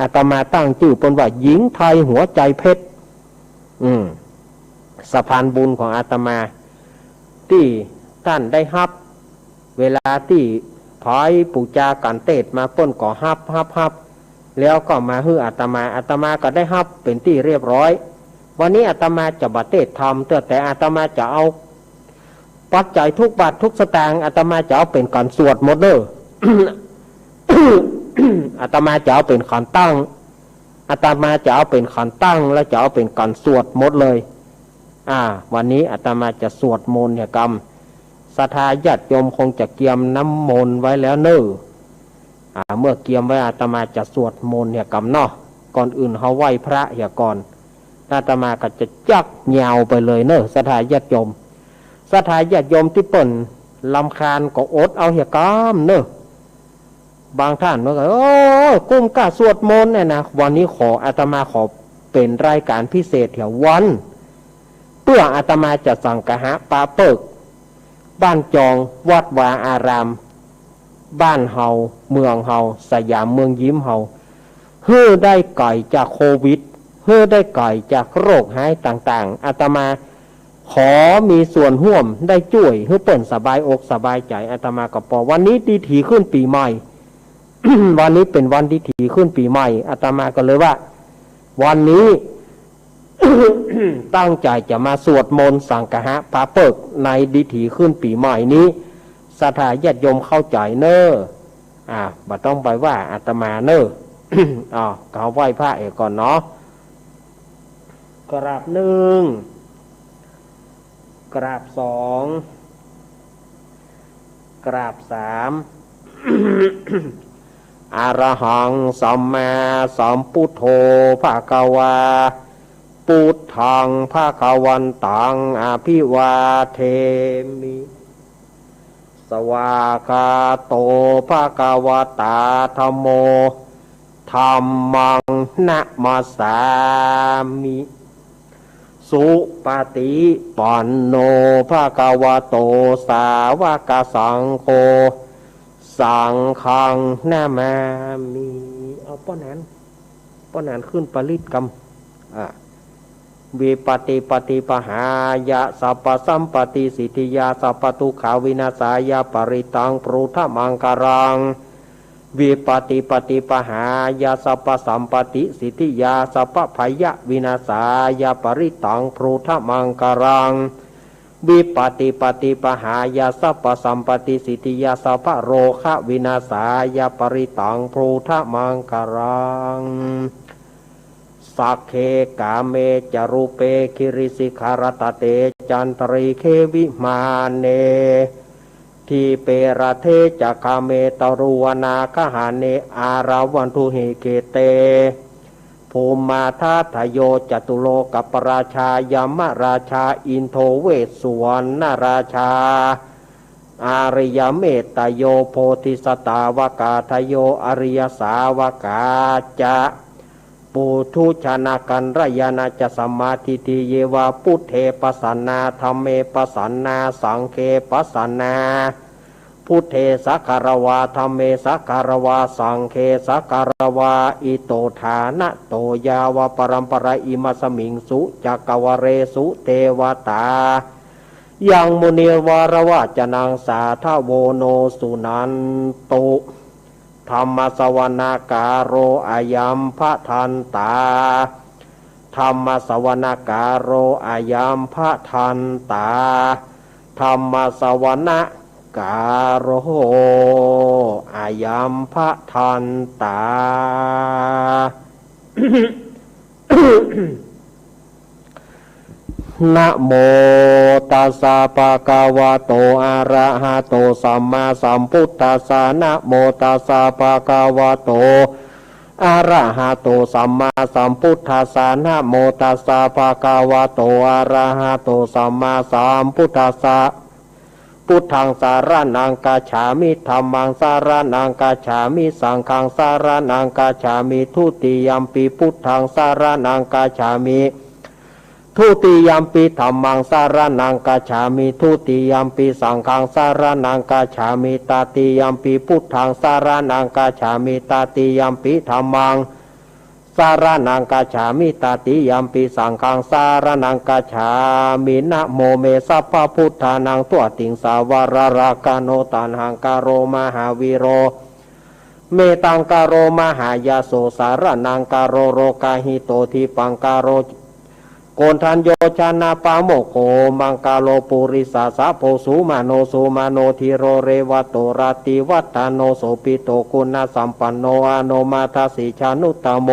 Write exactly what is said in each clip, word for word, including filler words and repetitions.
อาตมาตั้งจื้อเปิ้นว่าหญิงไทยหัวใจเพชร อืม สะพานบุญของอาตมา ตี้ต้านได้ฮับ เวลาตี้ใผปู๋จาก๋านเตสน์มาเปิ้นก็ฮับ ฮับ ฮับ แล้วก็มาหื้ออาตมา อาตมาก็ได้ฮับเป๋นตี้เรียบร้อย วันนี้อาตมาจะบ่เตสน์ธรรมเตื้อ แต่อาตมาจะเอาปัจจัยทุกบาททุกสตางค์ อาตมาจะเอาเป๋นก๋านสวดหมดเน่อ อาตมาจะเอาเป๋นก๋านตั้ง อาตมาจะเอาเป๋นก๋านตั้ง และจะเอาเป๋นก๋านสวดหมดเลย อ่า วันนี้อาตมาจะสวดมนต์เหียกำ ศรัทธาญาติโยมคงจะเกียมน้ำมนต์ไว้แล้วเน่อ อ่า เมื่อเกียมไว้อาตมาจะสวดมนต์เหียกำเนาะ ก่อนอื่นเฮาไหว้พระเหียก่อน อาตมาก็จะจักยาวไปเลยเน่อ ศรัทธาญาติโยม ศรัทธาญาติโยมตี้เปิ้นรำคาญก็อดเอาเหียกำเน่อ บางต้านมันก็ โอ้ กุ้มก้าสวดมนต์เนี่ยนะ วันนี้ขอ อาตมาขอเป๋นรายก๋านพิเศษเหียวัน เปื้ออาตมาจะสังคหะปาเปิ้ก บ้านจอง วัดวาอาราม บ้านเฮา เมืองเฮา สยามเมืองยิ้มเฮา หื้อได้ไก๋จากโควิด หื้อได้ไก๋จากโรคฮ้ายต่างๆ อาตมาขอมีส่วนฮ่วมได้จ้วยหื้อเปิ้นสบายอกสบายใจ๋ อาตมาก็ปอ วันนี้ดีถีขึ้นปี๋ใหม่ วันนี้เป๋นวันดีถีขึ้นปี๋ใหม่ อาตมาก็เลยว่า วันนี้ ตั้งใจ๋จะมาสวดมนต์สังคหะปาเปิ้กในดีถีขึ้นปี๋ใหม่นี้ ศรัทธาญาติโยมเข้าใจ๋เน่อ อ่า บ่ต้องไปว่าอาตมาเน่อ อ้าว เฮาไหว้พระเหียก่อนเนาะ กราบนึ่ง กราบสอง กราบสาม อะระหัง สัมมาสัมพุทโธ ภะคะวา พุทธัง ภะคะวันตัง อะภิวาเทมิ สวากขาโต ภะคะวะตา ธัมโม ธัมมัง นะมัสสามิ สุปะติปันโน ภะคะวะโต สาวกสังโฆ สังฆัง นะมามิ เอาป้อนั้น ป้อนั้นขึ้นปริตรกำ อ่า วิปปะติปะฏิปะหายะ สัพพะสัมปะติสิทธิยา สัพพะทุกขาวินาศายะ ปริตตัง ปุทธะมังคะลัง วิปปะติปะฏิปะหายะ สัพพะสัมปะติสิทธิยา สัพพะพยะวินาศายะ ปริตตัง ปุทธะมังคะลัง วิปปะติปะฏิปะหายะ สัพพะสัมปะติสิทธิยา สัพพะโรคะวินาศายะ ปริตตัง ปุทธะมังคะลัง สักเค กาเม จะรูปเป กิริสิขะรัตตะเต จันตะริกเข วิมาเน ทีเป รัตเถ จะ กาเม ตะรุวนา กะหาเน อาราวันทุ หิ เข เต ภูมาทัตถะโย จะตุโลกะปะราชา ยะมะราชา อินโท เวสสุวรรณะราชา อาริยะเมตตะโย โพธิสัตตาวกาทะโย อริยสาวกาจะ ปุถุชนะกัลยาณาจะ สัมมาทิฏฐิเย วะ พุทเท ปัสสะนา ธัมเม ปัสสะนา สังเฆ ปัสสะนา พุทเท สักกะระวา ธัมเม สักกะระวา สังเฆ สักกะระวา อิโต ฐานะโต ยาวะปะรัมปะรา อิมัสสะมิง สุ จักกะวะเลสุ เตวะตา ยัง มุนิวะระวะจะนัง สาทะโว โน สุนันตุ ธัมมะสะวะนะกาโล อะยัมภะทันตา ธัมมะสะวะนะกาโล อะยัมภะทันตา ธัมมะสะวะนะกาโล อะยัมภะทันตา นะโมตัสสะ ภะคะวะโต อะระหะโต สัมมาสัมพุทธัสสะ นะโมตัสสะ ภะคะวะโต อะระหะโต สัมมาสัมพุทธัสสะ นะโมตัสสะ ภะคะวะโต อะระหะโต สัมมาสัมพุทธัสสะ พุทธัง สะระณัง กัจฉามิ ธัมมัง สะระณัง กัจฉามิ สังฆัง สะระณัง กัจฉามิ ทุติยัมปิ พุทธัง สะระณัง กัจฉามิ ทุติยัมปิ ธัมมัง สะระณัง กัจฉามิ ทุติยัมปิ สังฆัง สะระณัง กัจฉามิ ตติยัมปิ พุทธัง สะระณัง กัจฉามิ ตติยัมปิ ธัมมัง สรณังคัจฉามิ ตติยมปิ สังฆังสรณังคัจฉามิ นะโมเม สัพพะพุทธานัง ตัตติง สาวะระระกะโน ตัณหังคาโร มหาวีโร เมตตังคาโร มหายาโส สรณังคาโร โรคาฮิโต ทิปปังคาโร โกณฑัญโญ ชนะปะโมคโข มังคาโล ปุริสสาโภ สุมาโน สุมาโน ธีโร เรวะโต รัตติวัฒโน โสภิโต คุณสัมปันโน อโนมะทะสี ชานุตตโม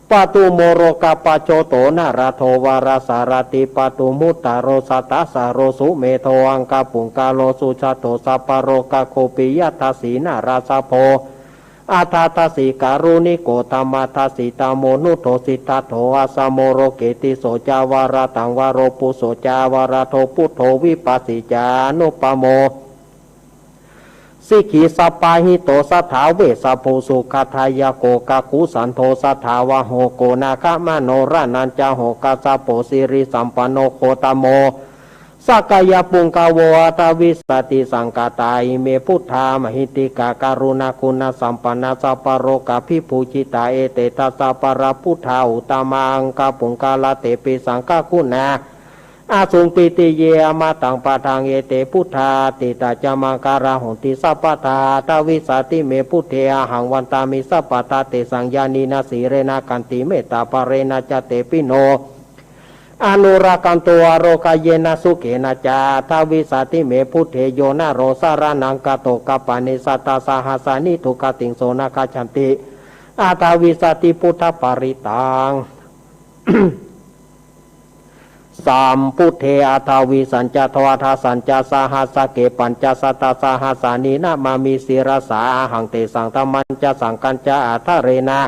ปทุมโม โรคปัจโจโต นรโท วรสารถิ ปทุมมุตตโร สัตตสโร สุเมโธ อังคปุงคโล สุชาโต สัพพะโรคโค ปิยทะสี นรสโภ อัฏฐทะสี การุณิโก ธรรมทะสี ตโมนุโท สิทธัตโถ อัสโม โรเกติโส จาวรตังวโร ปุโส จาวรโท ปุทโธ วิปัสสี จานุปโม สิกขีสัปปาหิโต สัทธาเวสสะภู สุขะทายะโก กักขุสันโธ สัทธาวาโห โกนาคมโณ รณัญจะโห คัสสโป สิริสัมปันโน โคตโม สักกายปุงกโว อัฏฐวิสสติสังคาตา อิเม พุทธา มหิทธิกา กรุณาคุณสัมปันนา สัพพะโรคาภิภูจิตา เอเต ทัสสะ ปะระพุทธา อุตตมา อังคปุงคละ เตปิ สังฆกุณา อสุงปิติเย อมตัง ปะทัง เอเต พุทธา อตีตา จะ มังคลา หอนติ สัพพะทา อัฏฐวิสสติ เม พุทเท อะหัง วันตามิ สัพพะทา เตสัง ญาณีนะ สีเลนะ ขันติ เมตตา ภะเรนะ จะ เตปิโน อนุรักขันตุ อาโรกะเยนะ สุเขนะ จะ อัฏฐวิสสติ เม พุทเท โยนะโร สรณังคโต คัปปะเน สัตตะสะหัสสานิ ทุกขติง โสนะ คัจฉันติ อัฏฐวิสสติ พุทธปริตตัง สัมพุทเท อัฏฐวิสสัญจะ ทวาทะสัญจะ สหัสสะเข ปัญจะสัตตะสะหัสสานิ นะมามิ ศิรสา อะหัง เตสัง ธัมมัญจะ สังฆัญจะ อะทะเรนะ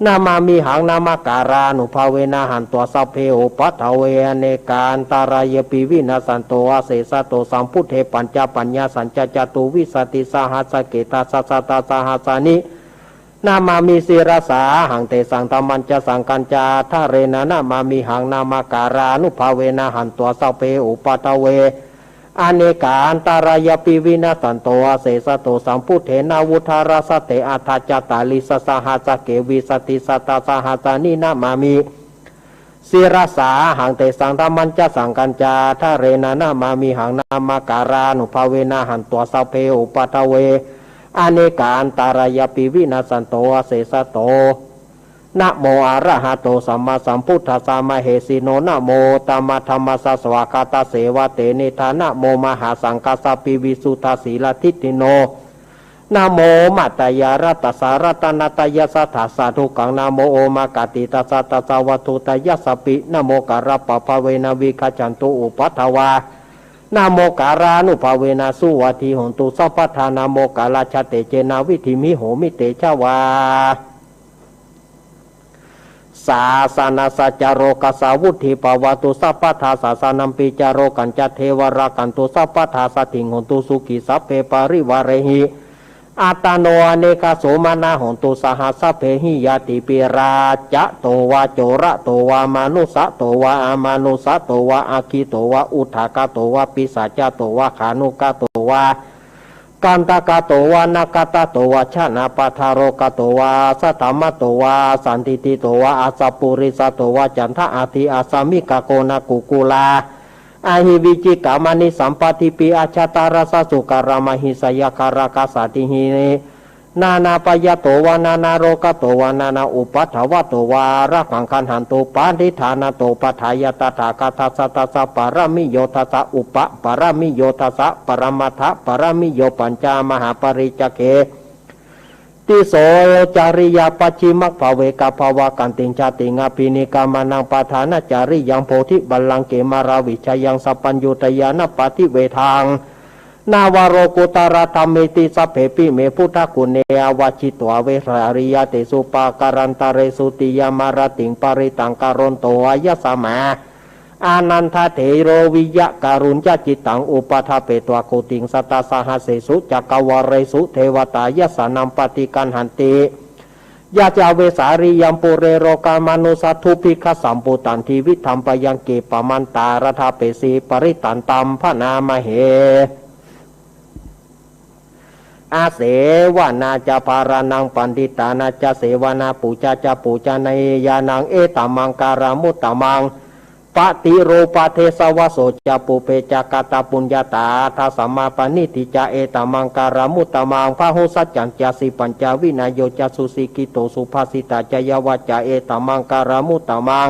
นะมามิหัง นะมะการานุภาเวนะ หันตวา สัพเพ อุปัฏฐเว อะเนกา อันตะรายาปิ วินัสสันโต อะเสสะโต สัมพุทเท ปัญจะปัญญาสัญจะ จะตุวิสสติ สหัสสะเข ทัสสะสัตตะสะหัสสานิ นะมามิ ศิรสา อะหัง เตสัง ธัมมัญจะ สังฆัญจะ อะทะเรนะ นะมามิหัง นะมะการานุภาเวนะ หันตวา สัพเพ อุปัฏฐเว อะเนกา อันตะรายาปิ วินัสสันโต อะเสสะโต สัมพุทเท นะวุฏฐะรัสสะเต อัฏฐะจะตาริสสะหัสสะเข วิสสติสัตตะสะหัสสานิ นะมามิ ศิรสา อะหัง เตสัง ธัมมัญจะ สังฆัญจะ อะทะเรนะ นะมามิหัง นะมะการานุภาเวนะ หันตวา สัพเพ อุปัฏฐเว อะเนกา อันตะรายาปิ วินัสสันโต อะเสสะโต นะโม อะระหะโต สัมมาสัมพุทธัสสะ มะเหสิโน นะโม อุตตมะธัมมัสสะ สวากขาตัสเสวะ เตนิฏฐา นะโม มหาสังฆัสสะปิ วิสุทธะสีละทิฏฐิโน นะโม มัตตยารัตตัสสะ รัตนะตะยัสสะ ธัสสะทุกขัง นะโม โอมะกะติตัสสะ ธัสสะวัตถุตะยัสสะปิ นะโม กะระปะภาเวนะ วิคัจฉันตุ อุปัฏฐวา นะโม กะรานุภาเวนะ สุวัตถีโหนตุ สัพพะทา นะโม กะระชะเตเจนะ วิฏฐิมหิโหมิ เตชะวา สาสะนะสะจะ โรกัสสะ วุฏฐีภะวะตุ สัพพะทา สาสะนัมปิจะ โรกัญจะ เทวะ รักขันตุ สัพพะทา สัทธิง โหนตุ สุขี สัพเพ ปะริวาเรหิ อัตตะโน อะเนกา โสมะนะ โหนตุ สะหะ สัพเพหิ ญาติปิ ราจะโตวา โจระโตวา มานุสสะโตวา อะมานุสสะโตวา อัคคิโตวา อุทากาโตวา ปิศาจาโตวา ขานุกาโตวา กันทะกะโตวา นะกะตะโตวา ชะนะปะทะโรกะโตวา สัทธะมะโตวา สันทิฏฐิโตวา อัสสะปุริสะโตวา จันทะอาทิอัสสะมิกะโกนะกุกุลา อะหิวิจิกะมะณิสัมปะทิปิ อัจฉะตะรัสสะสุกะระมะหิสะยะคะระกะสะติหิ นานาปะยะโตวา นานาโรกะโตวา นานาอุปัฏฐวะโตวา อะระหัง ขันหันตุ ปะฏิฏฐานะโต ปัฏฐายะ ตถาคะตัสสะ ตัสสะปะระมิโย ทัสสะอุปะปะระมิโย ทัสสะปะระมัตถะปะระมิโย ปัญจมหาปะริจจเข ติโสจริยา ปัจฉิมะภาเวกะภะวะกันติง ชาติง อะภินิกะมะนัง ปะฐานะจริยัง โพธิบัลลังเกะ มาลาวิชยัง สัพพัญญูตะญาณปะทิเวทัง นวโรกุตตะระธัมเมติ สัพเพปิเม พุทธะกุณเณ อะวัจฉิตวา เวสาลียะเตสุ ปะกะรันตะเรสุ ติยะมะระติง ปะริตตัง กะโรนโต อะยัสมะ อานันทะเถโร วิยะกะรุญญะจิตตัง อุปะทะเปตวา โกติง สัตตะสะหัสเสสุ จักกะวาเลสุ เทวะตายัสสะนัมปะติกัณหันติ ยะจะเวสาลียัง ปุเรโรกะมานุสสะ ดูรภิกขะสัมปุตตัน ตีวิธัมปะยัง เขปะมันตาระทะเปสี ปะริตตันตัม พะนามะเห อเสวนาจะ ปาราณัง ปัณฑิตานาจะ เสวนา ปูจาจะ ปูจานียานัง เอตะมังกะละมุตตะมัง ปะติโรปะเทสะวะโสจะ ปุพเพจะ กะตะปุญญาตา ทัสสะมา ปะนิดฐิจะ เอตะมังกะละมุตตะมัง พะหุสัจจันจะ สีปัญจะ วินะโยจะ สุสิกขิโต สุภาสิตาจะ ยะวะจะ เอตะมังกะละมุตตะมัง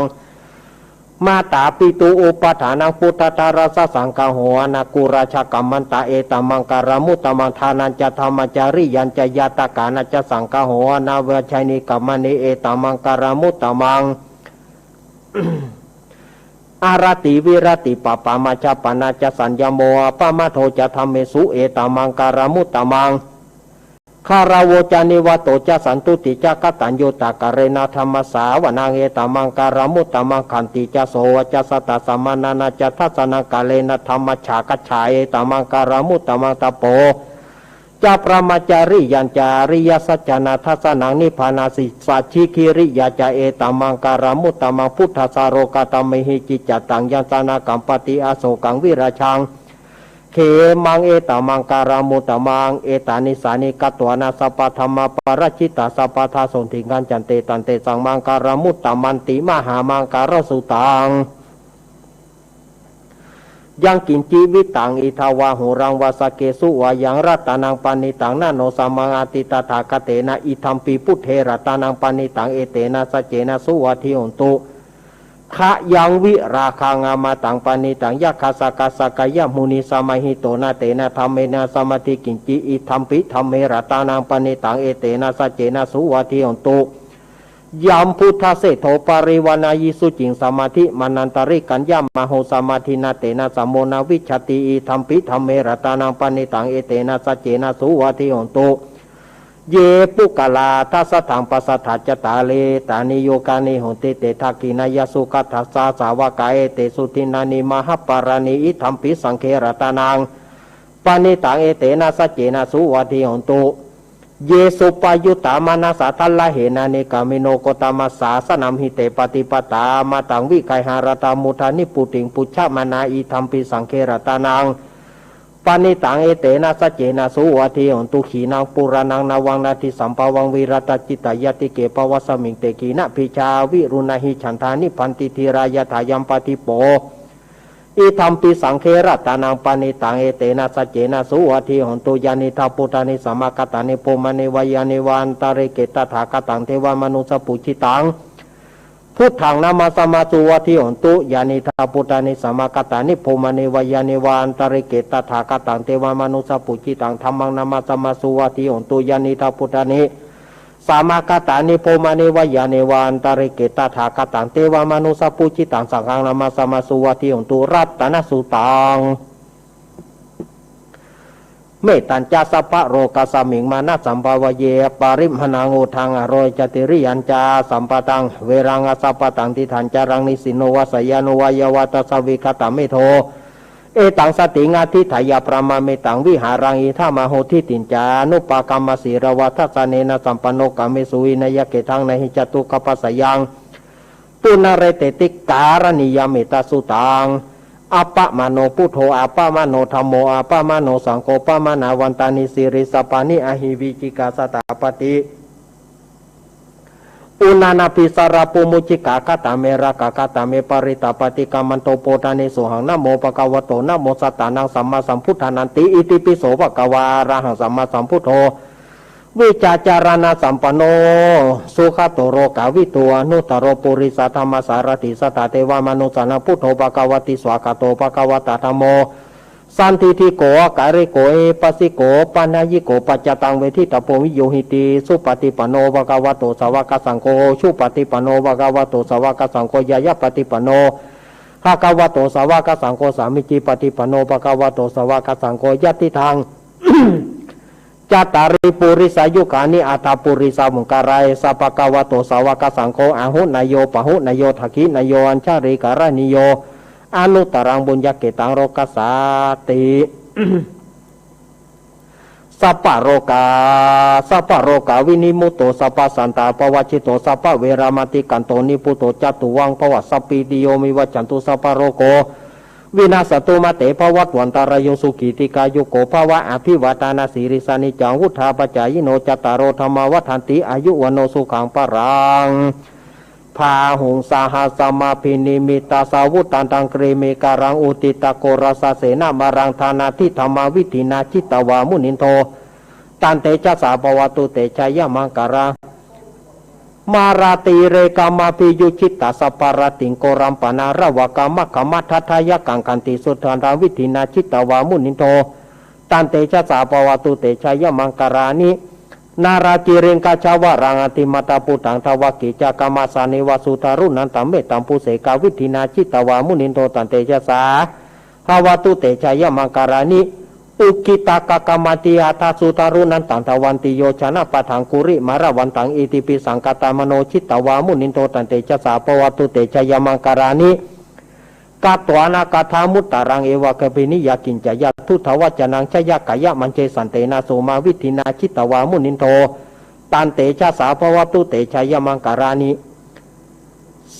มาตาปิตุ อุปะฏานัง ปุตตะ ทะรัสสะ สังฆะโห อนะกุระชะ กัมมันตะ เอตะมังกะละมุตตะมัง ทานันจะ ธัมมะจาริยันจะ ญาตะกานันจะ สังฆะโห อนะวะชะยิกัมมะเน เอตะมังกะละมุตตะมัง อาระติ วิระติ ปะปะมัชฌะปะนะจะ สัญญะโม อะปะมาโทจะ ธัมเมสุ เอตะมังกะละมุตตะมัง คาราวโวจะ นิวาโตจะ สันตุติจะ กะตัญญูตะกะเรนะ ธัมมะสะวะนะ เอตะมังกะละมุตตะมัง ขันติจะ โสวะจะสะ ตะสะมะนะนะจะ ทัสสะนะกะเรนะ ธัมมะฉะกะฉะ เอตะมังกะละมุตตะมัง ตะโป จะ พะรหมะจาริยันจะ อริยะสัจจานะ ทัสสะนะ นิพพานะ สิสะ ชิคิริยาจะ เอตะมังกะละมุตตะมัง พุทธัสสะ โลกะตะเมหิ กิจจะตัง ยัสสะ นะ กัมปะติ อโสกัง วิราชะ เขมะ เอตะมังกะละมุตตะมัง เอตานิ สะ นิ ฆัตวานะ สัพพะ ธัมมะ ปะราะชิตา สัพพะ ทา โส ติ ขัญจันติ ตัน เต สัง มังกะละมุตตะมันติ มหามังกะละสุตัง ยังกิญจิ วิตตัง อิทธะ วา หุรัง วา สะเก สุ วา ยัง รัตตะนัง ปะณิตัง นะ โน สะ มัง อัตถิ ตถาคะเตนะ อิทัมปิ บุตเท รัตตะนัง ปะณิตัง เอเตนะ สัจเจนะ สุ วัตถิ โหนตุ ขะยัง วิราคะง อะมะตัง ปะณิตัง ยักขะ สะกะ สะกะยะ มุนิ สะ มะหิโต นะ เตนะ ธัมเมนะ สะ มัตถิ กิญจิ อิทัมปิ ธัมเม รัตตะนัง ปะณิตัง เอเตนะ สัจเจนะ สุ วัตถิ โหนตุ ยัง พุทธะเสโถ ปะริวาณายิ สุจิง สะ มัตถิ มะนันตะริกัญญะ มะโห สะ มัตถิ นะ เตนะ สะ โม นะ วิชชะติ อิทัมปิ ธัมเม รัตตะนัง ปะณิตัง เอเตนะ สัจเจนะ สุ วัตถิ โหนตุ เย ปุคคะลา ทัสสะ ธัง ปัสสะทา จัตตาริ เอตานิ ยุคานิ โหนติ เต ทักขิณายัสสุ ขัตถะสสะ สาวะกา เอเตสุ ดินนานิ มหะปะลานิ อิทัมปิ สังฆเถ รัตตะนัง ปะณิตัง เอเตนะ สัจเจนะ สุ วัตถิ โหนตุ เย สุปปะยุตตะ มะนะสะ ทัลละเหนะ นิกามิโน โกตตะมะสสะนะ มหิเต ปะติปะตา มะตัง วิกายหะ รัตตะ มุทา นิพพุติง ปุชฌะมานา อิทัมปิ สังฆเถ รัตตะนัง ปะณิตัง เอเตนะ สัจเจนะ สุ วัตถิ โหนตุ ขีณัง ปุราณัง นะวัง นะฏฐิสัมภะวัง วิรัตตะ จิตตะ ญาติเก ภะวัสมิง เต ขีณะบีจา วิรุณะหิ ฉันทา นิบบันติ ธีรา ยะถา ยัมปะดีโป อิทัมปิ สังฆเถ รัตตะนัง ปะณิตัง เอเตนะ สัจเจนะ สุ วัตถิ โหนตุ ยานิทัพพุตตานิ สะมะกะตานิ ภูมานิ วะยานิ วะ อันตะริเก ตถาคะตัง เทวะมะนุสสะปูจิตัง พุทธัง นะมะสะมา สุ วัตถิ โหนตุ ยานิทัพพุตตานิ สะมะกะตานิ ภูมานิ วะยานิ วะ อันตะริเก ตถาคะตัง เทวะมะนุสสะปูจิตัง ธัมมัง นะมะสะมา สุ วัตถิ โหนตุ ยานิทัพพุตตานิ สะมะกะตานิ ภูมานิ วะยานิ วะ อันตะริเก ตถาคะตัง เทวะมะนุสสะปูจิตัง สังฆัง นะมะสะมา สุ วัตถิ โหนตุ รัตตะนะสุตัง เมตตัญจะ สัพพะโลกัสมิง มานะสัมภะวะเย ปะริมมะนัง อุทธัง อโร ยะ ติริยังจะ สัมปะทัง เวรัง อสัมปะทัง ทิฏฐัญจะรัง นิสสินโน วะ สะยานุ วะ ยะวะทัสสะ วิกะตะเมโธ เอตัง สะติง อะธิฏฐะยะ พะมะเมตัง วิหารัง อิทัง อาหุ ทิฏฐิญจะ อนุปะกัมมะ สีลาวะ ทัสสะเนนะ สัมปันโน กาเมสุ วินัยเก ทัง นะหิ จะตุกขะปัสสะยัง ปุนะเรเตติ กะระณียัม เมตตะสุตัง อะปะมาโณ พุทโธ อะปะมาโณ ธัมโม อะปะมาโณ สังโฆ ปะมาณาวันตานิ สีลิสสะปานิ อะหิ วิจิกิจฉา สะถาปะติ อุณานาภิสาระ ปูมุจจิกา คะตาเม รากา คะตาเม ปะริตตา ปะติกะมันโต โพทานิ โสหัง นะโม ภะคะวะโต นะโม สัตตานัง สัมมาสัมพุทธานันติ อิติปิโส ภะคะวา อะระหัง สัมมาสัมพุทโธ วิชชาจารณะสัมปันโน สุขะโต โลกาวิทู อนุตตะโร ปุริสะธัมมะสารถิ สัตถะเทวะมะนุสสานัง พุทโธ ภะคะวะติ สวากขาโต ภะคะวะตะ ธัมโม สันทิฏฐิโก อะกาลิโก เอหิปัสสิโก ปะนะยิโก ปัจจตัง เวทิตะโพ วิโยหิติ สุปะฏิปันโน ภะคะวะโต สาวะกะสังโฆ สุปะฏิปันโน ภะคะวะโต สาวะกะสังโฆ ญาณะปะฏิปันโน ภะคะวะโต สาวะกะสังโฆ สามีจิปะฏิปันโน ภะคะวะโต สาวะกะสังโฆ ยะติทัง จัตตาริ ปุริสายุคานิ อัตถะปุริสาวุงคารา เอสะ ภะคะวะโต สาวะกะสังโฆ อาหุเนโย ปะหุเนโย ทักขิเนโย อัญชะลีกะรณีโย อนุตตะรัง ปุญญะเกตัง โลกัสสาติ สัพพะโรคา สัพพะโรคาวินิมุตโต สัพพะสันตาปะวัจฉิโต สัพพะเวรามาติกันโต นิพพุโต จะตุวัง ภะวะ สัพพีติโย วิวัจจันตุ สัพพะโรโค วินาสสตุมาเตภวัตวันตะราโย สุขี ทีฆายุโก ภะวะ อะภิวาทะนะสีลิสสะ นิจจัง วุฑฒาปะจายิโน จัตตาโร ธัมมา วัฑฒันติ อายุ วัณโณ สุขัง พะลัง พาหุง สะหัสสะมะภินิมมิตตะสาวุฑฒันตัง กรีเมฆะขัน อุทิฏฐะโครสะเสนะมะรัง ทานาทิ ธัมมา วิธินา จิตตวา มุนินโท ตันเตชะสา ภะวะตุ เตชะยะมังคะลัง มาราติเรกะมะภิยุจฉิตตะสะพะระติง โกรัมปะนาระวะกะมะคะมะทัฏฐะยะกังขันติ สุทันตัง วิธินา จิตตวา มุนินโท ตันเตชะสา ภะวะตุ เตชะยะมังคะลานิ นาลากิริงกะชะวะรัง อะติมัตตะปุทธัง ทวะกิจจะกะมะสะเนวะ สุตารุนันตะเมตตัมปุเสกะ วิธินา จิตตวา มุนินโท ตันเตชะสา ภะวะตุ เตชะยะมังคะลานิ อุกขิตตะกะกะมะติอะถะ สุตารุนันตัง ทะวันติโยจะนะปะธัง กุริมาละวันตัง อิติปิสังคะตะมะโน จิตตวา มุนินโท ตันเตชะสา ภะวะตุ เตชะยะมังคะลานิ กัตถวานะกัตถะมุตตะรัง เอวะกะปินิยะกิจจะยะ ทุตถะวัจจะนัง ชะยะกะยะมัญเจสันเตนะ โสมา วิธินา จิตตวา มุนินโท ตันเตชะสา ภะวะตุ เตชะยะมังคะลานิ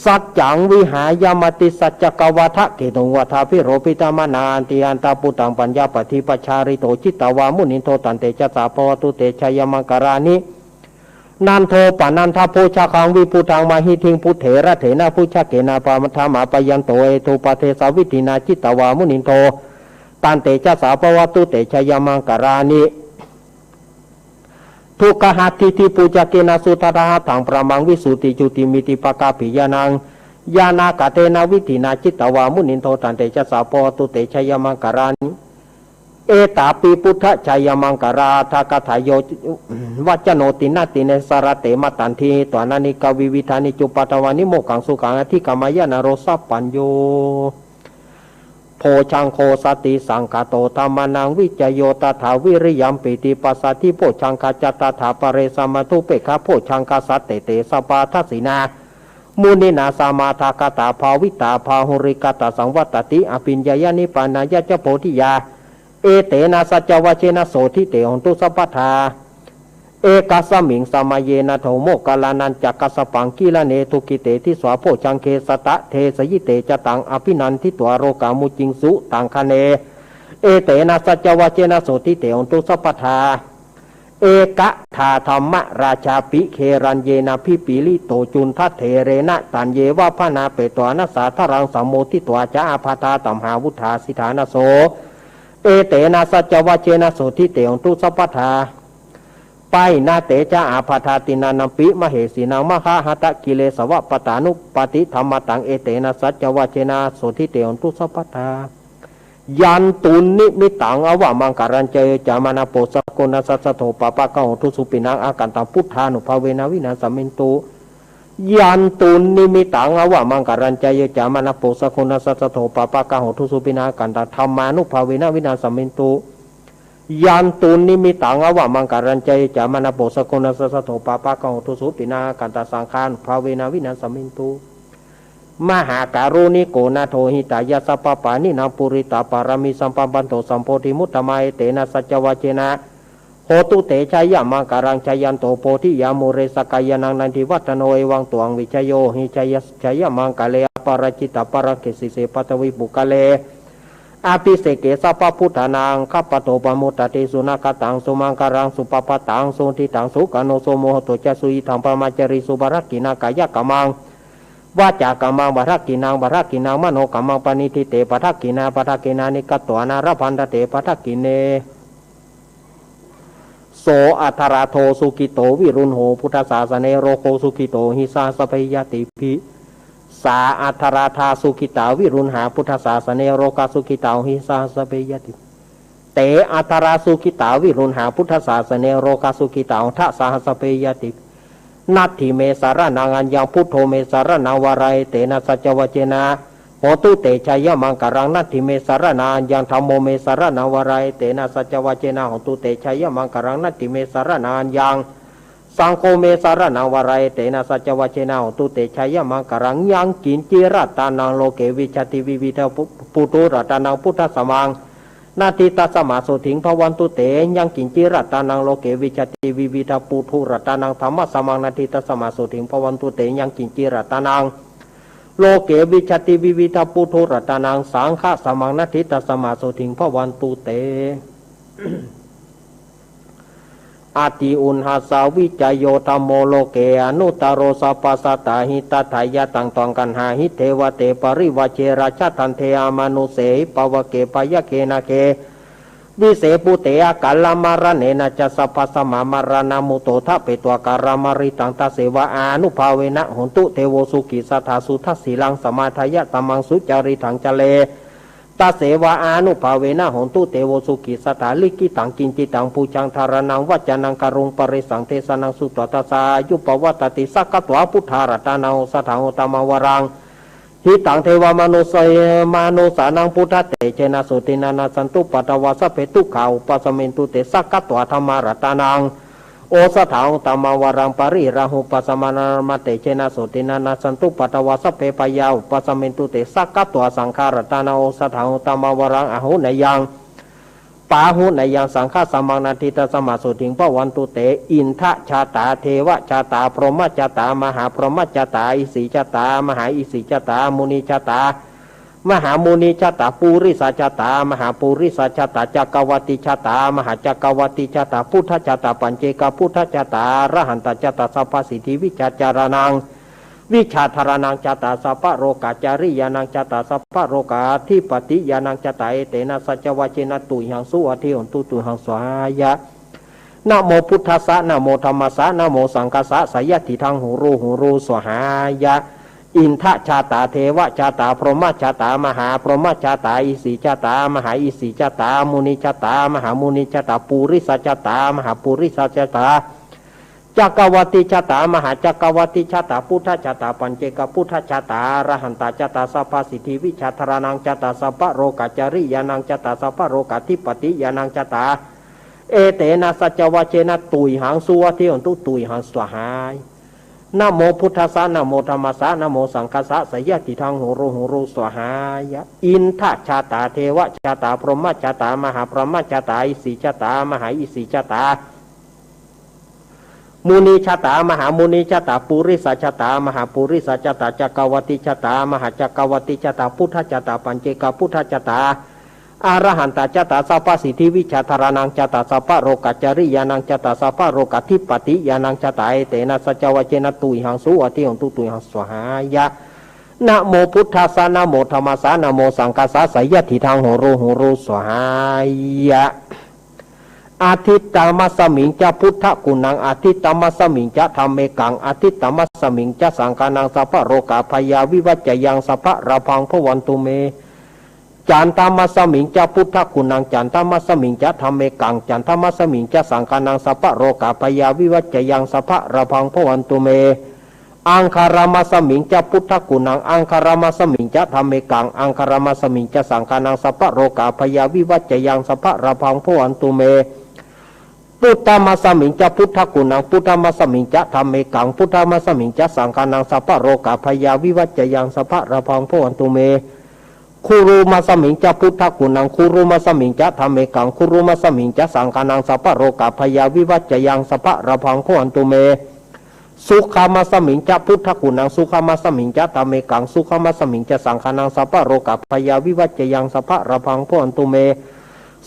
สัจจังวิหายะมะติสัจจะกะวาทะเกตุง วาทาภิโรพิตะมะนา อันติอันตะปุตตัง ปัญญาปะทิปะชาริโต จิตตวา มุนินโท ตันเตชะสา ภะวะตุ เตชะยะมังคะลานิ นันโทปะนันทะโภชะคัง วิปุทธังมะหิทธิง ปุทเถระเถนะ ปุชชะเกนะ ปะทะมาปะยันโต เอโตปะเทสะ วิธินา จิตตวา มุนินโท ตันเตชะสา ภะวะตุ เตชะยะมังคะลานิ ทุกขะหัตถิติปุจจะเกนะ สุทัฏฐะหัตถัง พะละมัง วิสุทธิจุติมิตติปะกาปิญาณัง ญาณะกะเทนะ วิธินา จิตตวา มุนินโท ตันเตชะสา ภะวะตุ เตชะยะมังคะลานิ เอตาปิ ปุทธะจายะมังคะลาทะกะถาโย วัจจโน ติณะติเณ สะระเต มะตันทิ ตวานะนิกะวิวิธานิ จุปปะทะวานิ โมกขัง สุขัง อะธิกะมะยะ นะโร สัพพัญญู โภชฌังโค สะติสังคาโต ธัมมานัง วิจโย ตถา วิริยัม ปีติ ปัสสะทิ โภชฌังคา จะ ตถา ปะเร สะมะธุ เปกขะ โภชฌังคา สัตเตเต สะปาทัสสีนา มุนินา สะมาทาคะตา ภาวิตา บาหุริกะตะสังวัตติ อะภิญญายะ นิพพานะยะจะ โพธิยา เอเตนะ สัจจวะเจนะ โสตถิ เต โหนตุ สัพพะทา เอกัสสะมิง สะมะเยนะ โท โมคคัลลานัญจะ กัสสะปัง กิลาเน ทุกขิเต ทิสา โภชฌังเข สะตะ เทสะยิ เต จะตัง อะภินันทิตวา โรกา มุจจิงสุตัง คะเน เอเตนะ สัจจวะเจนะ โสตถิ เต โหนตุ สัพพะทา เอกะทา ธัมมะราชาปิ เขรัญเยนะ ภิปะริโต จุณฑะเถเรนะ ตัญเยวะ บาณาเปตวานะ สาทะลัง สะโมทิตวา จะ อาภาธา ตัมหาวุฑฒา สิทธานะโส เอเตนะ สัจจวะเจนะ โสตถิ เต โหนตุ สัพพะทา ปะหินะ เต จะ อาภาธา ติณณัมปิ มะเหสีนัง มะหะหะตะกิเลสวะปะตานุปปาติ ธัมมะตัง เอเตนะ สัจจวะเจนะ โสตถิ เต โหนตุ สัพพะทา ยันตุนนิมิตตัง อวะมังคะลัญจะ เย จะ มะนะโป สะกุณะสะสะโท ปะปะกะโห ทุสุปิณัง อากันตัง พุทธานุภาเวนะ วินาสสะมินตุ ยันตุนนิมิตตัง อวะมังคะลัญจะ เย จะ มะนะโป สะกุณะสะสะโท ปะปะกะโห ทุสุปิณัง อากันตัง ธัมมานุภาเวนะ วินาสสะมินตุ ยันตุนนิมิตตัง อวะมังคะลัญจะ เย จะ มะนะโป สะกุณะสะสะโท ปะปะกะโห ทุสุปิณัง อากันตัง สังฆานุภาเวนะ วินาสสะมินตุ มหาการุณิโก นาโถ หิตายะ สัพพะปาณินัง ปูริตะปารามี สัมปะปันโน สัมโพธิมุตตะมัง เอเตนะ สัจจวะเจนะ โหตุ เตชะยะมังคะลัง จะยันโต โพธิยา มูเล สะกะยานัง นันทิวัฑฒะโน เอวัง ตวัง วิจโย หิ จะยะ จะยะมังคะเล อปะราจิตะปะรัง เกสิเส ปะทะวีปุคคะเล อะภิเสเก สัพพะพุทธานัง ขัปปะโต ปะโมดะเต สุนะคะตัง สุมังคะลัง สุภะพะตัง สุหุตติตัง สุขะโน สุขะโมโหตุ จะ สุอิทัง ปะมาจาริสุ ปะทักขิณัง กายะกะมมัง วาจากะมมัง ปะทักขิณัง ปะทักขิณัง มโนกะมมัง ปะณิทิเต ปะทักขิณา ปะทักขิณานิ กัตวานะ ละพันทะเต ปะทักขิเณ โส อะทะระโท สุขิโต วิรุณโห พุทธสาสะเน โรโค สุขิโต หิ สะหัสสะเปหิ ญาติภิ สา อะทะระทา สุขิตา วิรุณหา พุทธสาสะเน โรคะ สุขิตา หิ สะหัสสะเปหิ ญาติ เต อะทะระ สุขิตา วิรุณหา พุทธสาสะเน โรคะ สุขิตา โหทะ สะหัสสะเปหิ ญาติ นัตถิเม สะระณัง อัญญัง พุทโธ เม สะระณัง วะรัง เอเตนะ สัจจวะเจนะ โหตุ เตชะยะมังคะลัง นัตถิเม สะระณัง อัญญัง ธัมโม เม สะระณัง วะรัง เอเตนะ สัจจวะเจนะ โหตุ เตชะยะมังคะลัง นัตถิเม สะระณัง อัญญัง สังโฆ เม สะระณัง วะรัง เอเตนะ สัจจวะเจนะ โหตุ เตชะยะมังคะลัง ยังกิญจิ รัตตานัง โลเก วิชชาติ วิวิธะ ปู ปูทุ รัตตานัง พุทธัสสะมัง นัตถิตัสสะมา โสตถิง ภะวันตุ เต ยังกิญจิ รัตตานัง โลเก วิชชาติ วิวิธะ ปูทุ รัตตานัง ธัมมัสสะมัง นัตถิตัสสะมา โสตถิง ภะวันตุ เต ยังกิญจิ รัตตานัง โลเกวิชชติวิวิธัพพุทโธรัตนัง สังฆะสมังนัตถิ ตัสมาโสทิงภะวันตุเต อติอุณหัสสะวิจโยธัมโม โลเกอนุตตโร สัพพะสัตตาหิตัตถายะ ตัง ตอง กัณหาหิ เทวะเต ปริวาเช ราชะ ทันเท อมนุสเสหิ ปะวะเก พะยะเก นาเก วิเสปุเต อากัลละมะระเณนะจะ สัพพะสะมะมะระณะมุตโต ทะเปตวากัลละมะริตัง ตะเสวะอานุภาเวนะ โหนตุ เตโว สุขิสัตถา สุทัสสีลัง สะมาทายะ ธัมมัง สุจาริตัง จะเร ตะเสวะอานุภาเวนะ โหนตุ เตโว สุขิสัตถา ลิขิตัง กิญจิตัง ปูชา ธารณัง วัจจะนัง กะรุง ปะริสสัง เทสะนัง สุตวา ทัสสายุ ปะวัตติ สักขะตวา พุทธารัตนา โอสะถัง อุตตมะวะรัง หิตัง เทวะมะนุสสะ มะนุสสานัง พุทธะเตเจนะ โสตินะ นัสสันตุ ปะทะวา สัพเพ ทุกขา อุปะสะเมนตุ เต สักขะตวา ธัมมารัตนานัง โอสะถัง อุตตมะวะรัง ปะริหะราหู ปัสสะมานะ ธัมมาเตเจนะ โสตินะ นัสสันตุ ปะทะวา สัพเพ พะยา อุปะสะเมนตุ เต สักขะตวา สังฆารัตนานัง โอสะถัง อุตตมะวะรัง อาหุเนยัง ปาหุเนยัง สังฆะสมังนัตถิ ตัสมาโสทิงภะวันตุเต อินทะชาตา เทวะชาตา พรหมชาตา มหาพรหมชาตา อิสีชาตา มหาอิสีชาตา มุนีชาตา มหามุนีชาตา ปูริสาชาตา มหาปูริสาชาตา จักกะวัตติชาตา มหาจักกะวัตติชาตา พุทธชาตา ปัจเจกพุทธชาตา อรหันตชาตา สัพพะสิทธิวิชาจารณัง วิชาธารณังชาตา สัพพะโรกาจาริยานังชาตา สัพพะโรกาธิปติยานังชาตา เอเตนะสัจจวาเจนะ ตุยหัง สุวัตถิโหนตุ ตุยหัง สวาหายะ นะโมพุทธัสสะ นะโมธัมมัสสะ นะโมสังฆัสสะ สะยะทิฏฐัง หูรู หูรู สวาหายะ อินทะชาตา เทวะชาตา พรหมชาตา มหาพรหมชาตา อิสีชาตา มหาอิสีชาตา มุนีชาตา มหามุนีชาตา ปูริสาชาตา มหาปูริสาชาตา จักกะวัตติชาตา มหาจักกะวัตติชาตา พุทธชาตา ปัจเจกพุทธชาตา อรหันตชาตา สัพพะสิทธิวิชาธารณังชาตา สัพพะโรกาจาริยานังชาตา สัพพะโรกาธิปติยานังชาตา เอเตนะสัจจวาเจนะ ตุยหัง สุวัตถิโหนตุ ตุยหัง สวาหายะ นะโมพุทธัสสะ นะโมธัมมัสสะ นะโมสังฆัสสะ สะยะทิฏฐัง หูรู หูรู สวาหายะ อินทะชาตา เทวะชาตา พรหมชาตา มหาพรหมชาตา อิสีชาตา มหาอิสีชาตา มุนีชาตา มหามุนีชาตา ปูริสาชาตา มหาปูริสาชาตา จักกะวัตติชาตา มหาจักกะวัตติชาตา พุทธชาตา ปัจเจกพุทธชาตา อรหันตชาตา สัพพะสิทธิวิชาธารณังชาตา สัพพะโรกาจาริยานังชาตา สัพพะโรกาธิปติยานังชาตา เอเตนะสัจจวาเจนะ ตุยหัง สุวัตถิโหนตุ ตุยหัง สวาหายะ นะโมพุทธัสสะ นะโมธัมมัสสะ นะโมสังฆัสสะ สะยะทิฏฐัง หูรู หูรู สวาหายะ อะทิตตะมัสสะมิงจะพุทธะกุณัง อะทิตตะมัสสะมิงจะธัมเมกัง อะทิตตะมัสสะมิงจะสังฆานัง สัพพะโรกะพยาวิวัจจะยัง สัพพะลาภัง ภะวันตุเม จันทะมัสสะมิงจะพุทธะกุณัง จันทะมัสสะมิงจะธัมเมกัง จันทะมัสสะมิงจะสังฆานัง สัพพะโรกะพยาวิวัจจะยัง สัพพะลาภัง ภะวันตุเม อังคารามัสสะมิงจะพุทธะกุณัง อังคารามัสสะมิงจะธัมเมกัง อังคารามัสสะมิงจะสังฆานัง สัพพะโรกะพยาวิวัจจะยัง สัพพะลาภัง ภะวันตุเม ปุทธะมัสสะมิงจะพุทธะกุณัง ปุทธะมัสสะมิงจะธัมเมกัง ปุทธะมัสสะมิงจะสังฆานัง สัพพะโรกะพยาวิวัจจะยัง สัพพะลาภัง ภะวันตุเม คุรุมัสสะมิงจะพุทธะกุณัง คุรุมัสสะมิงจะธัมเมกัง คุรุมัสสะมิงจะสังฆานัง สัพพะโรกะพยาวิวัจจะยัง สัพพะลาภัง ภะวันตุเม สุขะมัสสะมิงจะพุทธะกุณัง สุขะมัสสะมิงจะธัมเมกัง สุขะมัสสะมิงจะสังฆานัง สัพพะโรกะพยาวิวัจจะยัง สัพพะลาภัง ภะวันตุเม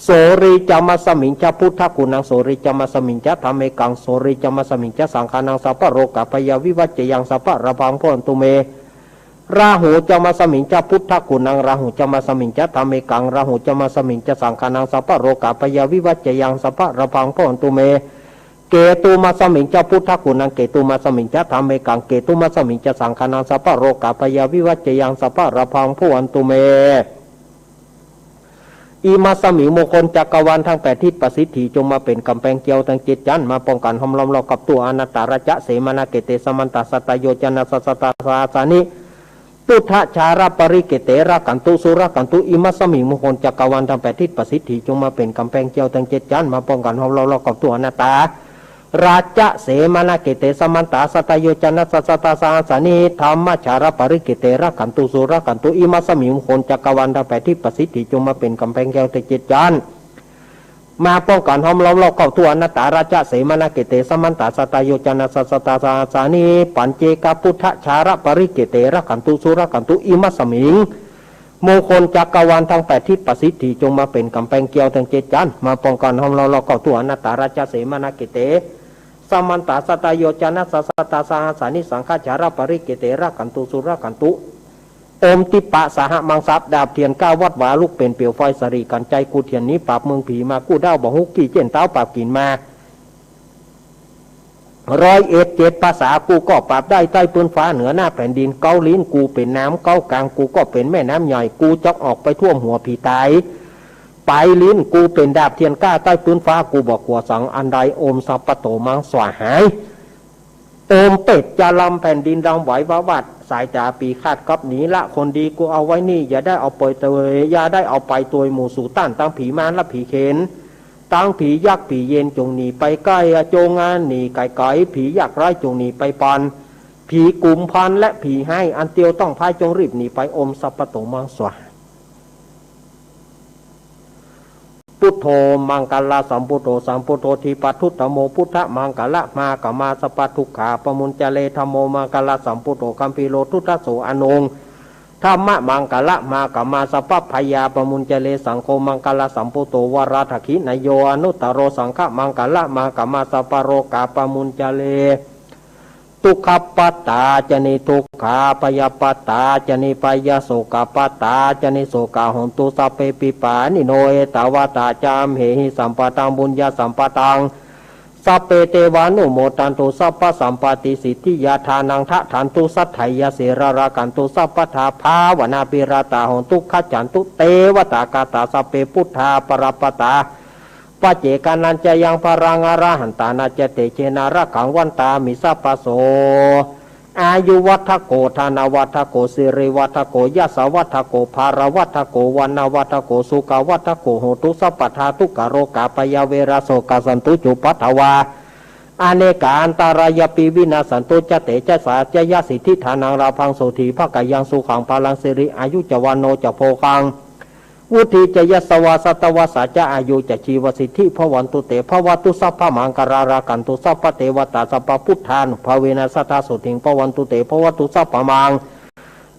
โสริจะมัสสะมิงจะพุทธะกุณัง โสริจะมัสสะมิงจะธัมเมกัง โสริจะมัสสะมิงจะสังฆานัง สัพพะโรกะพยาวิวัจจะยัง สัพพะลาภัง ภะวันตุเม ราหูจะมัสสะมิงจะพุทธะกุณัง ราหูจะมัสสะมิงจะธัมเมกัง ราหูจะมัสสะมิงจะสังฆานัง สัพพะโรกะพยาวิวัจจะยัง สัพพะลาภัง ภะวันตุเม เกตุมัสสะมิงจะพุทธะกุณัง เกตุมัสสะมิงจะธัมเมกัง เกตุมัสสะมิงจะสังฆานัง สัพพะโรกะพยาวิวัจจะยัง สัพพะลาภัง ภะวันตุเม อิมัสสะมิง มงคลจักรวาลตังแปดทิศประสิทธิ จงมาเป๋นก๋ำแปงเกี่ยวตังเจ็ดจั๊น มาป้องกั๋นห้อมล้อมรอบกับตั๋ว อนัตตา ราชะเสมานะเกเต สมันตะ สัตตะโยจะนะ สัตตะสะหัสสานิ พุทธะชาระปะริเกเต รักขันตุ สุรักขันตุ อิมัสสะมิง มงคลจักรวาลตังแปดทิศประสิทธิ จงมาเป๋นก๋ำแปงเกี่ยวตังเจ็ดจั๊น มาป้องกั๋นห้อมล้อมรอบกับตั๋ว อนัตตา ราชะเสมานะเกเต สมันตะ สัตตะโยจะนะ สัตตะสะหัสสานิ ธัมมะชาระปะริเกเต รักขันตุ สุรักขันตุ อิมัสสะมิง มงคลจักรวาลตังแปดทิศประสิทธิ จงมาเป๋นก๋ำแปงเกี่ยวตังเจ็ดจั๊น มาป้องกันห้อมล้อมรอบครอบทั่ว อนัตตาราชเสมานาเขเต สมันตาสตโยจนะสะสะตาสาสานิ ปัญเจกะพุทธชารปริเขเต รักขันตุสุรักขันตุ อิมัสสมิง มงคลจักรวาลทั้งแปดทิศประสิทธิ จงมาเป๋นก๋ำแปงเกลียวทั้งเจ็ดจั๊น มาป้องกันห้อมล้อมรอบครอบทั่ว อนัตตาราชเสมานาเขเต สมันตาสตโยจนะสะสะตาสาสานิ สังฆชารปริเขเต รักขันตุสุรักขันตุ โอมติปะสหมังสัพ ดาบเทียนก้าวัดวา ลุกเป๋นเปลวไฟสะหรี่กั๋น ใจ๋กูเถียนหนีปราบเมืองผีมา กู้ด้าวบ่าฮุก ปี้เจ้นต๊าวปราบกิ๋นมา ร้อยเอ็ดเจ็ดภาษา กูก็ปราบได้ใต้ปื้นฟ้าเหนือหน้าแผ่นดิน เก๊าลิ้นกูเป๋นน้ำ เก๊ากางกูก็เป๋นแม่น้ำใหญ่ กูจักออกไปท่วมหัวผีต๋าย ปายลิ้นกูเป๋นดาบเทียนก้า ใต้ปื้นฟ้ากูบ่กั๋วสังอันใด โอมสัพพะโตมังสวาหาย โอมเปตจะลำแผ่นดินดำไหววาวัด สายต๋าปีฆาตกับหนีละคนดีกูเอาไว้นี่ อย่าได้เอาไปตวย อย่าได้เอาไปตวยหมู่สูต้าน ตังผีมารและผีเขน ตังผียักษ์ผีเยนจงหนีไปใก้ จงหนีไก๋ๆ ผียากไร้จงหนีไปปาน ผีกุมพันและผีฮ้ายอันเตียวต้องพายจงรีบหนีไป โอมสัพพะโตมังสวา พุทโธมังคะละสัมพุทโธ สัมพุทโธทิปะทุตโธ ธัมโมพุทธมังคะละมา ขมาสัพพะทุกขาปะมุญจะเร ธัมโมมังคะละสัมพุทโธ คัมภีโรทุตโส อนุง ธัมมะมังคะละมา ขมาสัพพะภัยยาปะมุญจะเร สังโฆมังคะละสัมพุทโธ วาราทักขิณโย อนุตตโร สังฆมังคะละมา ขมาสัพพะโรคาปะมุญจะเร ทุกขปตาจะนิทุกขา ภยปตาจะนิภยา โสกปตาจะนิโสกา โหนตุสัพเพปิปานิโน เอตาวาตาจะอัมเหหิ สัมปะทังปุญญะสัมปะทัง สัพเพเตวานุโมทันตุ สัพพะสัมปะติสิทธิยา ทานังทะทันตุ สัทธายา สีลังรักขันตุ สัพพะทา ภาวนาภิรตา โหนตุ ขัจฉันตุ เตวะตาคาตา สัพเพพุทธาปะระปะตา ปัจเจกานัญจะยัง พลังอรหันตานัญจะ เตเจนะรักขัง วันตามิ สัพพะโส อายุวัฒโก ธนวัฒโก สิริวัฒโก ยสวัฒโก พลวัฒโก วรรณวัฒโก สุขวัฒโก โหตุ สัพพะทา ทุกขโรคา ภยา เวระ โสกา สันตุ จุปปัททวา อเนกา อันตรายาปิ วินาสสันตุ จะเตจะสา จะยะสิทธิ ทานัง ลาภัง โสธี ภะกะยัง สุขัง พลัง สิริ อายุ จะ วัณโณ จะ โภคัง วุฒิ จะ ยะสวา สัตตวัสสา จะ อายุ จะ ชีวสิทธิ ภะวันตุ เต ภะวะตุ สัพพะมังคะลัง รักขันตุ สัพพะเตวะตา สัพพะพุทธานุภาเวนะ สะทา โสติง ภะวันตุ เต ภะวะตุ สัพพะมัง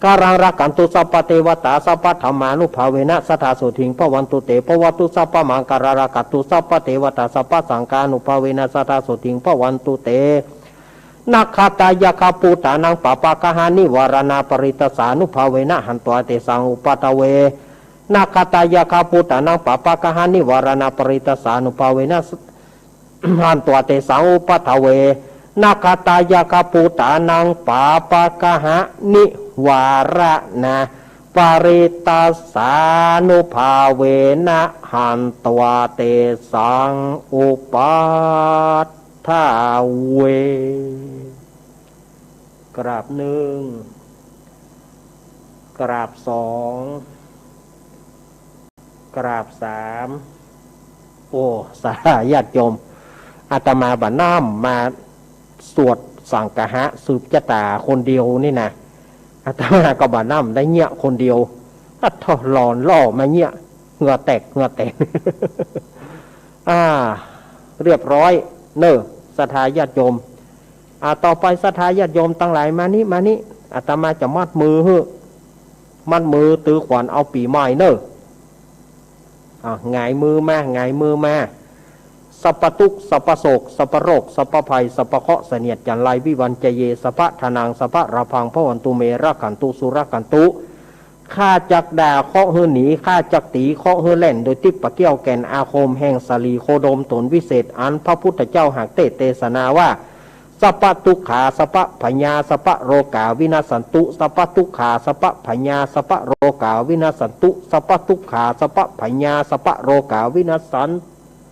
คะลัง รักขันตุ สัพพะเตวะตา สัพพะธัมมานุภาเวนะ สะทา โสติง ภะวันตุ เต ภะวะตุ สัพพะมังคะลัง รักขันตุ สัพพะเตวะตา สัพพะสังฆานุภาเวนะ สะทา โสติง ภะวันตุ เต นาคาตายาคาปูตานัง ปาปะกะหา นิวาราณา ปะริตตาสานุภาเวนะ หันตวา เตสัง อุปัทเว นาคาตายาคาปูตานัง ปาปะกะหา นิวาราณา ปะริตตาสานุภาเวนะ หันตวา เตสัง อุปัทเว นาคาตายาคาปูตานัง ปาปะกะหา นิวาราณา ปะริตตาสานุภาเวนะ หันตวา เตสัง อุปัทเว กราบนึ่ง กราบสอง กราบสาม โอ้ สาธาญาติโยม อาตมาบ่าน้ำมาสวดสังคหะสืบจะต๋าคนเดียวนี่นะ อาตมาก็บ่าน้ำได้เยียะคนเดียว อัดทอหลอนล่อมาเยียะ เหงื่อแตก เหงื่อแตก อ่า เรียบร้อย เน่อ สาธาญาติโยม อ่า ต่อไปสาธาญาติโยมตังหลายมานี่ มานี่ อาตมาจะมัดมือหื้อ มัดมือตื้อขวัญเอาปี๋ใหม่เน่อ อ่า หงายมือมา หงายมือมา สัพพะตุ๊กข์ สัพพะโศก สัพพะโรค สัพพะภัย สัพพะเคราะห์ เสนียดจัญไร วิวัญจะเย สัพพะทานัง สัพพะลาภัง ภะวันตุ เม รักขันตุ สุรักขันตุ ข้าจักด่าเคราะห์หื้อหนี ข้าจักตี๋เคราะห์หื้อแล่น โดยติ๊บปะเกี้ยวแก่นอาคมแห่งสาลีโคดมต๋นวิเศษ อันพระพุทธเจ้าหากเตสน์เตสนาว่า สัพพะตุ๊กขา สัพพะพยา สัพพะโรคา วินัสสันตุ สัพพะตุ๊กขา สัพพะพยา สัพพะโรคา วินัสสันตุ สัพพะตุ๊กขา สัพพะพยา สัพพะโรคา วินัสสัน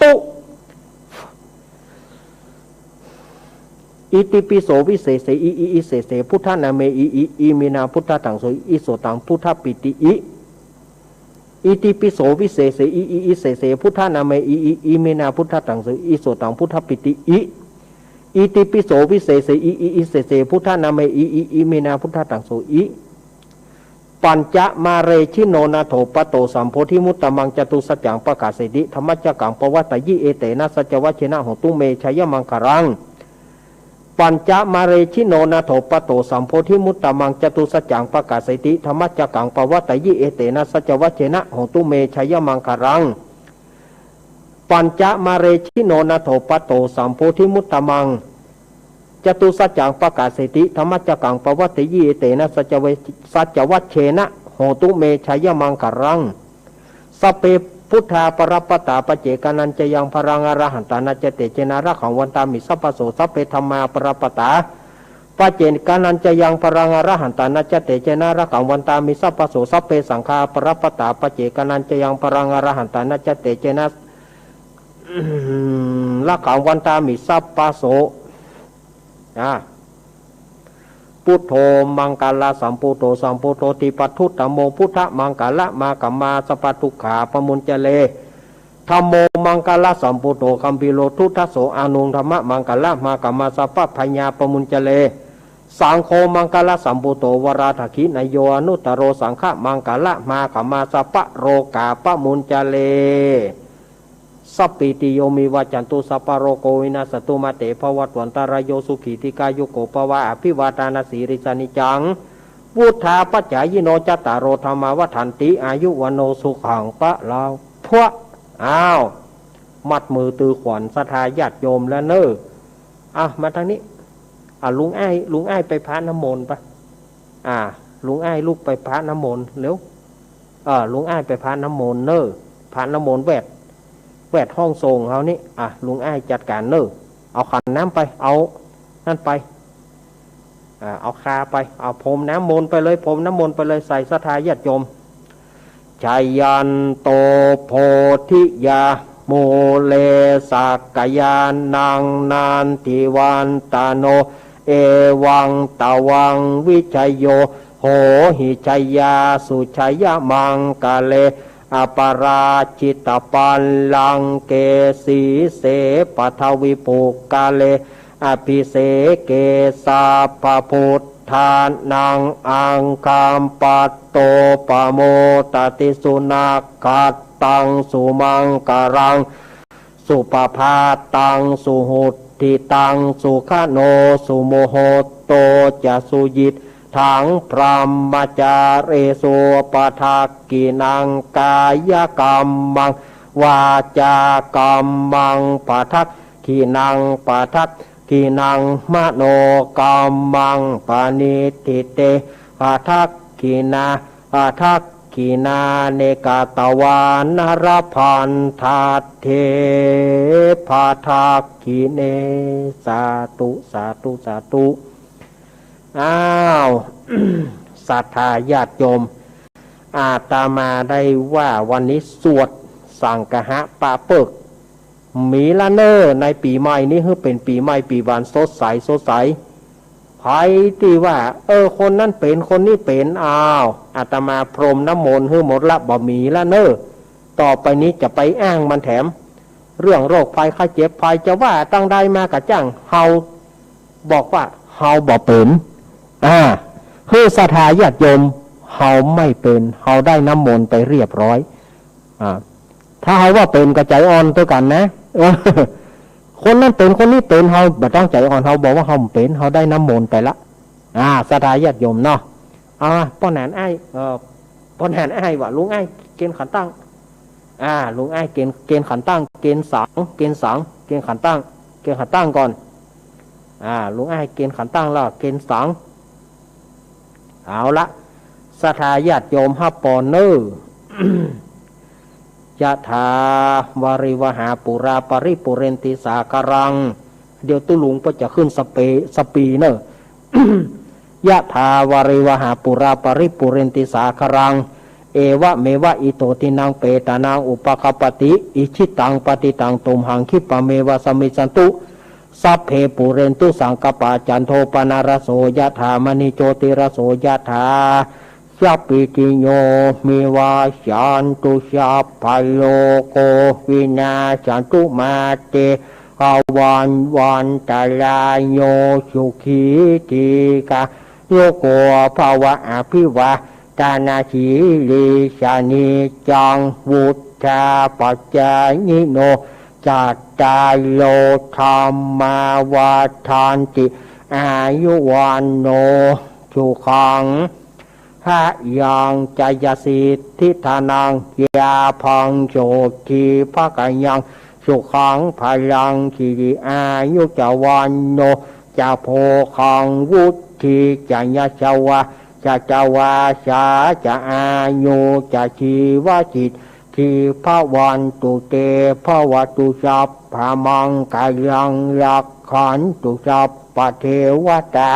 ตุ อิติปิโสวิเศษเส อิ อิ อิเศษเส พุทธนาเม อิ อิ อิเมนาพุทธาทังโส อิ อิโสตังพุทธปิติ อิ อิติปิโสวิเศษเส อิ อิ อิเศษเส พุทธนาเม อิ อิ อิเมนาพุทธาทังโส อิ อิโสตังพุทธปิติ อิ อิติปิโสวิเศษเส อิ อิ อิเศษเส พุทธนาเม อิ อิ อิเมนาพุทธาทังโส อิ Pañcamārē jino nātho patto sambodhimuttamaṃ, catusaccānaṃ pakāseti dhammaccakkaṃ pavattayi, etena saccavajjena hotu me jayamaṅgalaṃ. Pañcamārē jino nātho patto sambodhimuttamaṃ, catusaccānaṃ pakāseti dhammaccakkaṃ pavattayi, etena saccavajjena hotu me jayamaṅgalaṃ. Pañcamārē jino nātho patto sambodhimuttamaṃ, catusaccānaṃ pakāseti dhammaccakkaṃ pavattayi, etena saccava-, saccavajjena hotu me jayamaṅgalaṃ. Sabbe buddhā balappattā paccekānañca yaṃ balaṃ arahantānañca tejena rakkhaṃ bandhāmi sabbaso. Sabbe dhammā balappattā paccekānañca yaṃ balaṃ arahantānañca tejena rakkhaṃ bandhāmi sabbaso. Sabbe saṅghā balappattā paccekānañca yaṃ balaṃ arahantānañca tejena rakkhaṃ bandhāmi sabbaso. นะ Buddho maṅgalasambuddo sambodhoti paccudammo, buddhamaṅgalamāgamā sabbadukkhā pamuñcare. Dhammo maṅgalasambuddo gambhīro duddaso, anuttamaṃ maṅgalamāgamā sabbabhayā pamuñcare. Saṅgho maṅgalasambuddo varadakkhiṇeyyo anuttaro, saṅghamaṅgalamāgamā sabbarogā pamuñcare. Sabbītiyo vivajjantu sabbarogo vinassatu, mā te bhavatvantarāyo sukhī dīghāyuko bhava. Abhivādanasīlissa niccaṃ vuḍḍhāpacāyino cattāro dhammā vaḍḍhanti āyu vaṇṇo sukhaṃ balaṃ. พวก อ้าว มัดมือตือขวัญศรัทธาญาติโยมแล้วเน่อ อ่ะ มาทางนี้ อ่ะ ลุงอ้าย ลุงอ้ายไปพรดน้ำมนต์ไป อ่ะ ลุงอ้ายลุกไปพรดน้ำมนต์เร็ว เออ ลุงอ้ายไปพรดน้ำมนต์เน่อ พรดน้ำมนต์แวด แวดห้องส่งเฮานี่ อ่ะ ลุงอ้ายจัดก๋านเน่อ เอาขันน้ำไป เอานั่นไป อ่า เอาคาไป เอาพรมน้ำมนต์ไปเลย พรมน้ำมนต์ไปเลย ใส่ศรัทธาญาติโยม Jayanto bodhiyā mūle sakyānaṃ nandivaḍḍhano, evaṃ tvaṃ vijayo hohi jayassu jayamaṅgale, aparājitapallaṅke sīse paṭhavipokkhare, abhiseke sabbabuddhānaṃ aggappatto pamodati. Sunakkhattaṃ sumaṅgalaṃ supabhātaṃ suhuṭṭhitaṃ, sukhaṇo sumuhutto ca suyiṭṭhaṃ brahmacārisu, padakkhiṇaṃ kāyakammaṃ vācākammaṃ padakkhiṇaṃ, padakkhiṇaṃ manokammaṃ paṇidhī te padakkhiṇā, padakkhiṇāni katvāna labhantatthe padakkhiṇe. สาธุ สาธุ สาธุ อ้าว ศรัทธาญาติโยม อาตมาได้ว่าวันนี้สวดสังคหะปะเปิก มีละเน่อ ในปี๋ใหม่นี้หื้อเป๋นปี๋ใหม่ปี๋หวานสดใส สดใส ใผตี้ว่า เออ คนนั้นเป๋น คนนี้เป๋น อ้าว อาตมาพรมน้ำมนต์หื้อหมดละ บ่มีละเน่อ ต่อไปนี้จะไปอ้างมันแถม เรื่องโรคภัยไข้เจ็บ ใผจะว่าตังใดมาก็จ้าง เฮาบอกว่าเฮาบ่เป๋น อ่า หื้อศรัทธาญาติโยม เฮาไม่เป๋น เฮาได้น้ำมนต์ไปเรียบร้อย อ่า ถ้าเฮาว่าเป๋นก็ใจ๋อ่อนตวยกั๋นนะ เออ คนนั้นเป๋น คนนี้เป๋น เฮาบ่ต้องใจ๋อ่อน เฮาบอกว่าเฮาบ่เป๋น เฮาได้น้ำมนต์ไปละ อ่า ศรัทธาญาติโยมเนาะ เอามา ป้อหนานอ้าย เอ่อ ป้อหนานอ้ายว่า ลุงอ้ายเกณฑ์ขันตั้ง อ่า ลุงอ้ายเกณฑ์ เกณฑ์ขันตั้ง เกณฑ์สัง เกณฑ์สัง เกณฑ์ขันตั้ง เกณฑ์ขันตั้งก่อน อ่า ลุงอ้ายเกณฑ์ขันตั้งแล้ว เกณฑ์สัง เอาละ ศรัทธาญาติโยมฮับปอนเน่อ Yathā vārivahā pūrā paripūrenti sāgaraṃ เดี๋ยวตุ๊ลุงก็จะขึ้นสเป สปีเน่อ Yathā vārivahā pūrā paripūrenti sāgaraṃ, evameva ito dinnaṃ petānaṃ upakappati. Icchitaṃ patthitaṃ tumhaṃ khippameva samijjhatu. Sabbe pūrentu saṅkappā cando paṇṇaraso yathā, maṇi jotiraso yathā. Sabbītiyo vivajjantu, sabbarogo vinassatu, mā te bhavatvantarāyo, sukhī dīghāyuko bhava. Abhivā ตนาสีลิสนิจจัง วุฑฒาปจจายิโน จัตตาโร ธัมมา วัฑฒันติ อายุ วัณโณ สุขัง พะลัง จยสิทธิ ธนัง ยาภัง โสตถี ภะคะยัง สุขัง พะลัง สิริ อายุ จะ วัณโณ จะ โภคัง วุฑฒี จะ ยะสวา สัตวาสา จะ อายุ จะ จีวะสิทธิ ภะวันตุ เต ภะวะตุ สัพพะมังคะลัง รักขันตุ สัพพะเทวะตา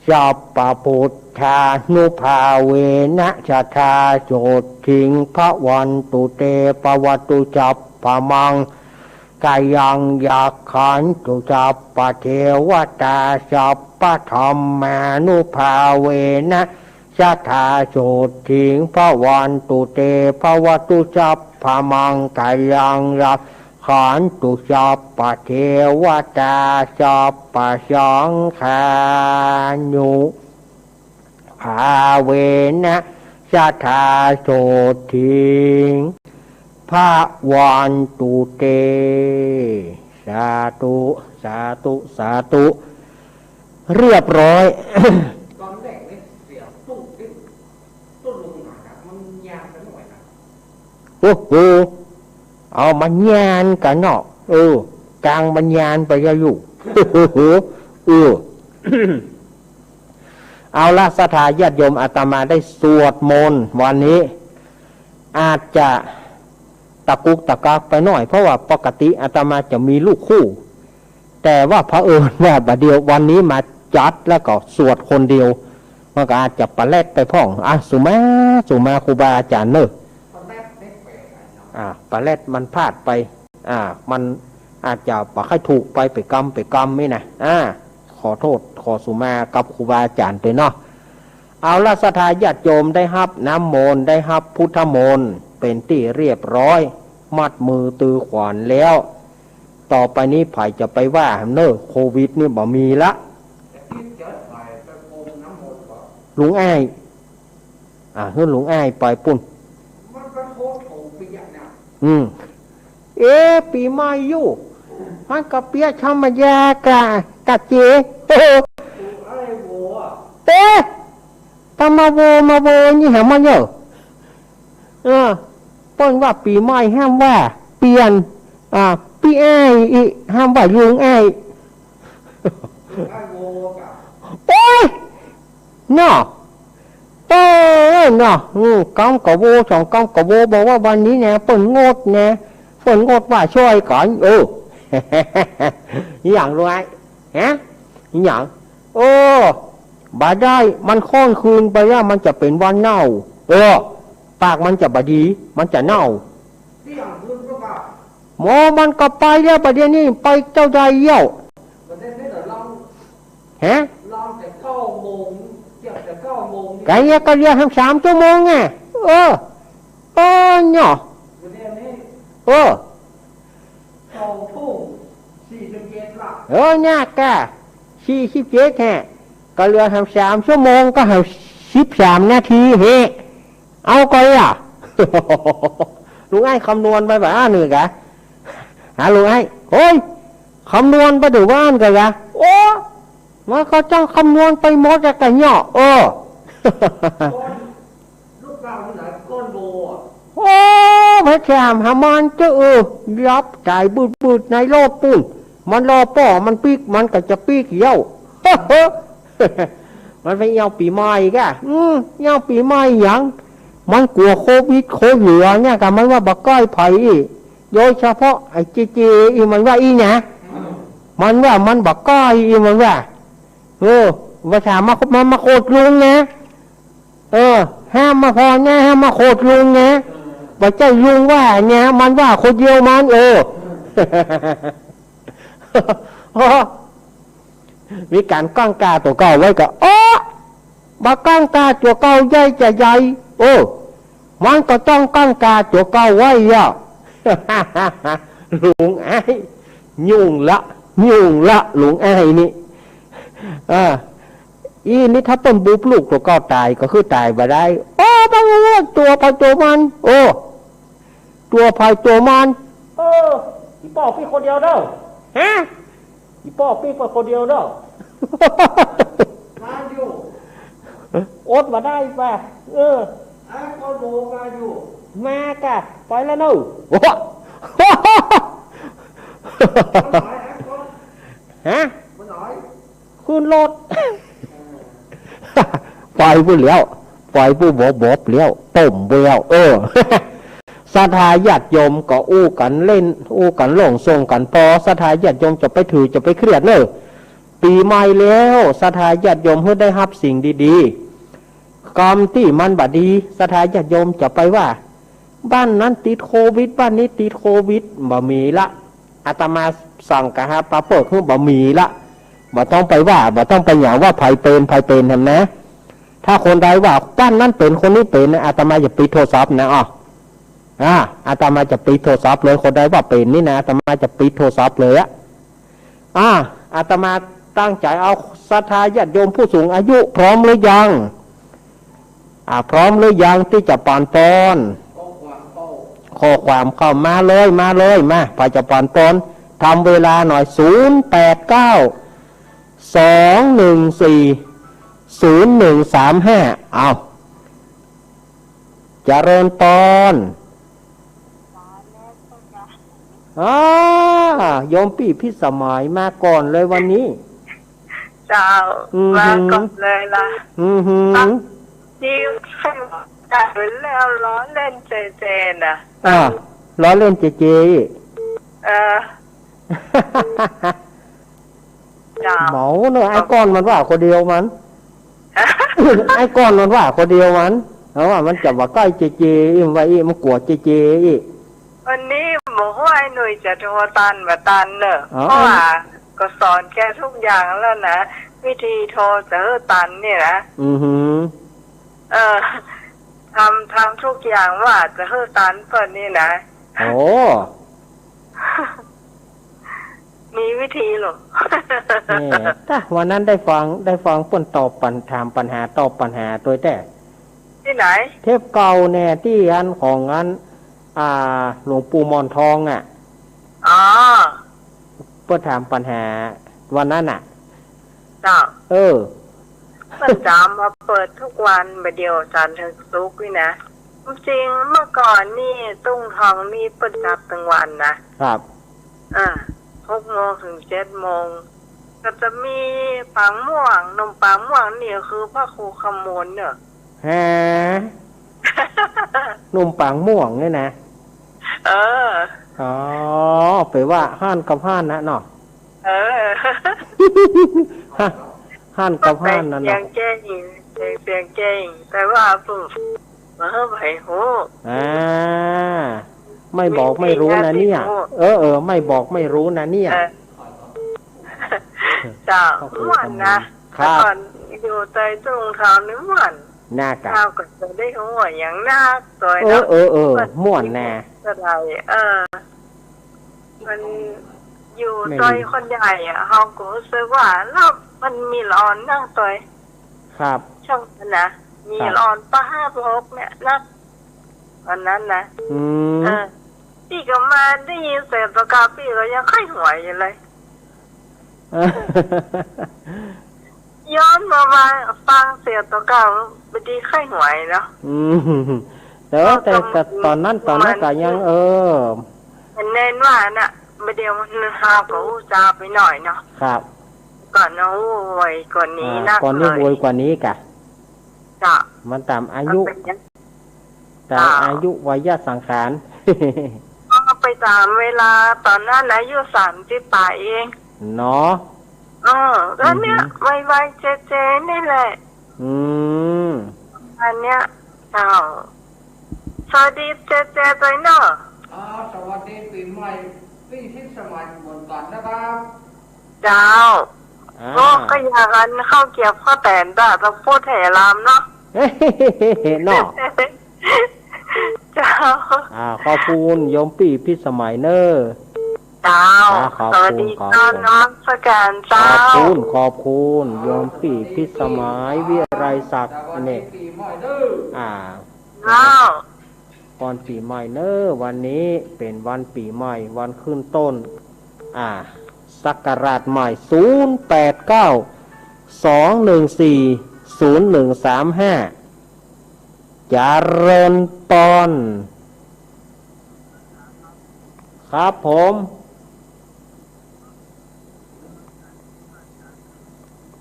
สัพพะพุทธานุภาเวนะ สะทา โสตถิง ภะวันตุ เต ภะวะตุ สัพพะมังคะลัง รักขันตุ สัพพะเทวะตา สัพพะธัมมานุภาเวนะ สะทา โสตถิง ภะวันตุ เต ภะวะตุ สัพพะมังคะลัง รักขันตุ สัพพะเทวะตา สัพพะสังฆานุภาเวนะ สะทา โสตถิง ภะวันตุ เต สาธุ สาธุ สาธุ เรียบร้อย ตอนแรกเนี่ยเสียงตุ๊กติ๊กตุ๊กลงมาครับ มันยาวไปหน่อยนะ โอ้โห เอามันยานกั๋นเนาะ เออ กลางมันยานไปแล้วลูก เออ เอาละ ศรัทธาญาติโยม อาตมาได้สวดมนต์วันนี้ อาจจะตะกุกตะกักไปหน่อย เพราะว่าปกติอาตมาจะมีลูกคู่ แต่ว่าเผอิญว่าบ่าเดี่ยววันนี้มาจัดแล้วก็สวดคนเดียว มันก็อาจจะปะแล็ดไปพ่อง อ่ะ สุมา สุมาครูบาอาจารย์เนอะ อ่า ปะแล็ดมันพลาดไป อ่า มันอาจจะบ่ค่อยถูกไป ไปกำ ไปกำนี่นะ อ่า ขอโทษ ขอสุมากับครูบาอาจารย์ตวยเนาะ เอาละ ศรัทธาญาติโยม ได้ฮับน้ำมนต์ ได้ฮับพุทธมนต์ เป็นตี้เรียบร้อย มัดมือตือขวัญแล้ว ต่อไปนี้ใผจะไปว่าเน่อ โควิดนี่บ่มีละ ลุงอ้าย อ่า หื้อลุงอ้ายไปปู้น อืม เอ๊ะ ปี๋ใหม่อยู่ มันก็เปียกธรรมดากะ กะเจ เอ๊ะ ตะมาโว มาโวนี่หามาเน่อ เออ เปิ้นว่าปี๋ใหม่ห้ามว่าเปียน อ่า ปี๋อ้ายอีก ห้ามว่าลุงอ้าย โอ๊ย เนาะ เออ เนาะ อืม กำกะโว สองกำกะโว บอกว่าวันนี้นะ เปิ้นงดนะ เปิ้นงดว่าซ่อยกั๋น เออ อะหยังลุงอ้าย ฮะ อะหยัง เออ บ่ได้ มันข้อนคืนไปแล้ว มันจะเป๋นวันเน่า เออ ปากมันจะบ่ดี มันจะเน่า หมอมันก็ไปแล้ว บ่าเดี่ยวนี้ไปเต้าใดแล้ว ฮะ กะเยียะกะเหลือหั้นสามชั่วโมงไง เออ เออ เนาะ เออ เออ เนี่ยกะ สี่สิบเจ็ดแฮะ กะเหลือหั้นสามชั่วโมง ก็หั้นสิบสามนาทีแฮะ เอาก่อนล่ะ ลุงอ้ายคำนวณไปบ่าอั้นนึ่งกะ หาลุงอ้าย โอ้ย คำนวณไปดูว่าอั้นกะละ โอ้ มันก็ต้องคำนวณไปหมดอะกะเนาะ เออ โอ้ พระเจ้าหามันเจ้า เออ ยับต๋ายบืดๆ ในโลกปู้น มันรอป้อมันปิ๊ก มันก็จะปิ๊กแล้ว มันไปเยี่ยวปี๋ใหม่กะ อืม เยี่ยวปี๋ใหม่หยัง มันกั๋วโควิดโคเหลือเนี่ยกะ มันว่าบ่ใก้ใผอี้ โดยเฉพาะไอ้เจเจอี้ มันว่าอี้นะ มันว่ามันบ่ใก้อี้ มันว่า เออ บ่าถามมา มา มาโขดลุงนะ เออ ห้ามมาผ่อนะ ห้ามมาโขดลุงนะ บ่ใจ้ลุงว่านะ มันว่าคนเดียวมัน เออ มีก๋านก้างกาตั๋วเก่าไว้กะ เออ บ่าก้างกาตั๋วเก่าใหญ่จะใหญ่ เออ มันก็ต้องก้างกาตั๋วเก่าไว้อะ ลุงอ้าย ยุ่งละ ยุ่งละ ลุงอ้ายนี่ อ่า อี้นี่ถ้าเปิ้นบุบลูกตั๋วเก่าต๋ายก็คือต๋ายบ่ได้ โอ้ บ่ฮู้ ตั๋วใผตั๋วมัน โอ้ ตั๋วใผตั๋วมัน เออ อี่ป้อปี้คนเดียวเน่อ ฮะ อี่ป้อปี้ไปคนเดียวเน่อ มาอยู่ อดบ่ได้ว่ะ เออ อ่ะ ก็โบมาอยู่ มากะ ไปแล้วเน่อ โอ้ มันหน่อย อ่ะ ก็ ฮะ มันหน่อย ขึ้นรถ ไปปู้นแล้ว ไปปู้นบอบๆ แล้ว ต้มปู้นแล้ว เออ ศรัทธาญาติโยมก็อู้กั๋นเล่น อู้กั๋นหลงส่งกั๋นปอ ศรัทธาญาติโยมจะไปถือ จะไปเครียดเน่อ ปี๋ใหม่แล้ว ศรัทธาญาติโยมหื้อได้ฮับสิ่งดีๆ กำตี้มันบ่ดี ศรัทธาญาติโยมจะไปว่า บ้านนั้นติดโควิด บ้านนี้ติดโควิด บ่มีละ อาตมาสั่งกะหาปาเปิ้งหื้อบ่มีละ บ่ต้องไปว่า บ่ต้องไปหยังว่าใผเป๋น ใผเป๋นแหมนะ ถ้าคนใดว่าบ้านนั้นเป๋น คนนี้เป๋นนะ อาตมาจะปิดโทรศัพท์นะ อ้อ อ่า อาตมาจะปิดโทรศัพท์เลย คนใดว่าเป๋นนี่นะ อาตมาจะปิดโทรศัพท์เลยอะ อ่า อาตมาตั้งใจ๋เอา ศรัทธาญาติโยมผู้สูงอายุพร้อมหรือยัง อ่า พร้อมหรือยังตี้จะปานปอน ข้อความเข้ามาเลย มาเลย มา ใผจะปานปอน ทำเวลาหน่อย ศูนย์แปดเก้า สองหนึ่งสี่ ศูนย์หนึ่งสามห้า เอา เจริญปอน อ่า โยมปี้พิสมัยมาก่อนเลยวันนี้ เจ้า อือหือ มาก่อนเลยละ อือหือ นี่ใครบอกจ่ายไปแล้ว ล้อเล่นเจเจน่ะ อ่า ล้อเล่นเจเจ เออ เจ้า เมาเนอะ ไอ้ก้อนมันว่าคนเดียวมัน ไอ้ก้อนมันว่าคนเดียวมัน เพราะว่ามันจะว่าใก้เจเจ อิ้มว่าอี้ มันกั๋วเจเจอี้ วันนี้บ่ฮู้ไอ้หนุ่ยจะโทรตันบ่ตันเนอะ อ๋อ เพราะว่าก็สอนแกทุกอย่างแล้วนะ วิธีโทรจะหื้อตันนี่นะ อือหือ เออ ทำ ทำทุกอย่างว่าจะหื้อตันเปิ้นนี่นะ โอ้ มีวิธีเหรอ นี่ ตะ วันนั้นได้ฟัง ได้ฟังเปิ้นตอบปัญ ถามปัญหา ตอบปัญหาตวยแต๊ ตี้ไหน เทปเก่าแน่ ตี้อันของอัน อ่า หลวงปู่หมอนทองอะ อ๋อ เปิ้นถามปัญหาวันนั้นน่ะ เจ้า เออ เปิ้นจะเอามาเปิดทุกวัน บ่าเดี่ยวจันทร์เถิงศุกร์นี่นะ จริงๆ เมื่อก่อนนี่ ตุ้งทองนี่เปิ้นจับตึงวันนะ ครับ อ่า หกโมงเถิงเจ็ดโมง ก็จะมีปางม่วง หนุ่มปางม่วงนี่ก็คือพระครูคำมนเนอะ ฮะ หนุ่มปางม่วงเนี่ยนะ เออ อ๋อ ไปว่าฮ้านกับฮ้านนะเนาะ เออ ฮ้านกับฮ้านนั่น เสียง เนาะ เก่ง เสียง เสียงเก่ง แต่ว่าผู้ บ่หื้อใผฮู้ อ่า ไม่บอกไม่รู้นะเนี่ย เออ เออ ไม่บอกไม่รู้นะเนี่ย เออ เจ้า ก็คือ ม่วนนะ ครับ แต่ก่อนอยู่ใต้ตุ้งทองนี่ม่วน น่ากะ เฮาก็จะได้ฮู้หยังนักตวย เออ เนาะ เออ เออ ม่วนนะ เท่าใด เออ มันอยู่ แม่น ตวยคนใหญ่อะ เฮาก็ฮู้สึกว่า แล้วมันมีละอ่อนนักตวย ครับ ช่วงนั้นนะ มี ครับ ละอ่อน ป.ห้า ป.หก เนี่ยนะ วันนั้นนะ อืม เออ ปี้ก็มาได้ยินเสียงตั๋วเก่า ปี้ก็ยังใค่หวยอยู่เลย ย้อนมาว่าฟังเสียงตั๋วเก่า บ่ดีใค่หวยเนาะ อืม แต่ว่า แต่ ก็ แต่ต๋อนนั้น ต๋อนนั้นก็ยัง เออ มันแน่นว่าน่ะ บ่าเดี่ยวมันฮาวก็อู้จาไปหน่อยเนาะ ครับ ก่อนเนาะ โอ้ย ก่อนนี้ อ่า นัก ก่อนนี้ เลย โวยกว่านี้กะ จ้ะ มันต๋ามอายุ มันเป็นยัง ต๋าม จ้ะ อายุวัยสังขาร ก็ไปต๋ามเวลา ต๋อนนั้นอายุสามสิบป๋ายเอง เนาะ เออ ก็เนี่ย อือหือ วัยๆ เจๆ นี่แหละ อืม อันเนี้ย เจ้า สวัสดีเจเจตวยเนาะ อ่า สวัสดีปี๋ใหม่ ปี้พิสมัยเหมือนกั๋นนะครับ เจ้า อ่า โอ้ ก็อย่างอันข้าวเกรียบข้าวแตนจ้ะ ต้องพูดแถลำเนาะ เนาะ เจ้า อ่า ขอบคุณโยมปี้พิสมัยเน่อ เจ้า อ่า ขอบคุณ สวัสดี ขอบคุณ เจ้า นมัสก๋าน เจ้า ขอบคุณ ขอบคุณ โยมปี้พิสมัย วิไลศักดิ์ เนี่ย อ่า เจ้า ปอนปี๋ใหม่เน้อ วันนี้เป๋นวันปี๋ใหม่ วันขึ้นต้น อ่า ศักราชใหม่ ศูนย์แปดเก้า สองหนึ่งสี่ ศูนย์หนึ่งสามห้า เจริญปอน ครับผม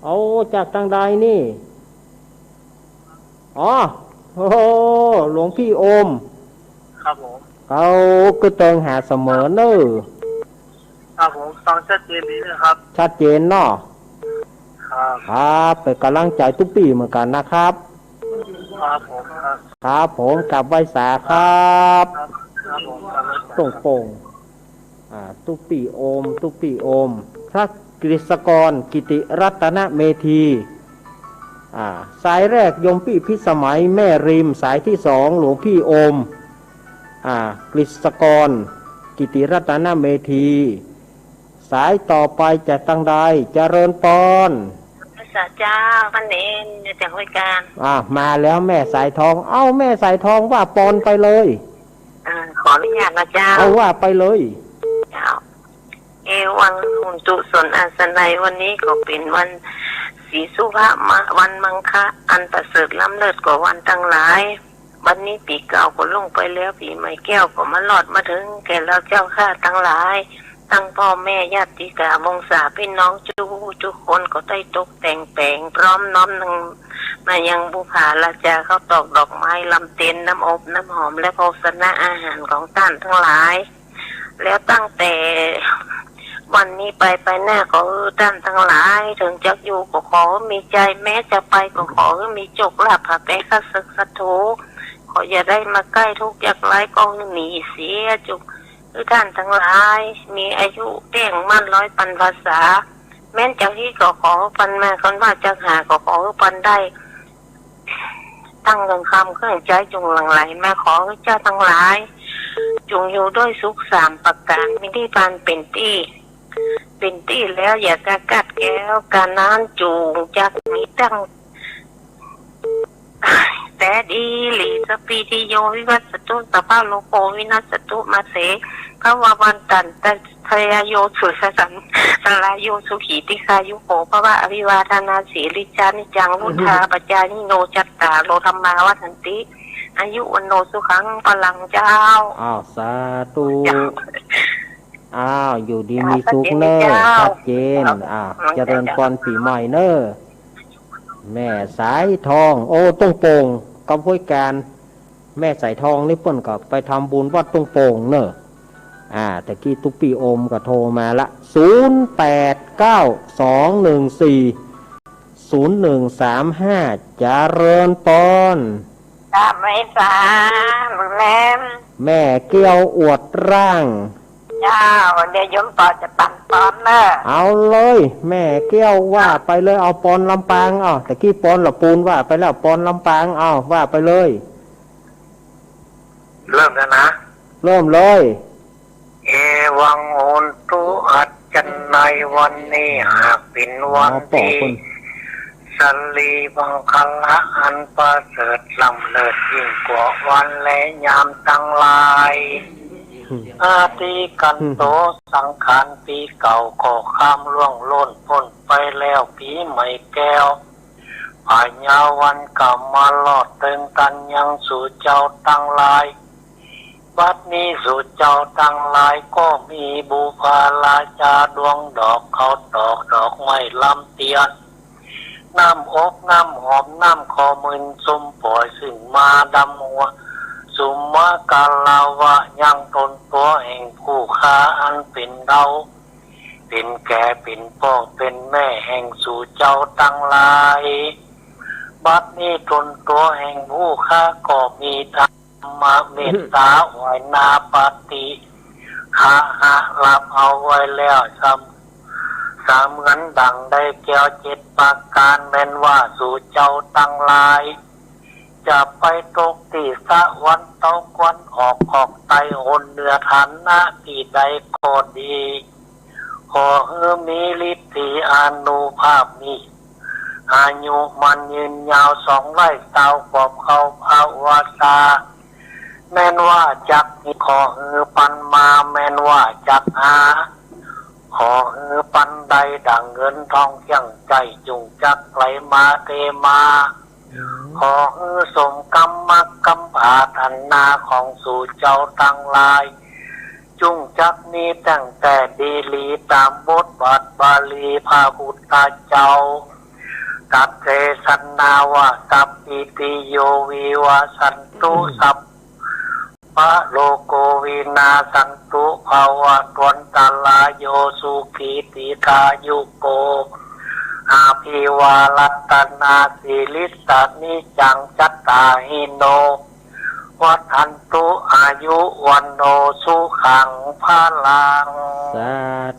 เอาจากตางใดนี่ อ๋อ โอ้โห หลวงพี่โอม ครับผม เขาก็เติงหาเสมอเน้อ ครับผม ฟังชัดเจนดีนะครับ ชัดเจนเนาะ ครับ ครับ เป๋นก๋ำลังใจ๋ตุ๊ปี้เหมือนกั๋นนะครับ ครับผม ครับ ครับผม กราบไหว้สาครับ ครับ ครับผม ครับ ตรงโป่ง อ่า ตุ๊ปี้โอม ตุ๊ปี้โอม พระกฤษกร กิติรัตนเมธี อ่า สายแรกโยมปี้พิสมัย แม่ริม สายที่สองหลวงพี่โอม อ่า กฤษกร กิติรัตนเมธี สายต่อไปจากตางใด เจริญปอน สาเจ้า ป้าเณร มาจากห้วยกลาง อ่า มาแล้วแม่สายทอง เอ้า แม่สายทองว่าปอนไปเลย อ่า ขออนุญาตนะเจ้า เอาว่าไปเลย เจ้า เอวัง โหนตุ สนอาสนัย วันนี้ก็เป๋นวันศรีสุภะมะ วันมังคะ อันประเสริฐล้ำเลิศกว่าวันตังหลาย วันนี้ปี๋เก่าก็ล่วงไปแล้ว ปี๋ใหม่แก้วก็มารอดมาเถิงแก่เฮาเจ้าข้าตังหลาย ตังพ่อแม่ญาติกาวงศาพี่น้องจุ๊จุคนก็ได้ตกแต่งแป๋งพร้อมน้อมนำมายังบุปผาราจา ข้าวตอกดอกไม้ ลำเตน น้ำอบน้ำหอม และโภชนะอาหารของต้านตังหลาย แล้วตั้งแต่วันนี้ไป ไปหน้า ขอหื้อต้านตังหลาย เถิงจักอยู่ก็ขอหื้อมีชัย แม้จะไปก็ขอหื้อมีโชคลาภ ผ่าแป๊ข้าศึกศัตรู ขออย่าได้มาใก้ ทุกข์ยากไร้ก็หื้อหนีเสีย จุกหื้อต้านตังหลาย มีอายุเตี้ยงมั่นร้อยปันพรรษา แม้นจักฮี้ก็ขอหื้อปันมา คันว่าจักหาก็ขอหื้อปันได้ ตั้งเงินคำเครื่องใจ๊จุ่งหลั่งไหลมา ขอหื้อเจ้าตังหลาย จุ่งอยู่ด้วยสุขสามประก๋าน มีนิพพานเป๋นตี้ เป๋นตี้แล้ว อย่ากากัดแก้ว ก๋านนั้นจุ่งจักมีตั้งแต่ดีหลี สัพพีติโยวิวัชชันตุ สัพพะโรโควินัสสันตุ มาเส ภวัตวันตันตะ ชยโยสุขขัง สลาโยสุขี ทีฆายุโกภวะ อภิวาทนาสีลิสสานิจจัง วุฑฒาปจายิโน จัตตาโรธัมมาวัฑฒันติ อายุวัณโณสุขังพลัง เจ้า อ้าว สาธุ เจ้า อ้าว อยู่ดีมีสุขเน้อ ชัดเจน เจ้า อ้าว เจริญปอนปี๋ใหม่เน้อ แม่สายทอง โอ้ ตุ้งโป่ง กับห้วยกลาง แม่สายทองนี่เปิ้นก็ไปทำบุญวัดตุ้งโป่งเน้อ อ่า ตะกี้ตุ๊ปี้โอมก็โทรมาละ ศูนย์แปดเก้า สองหนึ่งสี่ ศูนย์หนึ่งสามห้า เจริญปอน จ้า แม่สา บุญแหลม แม่เกี้ยวอวดร่าง เจ้า เดี๋ยวโยมปอจะปันปอนเน้อ เอาเลย แม่เกี้ยวว่าไปเลย เอาปอนลำปาง เอา ตะกี้ปอนละปูนว่าไปแล้ว ปอนลำปาง เอา ว่าไปเลย เริ่มแล้วนะ เริ่มเลย เอวัง โหนตุ อัจฉนัย วันนี้หากเป๋นวันดี อ๋อ ปอเปิ้น สรีมังคละอันประเสริฐล้ำเลิศยิ่งกว่าวันและยามตังหลาย อืม อาทิคคันโต อืม สังขารปี๋เก่าก็ข้ามล่วงโล้นป๊นไปแล้ว ปี๋ใหม่แก้ว ผายาวันก็มารอดเถิงตันยังสู่เจ้าตังหลาย บัดนี้สู่เจ้าตังหลายก็มีบุปผาราจาดวงดอก ข้าวตอกดอกไม้ ลำเตียน น้ำอบน้ำหอม น้ำขอมื่นส้มป่อย ซึ่งมาดำหัว สุมะกาลาวะยังตนตั๋วแห่งผู้ข้าอันเป๋นเฒ่า เป๋นแก่ เป๋นป้อ เป๋นแม่แห่งสู่เจ้าตังหลาย บัดนี้ตนตั๋วแห่งผู้ข้าก็มีธรรมเมตตาอ้อยนาปฏิฆะหะรับเอาไว้แล้ว เสม- เสมือนดั่งได้แก้วเจ็ดประก๋าน แม้นว่าสู่เจ้าตังหลาย จะไปตกตี้ตะวันตกวันออก ออกใต้ หนเหนือ ฐานะตี้ใดก็ดี ขอหื้อมีฤทธิอานุภาพมี อายุมั่นยืนยาว สองร้อยเต้า ขวบเข้าภาวะตา แม่นว่าจักมี ขอหื้อปันมา แม่นว่าจักหา ขอหื้อปันได้ดั่งเงินทองเคียงใจ๊ จุ่งจักไหลมาเทมา อืม ขอหื้อสมกำมักกำปรารถนาของสูเจ้าตังหลาย จุ่งจักมีแต่งแต่ดีหลีต๋ามบทบาทบาลีพระพุทธเจ้าตรัสเทศนาว่า สัพพีติโยวิวัชชันตุ อืม สัพ พะโรโกวินาสสันตุ ภะวันตะราโย สุขี ทีฆายุโก อะภิวาทะนะสีลิสสะ นิจจังจัตตาริโน วัฑฒันตุ อายุ วัณโณ สุขัง พะลัง สา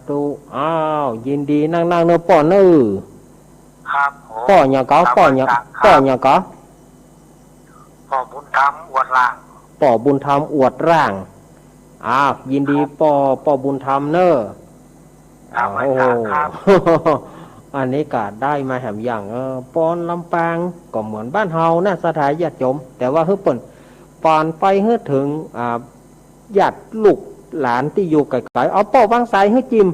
ธุ อ้าว ยินดีนักๆ เน่อป้อเน่อ ครับผม ป้อหยังก่อ นมัสการครับ ป้อหยัง ป้อหยังก่อ ป้อบุญธรรม อวดร่าง ป้อบุญธรรม อวดร่าง อ้าว ยินดี ครับ ป้อ ป้อบุญธรรมเน่อ ครับ อ้าว นมัสการครับ โอ้โห อันนี้ก็ได้มาแหมอย่าง เออ ปอนลำปางก็เหมือนบ้านเฮานะ ศรัทธาญาติโยม แต่ว่าหื้อเปิ้นปานไปหื้อเถิง อ่า ญาติลูกหลานตี้อยู่ไก๋ๆ เอาป้อวางสายหื้อจิม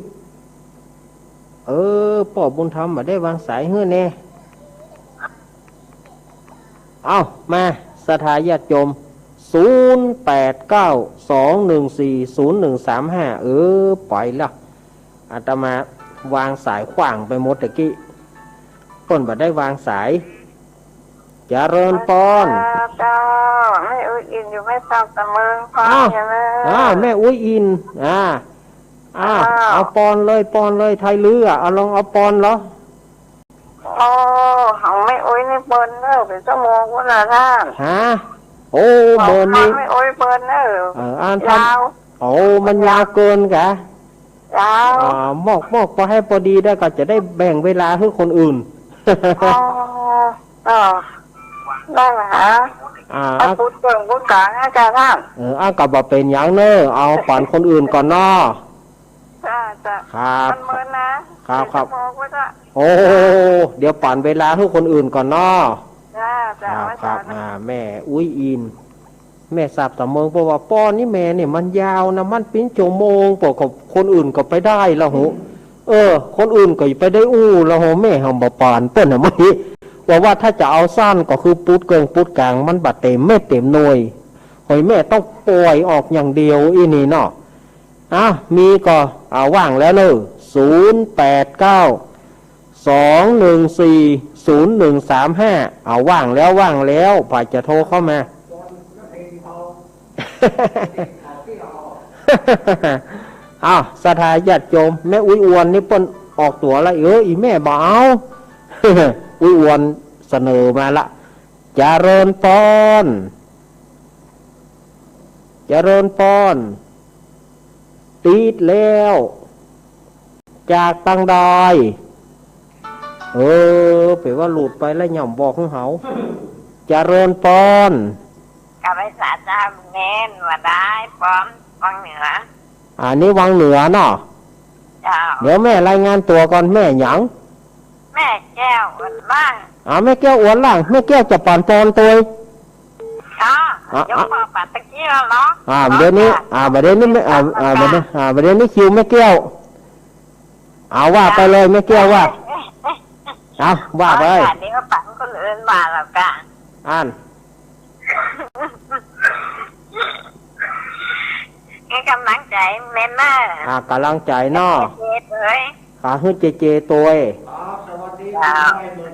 เออ ป้อบุญธรรมบ่ได้วางสายหื้อแน่ เอามา ศรัทธาญาติโยม ศูนย์แปดเก้า สองหนึ่งสี่ ศูนย์หนึ่งสามห้า เออ ไปละ อาตมาวางสายขว้างไปหมดตะกี้ เปิ้นบ่ได้วางสาย เจริญปอน เจ้า แม่อุ๊ยอินอยู่แม่สาบตะเมิง พอ อ้าว อย่างนั้น อ้าว แม่อุ๊ยอิน อ่า อ่า อ้าว เอาปอนเลย ปอนเลย ไทยลื้ออ่ะ เอาลองเอาปอนเหรอ โอ้ ของแม่อุ๊ยนี่เปิ้นเน่อ เป๋นชั่วโมงพุ้นน่ะต้าน ฮะ โอ้ ของ เปิ้นนี่ แม่อุ๊ยเปิ้นเน่อ เออ อ่านทัน ยาว โอ้ มันยาวเกินกะ ยาว อ่า มอก มอก ปอหื้อปอดีได้ก็จะได้แบ่งเวลาหื้อคนอื่น อ๋อ ก็ได้นะ อ่า เอาพูดเกิงพูดกลางนะจ๊ะต้าน เออ อ่ะ ก็บ่เป๋นหยังเน่อ เอาปันคนอื่นก่อนเนาะ จ้ะ จ้ะ ครับ มันเมินนะ ครับ ครับ เดี๋ยวจะบอกว่าจะ โอ้ เดี๋ยวปันเวลาหื้อคนอื่นก่อนเนาะ จ้ะ จ้ะ ครับ ไว้ ครับ จ้ะ อ่า แม่อุ๊ยอิน แม่สาบตะเมิง เพราะว่าปอนนี่แม่เนี่ยมันยาวนะ มันเป๋นชั่วโมง ปอกับคนอื่นก็ไปได้ละโห เออ คนอื่นก็ไปได้อู้ละโห แม่เฮาบ่ปานเปิ้นน่ะ มื้อนี้ ว่า ว่าถ้าจะเอาสั้นก็คือพูดเกิงพูดกลาง มันบ่เต็มเม็ดเต็มหน่วย หอยแม่ต้องปล่อยออกอย่างเดียวอี้นี่เนาะ อ่ะ มีก็ อ่า ว่างแล้วเน่อ ศูนย์แปดเก้า สองหนึ่งสี่ ศูนย์หนึ่งสามห้า เอา ว่างแล้ว ว่างแล้ว ใผจะโทรเข้ามา อ้าว ศรัทธาญาติโยม แม่อุ๊ยอวนนี่เปิ้นออกตั๋วละ เออ อีแม่บ่เอา อุ๊ยอวนเสนอมาละ เจริญปอน เจริญปอน ติดแล้ว จากตังใด เออ เป๋นว่าหลุดไปแล้ว ย่อมบอกหื้อเฮา เจริญปอน กับไหว้สาเจ้าลุงเณร ว่าได้ปอน วังเหนือ อันนี้วังเหนือเนาะ เจ้า เดี๋ยวแม่รายงานตั๋วก่อน แม่หยัง แม่แก้วอวนล่าง อ่า แม่แก้วอวนล่าง แม่แก้วจะปันปอนตวย อ๋อ อ่ะ ยก อ่ะ ปอปัดตะกี้แล้วเหรอ อ่า เดี๋ยวนี้ อ๋อ อ่า บ่าเดี๋ยวนี้แม่ อ่า อ่า บ่าเดี๋ยวนี้ อ่า บ่าเดี๋ยวนี้คิวแม่แก้ว เอาว่าไปเลยแม่แก้วว่า เอาว่าไป อ๋อ เดี๋ยวปันคนอื่นว่าแล้วกะ อ่าน หื้อกำลังใจ๋แม่เน่อ อ่า กำลังใจ๋เนาะ เจเจตวย อ่า หื้อเจเจตวย เจ้า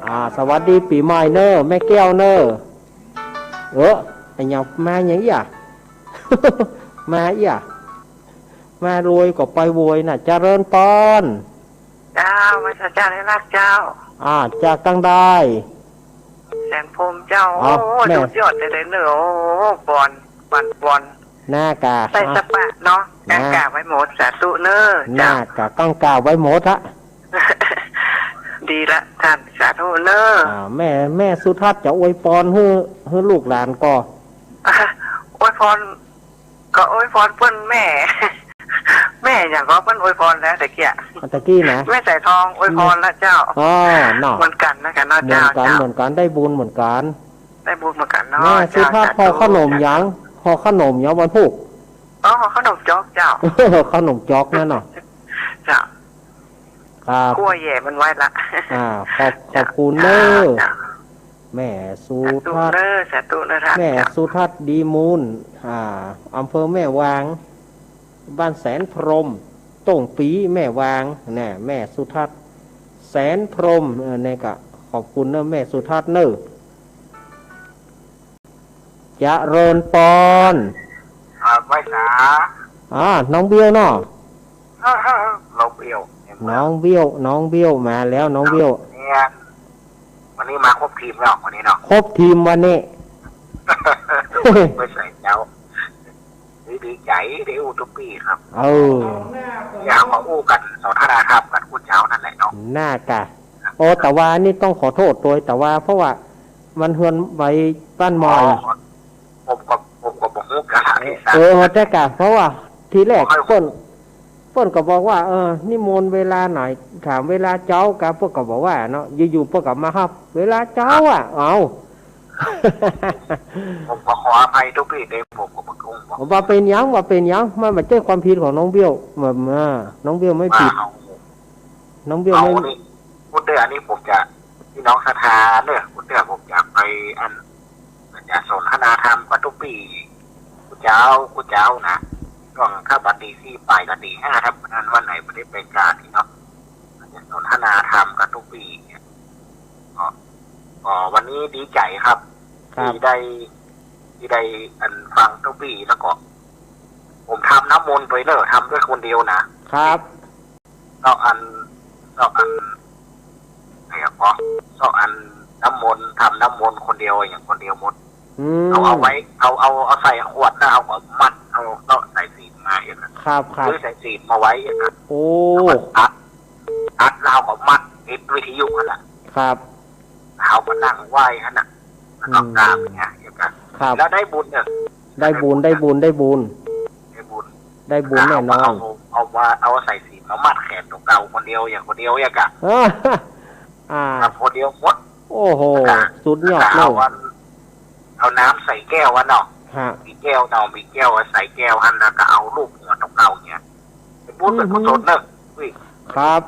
อ่า สวัสดีปี๋ใหม่เน่อ แม่แก้วเน่อ เออ ไอ้หยังมาหยังอี้อะ มาอี้อะ มารวยก็ไปโวยน่ะ เจริญปอน เจ้า ไหว้สาเจ้าได้รับเจ้า อ่า จากตังใด แสนพรหมเจ้า อ๋อ โอ้ แม่ สุดยอดเลยเน่อ โอ้ ปอน ปอน ปอน หน้ากะ ใส่สปะเนาะ หน้า ก้างก้าไว้หมด สาธุเน่อ หน้ากะ เจ้า ก้างก้าไว้หมดละ ดีละท่าน สาธุเน้อ อ่า แม่ แม่สุทัศน์จะอวยปอนหื้อ หื้อลูกหลานก่อ อวยปอน ก็อวยปอนเปิ้นแม่ แม่หยังก็เปิ้นอวยปอนแล้วตะกี้ ตะกี้นะ แม่สายทองอวยปอนละเจ้า อ๋อ เนาะ เหมือนกั๋นนะ กั๋นเนาะ เหมือนกั๋น เจ้า เหมือนกั๋น ได้บุญเหมือนกั๋น ได้บุญเหมือนกั๋นเนาะ แม่สุทัศน์ เจ้า ห่อขนมหยัง ห่อขนมหยังวันพูก อ๋อ ห่อขนมจ๊อกเจ้า ขนมจ๊อกนั่นเนาะ เจ้า ครับ กล้วยแหย่มันไว้ละ อ่า ขอบ ขอบคุณเน้อ เจ้า แม่สุทัศน์ สาธุเน้อ สาธุเน้อท่าน แม่สุทัศน์ ดีมูล อ่า อำเภอแม่วาง บ้านแสนพรหม ต้งปี แม่วาง น่ะ แม่สุทัศน์ แสนพรหม เออ นี่ก็ขอบคุณเน้อ แม่สุทัศน์เน้อ เจริญปอน อ่า ไหว้สา อ่า น้องเบี้ยวเนาะ น้องเบี้ยว น้องเบี้ยว น้องเบี้ยว มาแล้ว น้องเบี้ยว เนี่ย วันนี้มาครบทีมแล้ว วันนี้เนาะ ครบทีมวันนี้ ไหว้สาเจ้า ดี ดีใจ๋ ได้อู้ตุ๊ปี้ครับ เออ เฮาก็อู้กั๋น สนทนาธรรมกั๋น กู้เจ้านั่นแหละเนาะ น่ากะ โอ้ แต่ว่านี่ต้องขอโต้ษตวย แต่ว่าเพราะว่ามันเฮือนไว้บ้านมอย อ๋อ ผมก็ ผมก็บ่ฮู้กาลเทศะ เออ แต่กะ เพราะว่าทีแรก บ่ค่อย เปิ้น เปิ้นก็บอกว่า เออ นิมนต์เวลาไหน ถามเวลาเจ๊ากะ เปิ้นก็บอกว่าเนาะ อยู่ๆ เปิ้นก็มาฮับ เวลาเจ๊าอะ เอ้า ผมก็ขออภัยตุ๊ปี้เด้อ ผมก็บ่ฮู้ บ่เป๋นหยัง บ่เป๋นหยัง มันบ่ใจ้ความผิดของน้องเบี้ยว มา มา น้องเบี้ยวไม่ผิด ว่าเฮา น้องเบี้ยว เอา ไม่ นี่ พูดเตื้ออันนี้ผมจะ พี่น้องศรัทธาเน้อ พูดเตื้อผมจะไปอัน จะสนทนาธรรมกับตุ๊ปี้ กู้เจ้า กู้เจ้านะ ช่วงถ้าบ่าตีสี่ปายกับตีห้า ถ้าบ่านั้นวันไหนบ่ได้ไปการนี่เนาะ จะสนทนาธรรมกับตุ๊ปี้เนี่ย ก็ ก็วันนี้ดีใจ๋ครับ ครับ ตี้ได้ ตี้ได้อันฟังตุ๊ปี้ แล้วก็ ผมทำน้ำมนต์ไปเน้อ ทำด้วยคนเดียวนะ ครับ เซาะอัน เซาะอัน ไอ้อะก็ เซาะอันน้ำมนต์ ทำน้ำมนต์คนเดียว อย่างคนเดียวหมด อืม เอา เอาไว้ เอา เอา เอาใส่ขวดแล้วเอาก็มัด เอาเซาะสายสิญจน์มาเองอะ ครับ ครับ ซื้อสายสิญจน์มาไว้เองอะ โอ้ แล้วก็ตัด ตัดแล้วเอาก็มัดติดวิทยุหั่นแหละ ครับ เอามานั่งไหว้หั่นน่ะ แล้วก็ อืม กราบอย่างเงี้ย เดียวกัน ครับ แล้วได้บุญเนี่ย ได้บุญ ได้บุญ ได้บุญ ได้บุญ ได้บุญแน่นอน เอา เอาว่า เอาสายสิญจน์มามัดแขนตั๋วเก่าคนเดียว อย่างคนเดียวอย่างกะ อ่า ครับ คนเดียวหมด โอ้โห แล้วก็ สุดยอดเลย แล้วก็เอาอัน เอาน้ำใส่แก้วอะเนาะ ฮะ มีแก้วเนาะ มีแก้วอะใส่แก้วหั่น แล้วก็เอาลูบหัวตั๋วเก่าเนี่ย เป๋นบุญเป๋นกุศลเน้อ อืม อุ้ย ครับ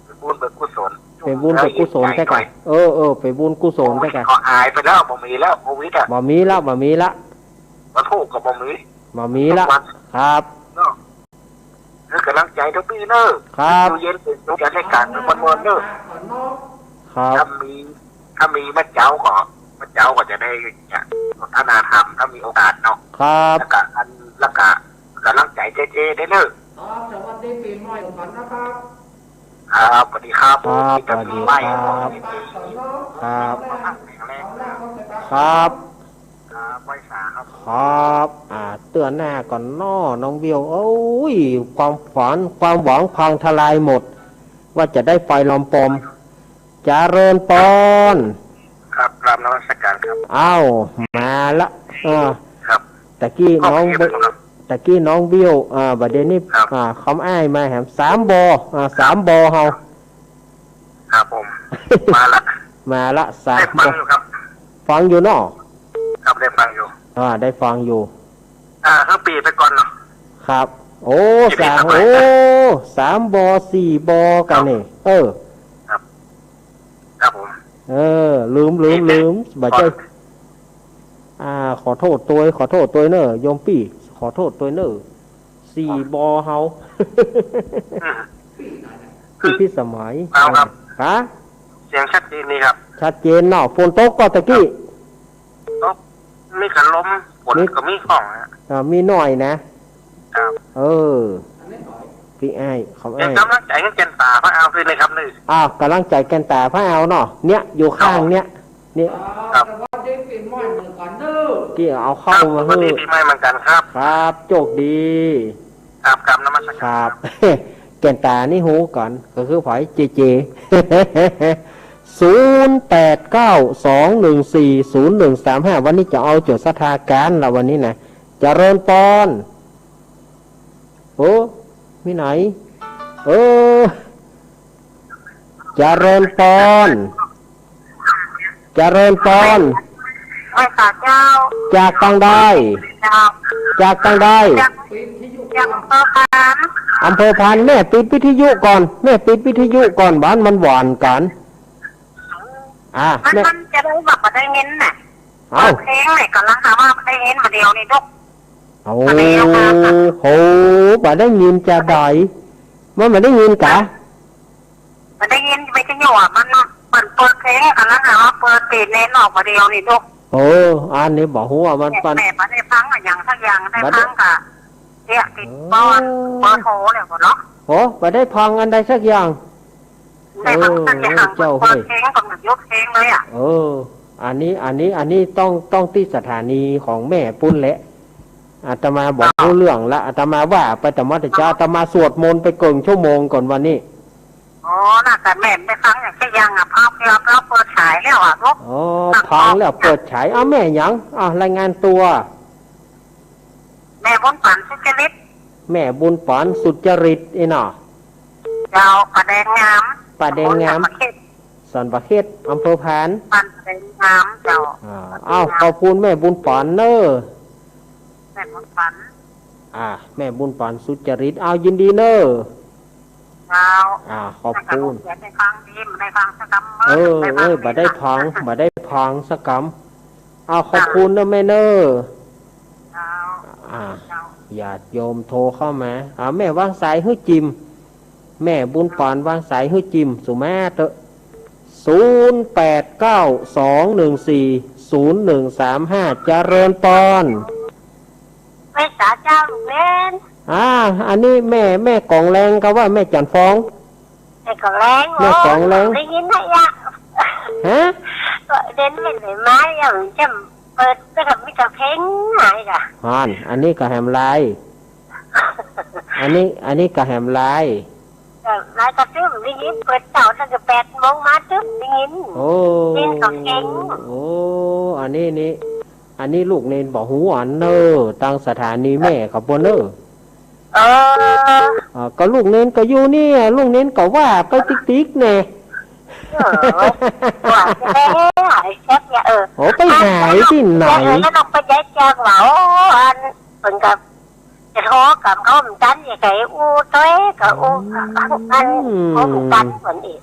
เป๋นบุญเป๋นกุศล เป๋นบุญเป๋นกุศลแท้กะ เออ เออ เป๋นบุญกุศลแท้กะ โควิดก็หายไปแล้ว บ่มีแล้ว โควิดอะ บ่มีละ บ่มีละ วันพูกก็บ่มี บ่มีละ ทุกวัน ครับ เนาะ หื้อกำลังใจ๋ตุ๊ปี้เน้อ ครับ อยู่เย็นเป๋นสุข อย่าได้การเป๋นวันเมินเน้อ ครับ ถ้ามี ถ้ามีเมื่อเจ๊าก็ เมื่อเจ๊าก็จะได้เนี่ย สนทนาธรรม ถ้ามีโอกาสเนาะ ครับ แล้วก็อัน แล้วก็กำลังใจ๋เจ๊ๆ ได้เน้อ ครับ สวัสดีปี๋ใหม่ก่อนนะครับ ครับ สวัสดีครับ ครับ สวัสดีครับ ครับ ครับ ครับ ไหว้สาครับ ครับ อ่า เตื้อหน้าก่อนเนาะ น้องเบี้ยว โอ้ย ความฝัน ความหวังพังทลายหมด ว่าจะได้ไปลอมปอม เจริญปอน ครับ กราบนมัสการครับ อ้าว มาละ เออ ครับ ตะกี้น้อง ก็เก็บครับ ตะกี้น้องเบี้ยว อ่า บ่าเดี่ยวนี้ ครับ อ่า คำอ้ายมาแหม สามบ่อ อ่า สามบ่อเฮา ครับผม มาละ มาละ สาม ได้ฟังอยู่ครับ ฟังอยู่เนาะ ครับ ได้ฟังอยู่ อ่า ได้ฟังอยู่ อ่า คือปีไปก่อนเนาะ ครับ โอ้ ปี สาม ปี โอ้ สามบ่อ สี่บ่อกั๋นนี่ เออ ครับ ครับผม เออ ลืม ลืม ปีไป ลืม บ่าใจ้ ก่อน อ่า ขอโต้ษตวย ขอโต้ษตวยเน้อ โยมปี้ ขอโต้ษตวยเน้อ สี่บ่อเฮา อืม พี่พิสมัย เอาครับ ฮะ เสียงชัดเจนดีครับ ชัดเจนเนาะ ฝนตกก่อตะกี้ ครับ ตก มีกะลม ฝน มี ก็มีของนะ อ่า มีหน่อยนะ ครับ เออ ปี้อ้าย เขา เป๋น อ้าย กำลังใจ๋หื้อแก่นต๋าพะแอวคืนนี้ครับนี่ อ้าว กำลังใจ๋แก่นต๋าพะแอวเนาะ เนี่ย อยู่ข้างเนี่ย เนี่ย ครับ สวัสดีปี๋ใหม่เหมือนกั๋นเน้อ ตี้เอาเข้ามา ครับ หื้อ สวัสดีปี๋ใหม่เหมือนกันครับ ครับ โจคดี ครับ กราบนมัสการ ครับ ครับ แก่นต๋านี่ฮู้ก่อน ก็คือใผ เจเจ ศูนย์แปดเก้า สองหนึ่งสี่ ศูนย์หนึ่งสามห้า วันนี้จะเอาเจ้าศรัทธาก๋านละวันนี้นะ เจริญปอน โอ้ มีไหน เออ เจริญปอน เจริญปอน ไหว้สาเจ้า จากตางใด เจ้า จากตางใด จาก จากอำเภอพาน อำเภอพาน แม่ปิดวิทยุก่อน แม่ปิดวิทยุก่อน บ่าอั้นมันหว่อนกั๋น อ่า มัน แม่ มันจะได้แบบบ่ได้ยินน่ะ เอ้า เปิดเพลงไหนก่อนละคะ ว่าบ่ได้ยินบ่าเดี่ยวนี้ลูก โอ้ บ่าเดี่ยวค่ะ โห บ่ได้ยินจะใด มันบ่ได้ยินกะ บ่ได้ยินวิทยุอะ มันเปิด เปิดเพลงก่อนละคะ ว่าเปิดเพลงแน่นอนบ่าเดี่ยวนี้ลูก เออ อันนี้บ่ฮู้ว่ามัน แม่ ปัน แม่บ่ได้ฟังอะหยังสักอย่าง ได้ บ่ได้ ฟังกะ เนี่ยติดป้อน เออ เบอร์โทรเนี่ยหมดเนาะ โอ้ บ่ได้ฟังอันใดสักอย่าง ได้ฟังสักอย่าง เออ เจ้าเฮ้ย เปิดเพลงก็มันยกเพลงเลยอะ เออ อันนี้ อันนี้ อันนี้ต้อง ต้องตี้สถานีของแม่ปุ้นแหละ อาตมาบ่ฮู้เรื่องละ อาตมาว่าไปแต่เมื่อเช้า อาตมาสวดมนต์ไปเกิ่งชั่วโมงก่อนวันนี้ อ๋อ น่าจะแม่นได้ฟังอย่างเช่นยังอ่ะ ภาพเดียวก็เปิดฉายแล้วอ่ะลูก อ๋อ ฟังแล้วเปิดฉาย เอาแม่หยัง อ่ะ รายงานตัว แม่บุญปันสุจริต แม่บุญปันสุจริต อีเนาะ เจ้า ป่าแดงงาม ป่าแดงงาม ตำบลสันป่าเข็ด สันป่าเข็ด อำเภอพาน บ้านป่าแดงงาม เจ้า อ่า อ้าว ขอบคุณแม่บุญปันเน้อ แม่บุญปัน อ่า แม่บุญปันสุจริต อ้าว ยินดีเน้อ เจ้า อ่า ขอบคุณ ได้ฟังดี ได้ฟังสักกำ เออ ได้ฟัง เออ ดี บ่ได้ฟัง บ่ได้ฟังสักกำ อ้าว ขอบคุณเน้อแม่เน้อ เจ้า อ่า เจ้า ญาติโยมโทรเข้ามา อ่า แม่วางสายหื้อจิม แม่บุญปันวางสายหื้อจิม สุมาเต๊อะ ศูนย์แปดเก้า สองหนึ่งสี่ ศูนย์หนึ่งสามห้า เจริญปอน ไหว้สาเจ้าลูกเณร อ่า อันนี้แม่ แม่กองแรงกาว่าแม่จันทร์ฟอง แม่กองแรง แม่กองแรง ได้ยินไหมยะ ฮะ ก็เด่นไม่ได้มา ยังจะเปิดไปกับมิตรเพลงไหนกะ ฮาน อันนี้ก็แหมลาย อันนี้ อันนี้ก็แหมลาย เออ ลายกระซิบได้ยิน เปิดเสาตั้งแต่แปดโมงมาตึ๊บได้ยิน โอ้ เล่นกับเพลง โอ้ อันนี้นี่ อันนี้ลูกเณรบ่ฮู้อันเน้อ ตางสถานีแม่เขาปู้นเน้อ เออ อ่า ก็ลูกเณรก็อยู่เนี่ย ลูกเณรก็ว่าไปติ๊กๆ แน่ เออ ว่าจะได้หายแซ่บเนี่ย เออ โอ้ ไปหายตี้ไหน เออ แล้วน้องไปย้ายจากว่า โอ้ อัน เปิ้นก็ จะโทรกำเขาเหมือนกัน อย่าไก่อู้ต้อยก็อู้ อืม อัน อู้เหมือนกันเหมือนอีก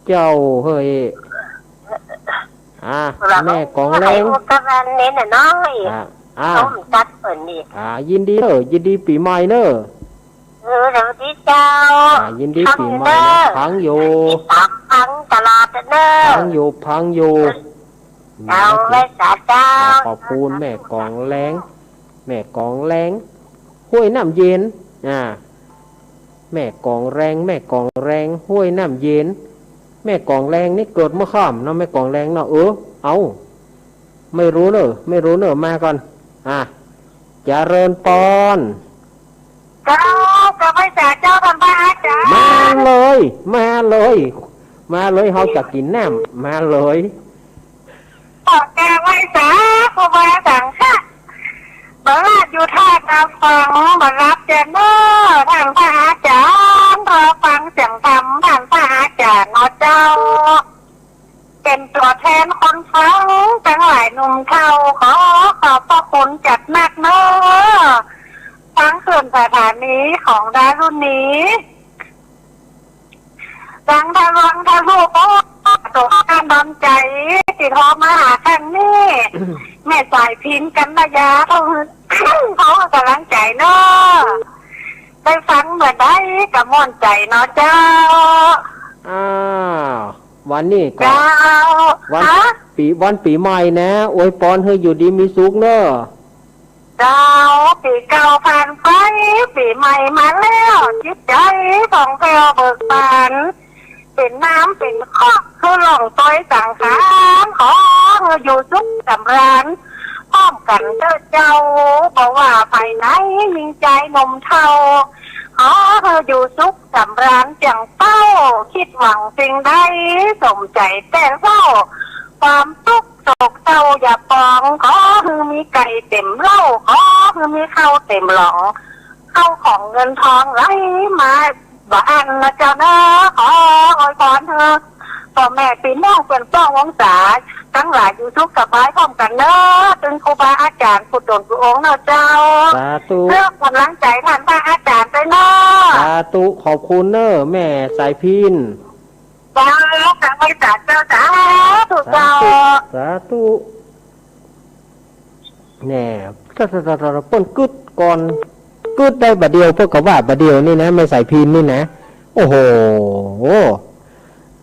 เจ้าเฮ้ย อ่ะ แม่กองแรง อู้กับอันนี้น่ะน้อย อ่ะ อ่ะ เขาเหมือนกันเหมือนอีก อ่ะ ยินดีเน้อ ยินดีปี๋ใหม่เน้อ เออ สวัสดีเจ้า อ่ะ ยินดีปี๋ใหม่เน้อ ฟังอยู่ ติดตามฟังตลอดเน้อ ฟังอยู่ ฟังอยู่ เอาไว้สาเจ้า ขอบคุณแม่กองแรง แม่กองแรง ห้วยน้ำเย็น อ่า แม่กองแรง แม่กองแรง ห้วยน้ำเย็น แม่กองแรงนี่เกิดเมื่อค่ำเนาะ แม่กองแรงเนาะ เออ เอา ไม่รู้เน้อ ไม่รู้เน้อ มาก่อน อ่ะ เจริญปอน เจ้า เจ้าไหว้สาเจ้า ท่านพระอาจารย์ มาเลย มาเลย มาเลย เฮาจะกิ๋นน้ำ มาเลย ขอแก่ไหว้สาครูบาสังฆะ บ่ลาดอยู่ท่าตาฟัง บ่รับแจเน้อ ท่านพระอาจารย์ ขอฟังเสียงธรรม ท่านพระอาจารย์เนาะเจ้า เป็นตั๋วแทนคนฟังตังหลายหนุ่มเฒ่า ขอขอบพระคุณจัดนักเน้อ ฟังขึ้นสถานีของดารุณี ดังทะลวงทะลุโอ้ สมการดอนใจ๋ ตี้โทรมาหาครั้งนี้ แม่สายพิณ กัณยา เขา เขากำลังใจ๋เน้อ ได้ฟังเมื่อใดก็ม่วนใจ๋เนาะเจ้า อ้าว วันนี้ก็ เจ้า วัน ฮะ ปี๋ วันปี๋ใหม่นะ อวยปอนหื้ออยู่ดีมีสุขเน้อ เจ้า ปี๋เก่าผ่านไป ปี๋ใหม่มาแล้ว จิตใจ๋ผ่องแผ้วเบิกบาน เป๋นน้ำเป๋นคอก คือล่องตอยสังขาร ขอหื้ออยู่สุขสำราญ พร้อมกั๋นเต๊อะเจ้า บ่ว่าฝ่ายไหน ญิงจายหนุ่มเฒ่า ข ขอหื้ออยู่สุขสำราญเจียงเศร้า คิดหวังสิ่งใดสมใจ๋แต่เศร้า ความตุ๊กข์โศกเศร้าอย่าปอง ขอหื้อมีไก่เต็มเล้า ขอหื้อมีข้าวเต็มหลอง ข้าวของเงินทองไหลมาบ่อั้นนะเจ้าเนอะ ขออวยพรหื้อป้อแม่ปี้น้องเปื้อนป้องวงศา ตังหลายอยู่สุขสบายพร้อมกั๋นเนอะ ตึงครูบาอาจ๋ารย์กู้ต๋นกู้องค์เนอะเจ้า สาธุ เพื่อก๋ำลังใจ๋ต้านพระอาจ๋ารย์ตวยเนอะ สาธุ ขอบคุณเนอะ แม่สายพิณ เจ้า กราบไหว้สาเจ้า สาธุเจ้า สาธุ สาธุ แน่ เปิ้นกึ๊ดก่อน กึ๊ดได้บ่าเดียว เปิ้นก็ว่าบ่าเดียวนี่นะ แม่สายพิณนี่นะ โอ้โห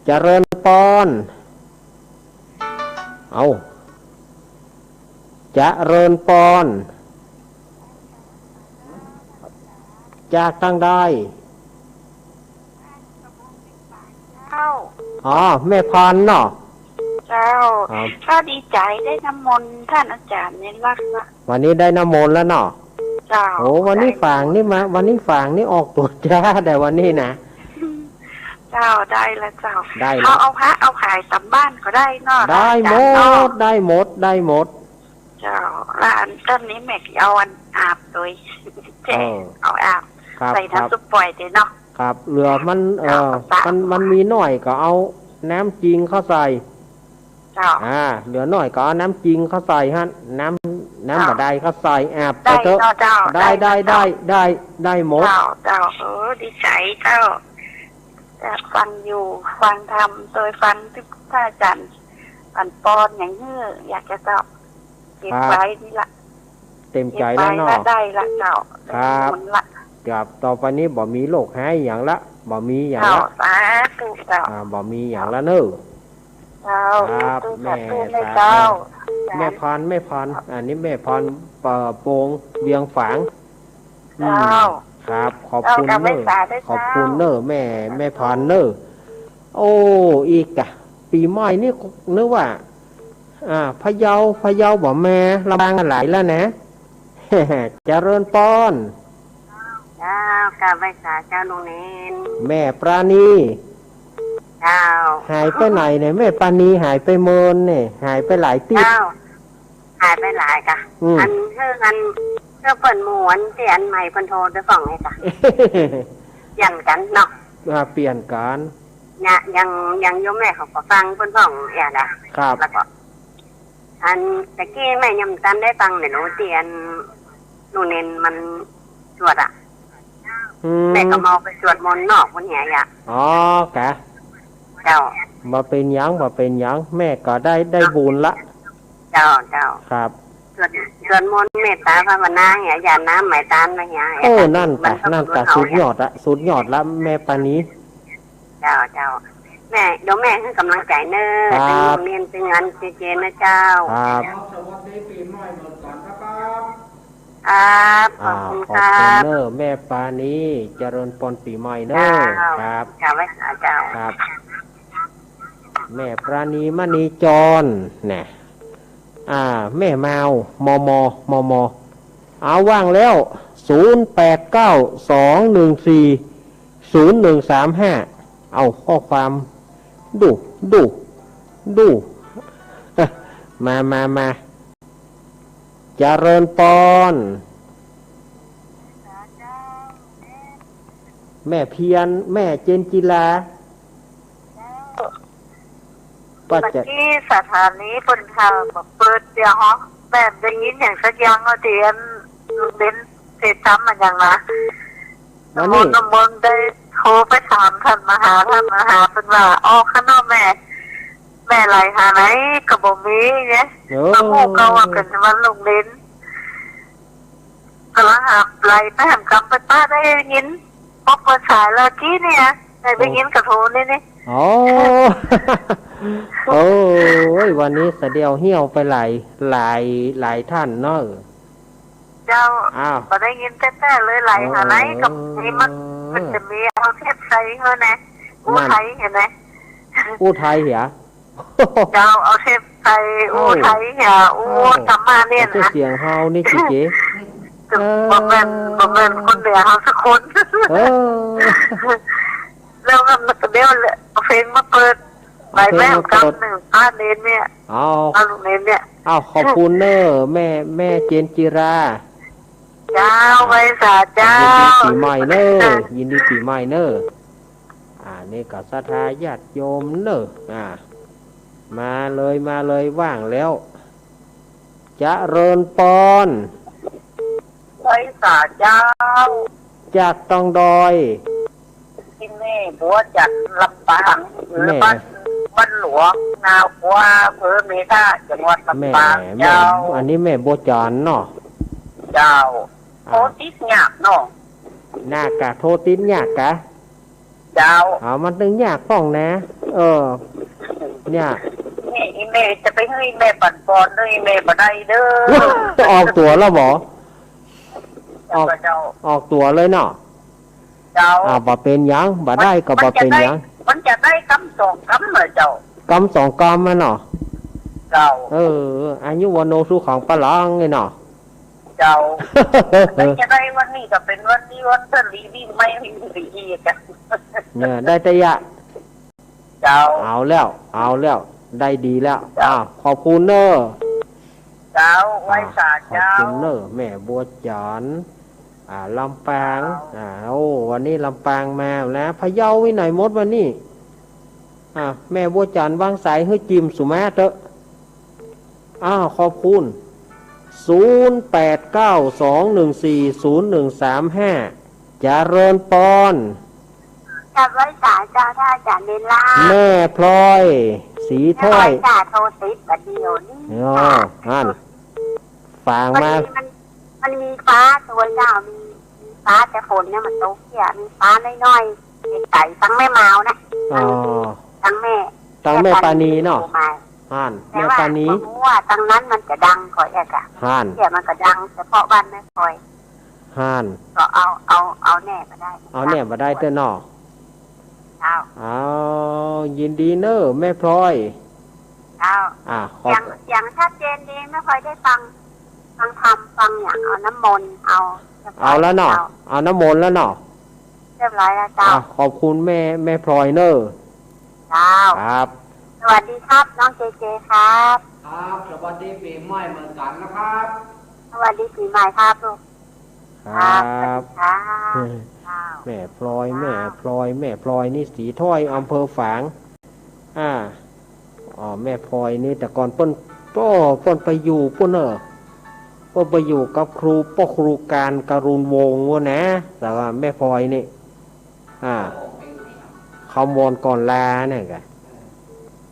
เจริญปอน เอ้า เจริญปอน จากตางใด เจ้า อ๋อ แม่พันเนาะ เจ้า อ๋อ ก็ดีใจ๋ได้น้ำมนต์ต้านอาจ๋ารย์ในวัดละ วันนี้ได้น้ำมนต์แล้วเนาะ เจ้า โอ้ วันนี้ฝางนี่มา วันนี้ฝางนี่ออกตั๋วจ๊า แต่วันนี้นะ เจ้า ได้ละเจ้า ได้ละ เอา เอาพระเอาขายต๋ามบ้านก็ได้เนาะ ได้หมด อาจ๋ารย์เนาะ ได้หมด ได้หมด เจ้า แล้วอันต้นนี้แม่เอาอันอาบตวย เออ เอาอาบ ครับ ใส่น้ำ ครับ ซุปป่อยเต๋อเนาะ ครับ เหลือมัน เออ เจ้า มัน มันมีน้อยก็เอาน้ำจริงเข้าใส่ เจ้า อ่า เหลือน้อยก็เอาน้ำจริงเข้าใส่หั้น น้ำ น้ำ เจ้า บ่าดาลเข้าใส่ อาบไปเต๊อะ ได้เนาะเจ้า ได้ ได้ ได้เนาะเจ้า ได้ ได้ ได้หมด เจ้า เจ้า เออ ดีใจ๋เจ้า จะฟังอยู่ ฟังธรรม ตวยฟังตี้พระอาจ๋ารย์ อันปอนอย่างนี้ อยากจะเจ้า เก็บ ครับ ไว้นี่ละ เต็มใจ๋แล้วเนาะ เก็บไว้ละ ได้ละเจ้า ครับ ได้บุญละ ครับ ต่อไปนี้บ่มีโรคหายหยังละ บ่มีหยังละ เจ้า สาธุเจ้า อ่า บ่มีหยังละเนอะ เจ้า ครับ สาธุ แม่ สาธุ สาธุ เจ้า แม่พัน แม่พัน อันนี้แม่พัน เอ่อ โปง เวียงฝาง เจ้า อืม ครับ ขอบคุณเนอะ เจ้า กราบไหว้สาด้วยเจ้า ขอบคุณเนอะ แม่ แม่พันเนอะ โอ้ อีกอะ ปี๋ใหม่นี่นึกว่า อ่า พะเยา พะเยาบ่แม่ ลำปางหลายแล้วนะ เจริญปอน เจ้า กราบไหว้สาเจ้าลุงเณร แม่ปราณี เจ้า หายไปไหนเนี่ย แม่ปราณีหายไปเมินเนี่ย หายไปหลายตี้ เจ้า หายไปหลายกะ อืม อันเฮืออันเฮือเปิ้นหมู่อันตี้อันใหม่เปิ้นโทรไปฟ้องไอ้กะ เปลี่ยนกั๋นเนาะ อ่า เปลี่ยนกั๋น เนี่ย อย่าง อย่างโยมแม่เขาก็ฟังเปิ้นฟ้องเอียนะ ครับ แล้วก็ อันตะกี้แม่ยังบ่ทันได้ฟังเนี่ย โน้ตี้อันลุงเณรมันสวดอะ อืม แม่ก็เมาไปสวดมนต์นอกพุ้นเหียอะ อ๋อ กะ เจ้า บ่เป๋นหยัง บ่เป๋นหยัง แม่ก็ได้ ได้บุญละ เจ้า เจ้า ครับ สวด สวดมนต์เมตตาภาวนาเหีย หยาดน้ำไหม้ตานมาเหีย เออ นั่นกะ มันก็ นั่นกะ สุดยอดละ สุดยอดละ แม่ปราณี เจ้า เจ้า แม่ เดี๋ยวแม่หื้อกำลังใจ๋เน่อ ครับ เป๋นโรงเรียนเป๋นงานเจเจนะเจ้า ครับ ครับ ขอบคุณครับ อ่า ขอบคุณเน่อ แม่ปราณี เจริญปอนปี๋ใหม่เน่อ เจ้า ครับ เจ้า ไหว้สาเจ้า ครับ แม่ปราณี มณีจร น่ะ อ่า แม่มาว มม มม เอา ว่างแล้ว ศูนย์แปดเก้า สองหนึ่งสี่ ศูนย์หนึ่งสามห้า เอาข้อความ ดู ดู ดู มา มา มา เจริญปอน แม่เพียร แม่เจนจิลา ป้าจะ เมื่อกี้สถานีเปิ้นข่าวบอกเปิดเสียงฮ้อง แม่ได้ยินอย่างสักอย่างว่าเตียนเบนเศรษฐธรรมมันอย่างนะ วันนี้ น้ำมนต์ น้ำมนต์ได้โทรไปถามท่านมหา ท่านมหาเปิ้นว่า ออกข้างนอกแม่ แม่ไหลหาไหนก็บ่มีไง โอ้ มาหมู่เก่าว่าเปิ้นวันลงเล่น กำลังหาไหลไปแหมกำไปป้าได้ยิน พอเปิดสายแล้วกี้เนี่ย ได้ยินกระโทรนี่นี่ อ๋อ โอ้ย วันนี้สะเดี่ยวเหี่ยวไปหลาย หลาย หลายท่านเนาะ เจ้า อ้าว บ่ได้ยินแต๊ๆ เลย ไหลหาไหนก็ เออ นี่มัน มันจะมีเอาเทปใส่เฮานะ อู้ไทยเหียนะ อู้ไทยเหีย เจ้า เอาเทปใส่อู้ไทยเหีย อู้ เอ้า ธรรมะเนี่ยนะ เสียงเฮานี่เก๋ๆ เออ บ่แม่น บ่แม่นคนเหนือเฮาสักคน เออ แล้วมันก็เดี๋ยวแหละ เอาเพลงมาเปิด เอาเพลงมาเปิด หลายแบบกำนึ่ง พระเณรเนี่ย เอา เอาลูกเณรเนี่ย เอา ขอบคุณเน้อ แม่ แม่เจนจิรา เจ้า ไหว้สาเจ้า ยินดีปี๋ใหม่เน้อ ยินดีปี๋ใหม่เน้อ อ่า นี่ก็ศรัทธาญาติโยมเน้อ อ่า มาเลย มาเลย ว่างแล้ว เจริญปอน ไหว้สาเจ้า จากตางใด ตี้แม่บัวจันทร์ ลำปาง แม่ บ้าน บ้านหลวงนาวัว อำเภอเมทา จังหวัดลำปาง แม่ เจ้า อันนี้แม่บัวจันทร์เนาะ เจ้า อ่า โทรติดยากเนาะ น่ากะ โทรติดยากกะ เจ้า เอา มันตึงยากป้องนะ เออ เนี่ย นี่อีแม่จะไปหื้ออีแม่ปั๋นปอนเด้อ อีแม่บ่ได้เด้อ ออกตั๋วแล้วบ่ ออก เจ้า ออกตั๋วเลยเนาะ เจ้า อ่า บ่เป๋นหยัง บ่ได้ก็บ่เป๋นหยัง มันจะได้ มันจะได้กำสองกำเหรอเจ้า กำสองกำอะเนาะ เจ้า เออ อายุวัณโณสุขังพลังไงเนาะ เจ้า มันจะได้วันนี้ก็เป๋นวันดี วันสะหลีปี๋ใหม่ปี๋อีกอะ เนี่ย ได้แต่ยะ เจ้า เอาแล้ว เอาแล้ว ได้ดีแล้ว เจ้า อ่า ขอบคุณเน้อ เจ้า ไหว้สาเจ้า อ่า ขอบคุณเน้อ แม่บัวจันทร์ อ่า ลำปาง เจ้า อ่า โอ้ วันนี้ลำปางมาแล้ว พะเยาไปไหนหมดวันนี้ อ่า แม่บัวจันทร์วางสายหื้อจิมสุมาเต๊อะ อ้าว ขอบคุณ ศูนย์แปดเก้าสองหนึ่งสี่ศูนย์หนึ่งสามห้า เจริญปอน กราบไหว้สาเจ้า ท่านอาจ๋ารย์เณรลา แม่พลอย สีถ้อย แม่พลอยจ้า โทรติดบ่าเดี่ยวนี้ อ๋อ ค่ะ อั้น ฝากมา พอดีมัน มันมีฟ้าตั๋วเจ้า มี มีฟ้าแต่ฝนเนี่ยมันตกเสี้ย มีฟ้าน้อยๆ ใสๆ ตังแม่มาวนะ อ๋อ ตังแม่ ตังแม่ปานีเนาะ หั้น แต่ว่า แม่ปานี บ่ฮู้ว่าตังนั้นมันจะดังก่อแอ๊กอะ หั้น เสียงมันก็ดังเฉพาะบ้านแม่พลอย หั้น ก็เอา เอา เอาแน่บ่ได้ เอาแน่บ่ได้เต๊อะเนาะ เจ้า เอา ยินดีเน้อแม่พลอย เจ้า อ่ะ ขอบ เสียง เสียงชัดเจนดี แม่พลอยได้ฟัง ฟังธรรม ฟังอย่าง เอาน้ำมนต์ เอา เอาแล้วเนาะ เอา เอาน้ำมนต์แล้วเนาะ เรียบร้อยแล้วเจ้า อ่ะ ขอบคุณแม่ แม่พลอยเน้อ เจ้า ครับ สวัสดีครับ น้องเจเจครับ ครับ สวัสดีปี๋ใหม่เหมือนกั๋นนะครับ สวัสดีปี๋ใหม่ครับลูก ครับ ครับ สวัสดีครับ เออ เจ้า แม่พลอย ครับ แม่พลอย แม่พลอยนี่สีถ้อย อำเภอฝาง อ่า อ๋อ แม่พลอยนี่แต่ก่อนเปิ้น โอ้ เปิ้นไปอยู่ปู๊นเน่อ เปิ้นไปอยู่กับครู ป้อครูการ การุณวงศ์ ปู๊นนะ แต่ว่าแม่พลอยนี่ อ่า คำวอนก่อนลาเนี่ยกะ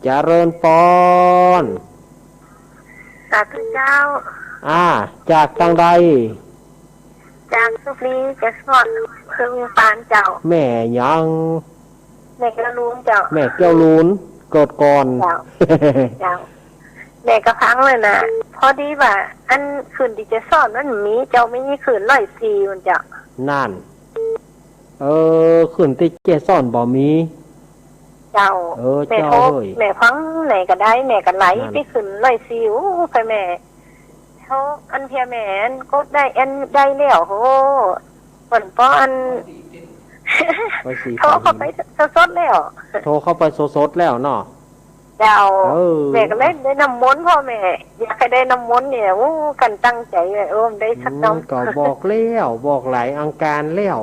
เจริญปอน สาธุเจ้า อ่า จากตางใด จากสุพรรณ จะสอนเพิ่งปานเจ้า แม่หยัง แม่แก้วลูนเจ้า แม่แก้วลูน เกิดก่อน เจ้า เจ้า แม่ก็ฟังเลยนะ พอดีว่า อันคลื่นตี้จะสอนมันมีเจ้า ไม่มีคลื่นร้อยสี่มันเจ้า นั่น เออ คลื่นตี้จะสอนบ่มี เจ้า เออ แม่โทร เจ้าเอ้ย แม่ฟังไหนก็ได้ แม่ก็ไหล นั่น ไปขึ้นร้อยสี่ โอ้ ไปแม่ โทร อันเพียแม่อันกดได้ อันได้แล้ว โห เปิ้นป้ออัน ร้อยสี่ โทรเข้าไปสดๆ แล้ว โทรเข้าไปสดๆ แล้วเนาะ เจ้า เออ แม่ก็เลยได้น้ำมนต์ พ่อแม่ อยากหื้อได้น้ำมนต์เนี่ย โอ้ กั๋นตั้งใจ๋เลย โอ้ ได้สักน้ำ อืม ก็บอกแล้ว บอกหลายอังคารแล้ว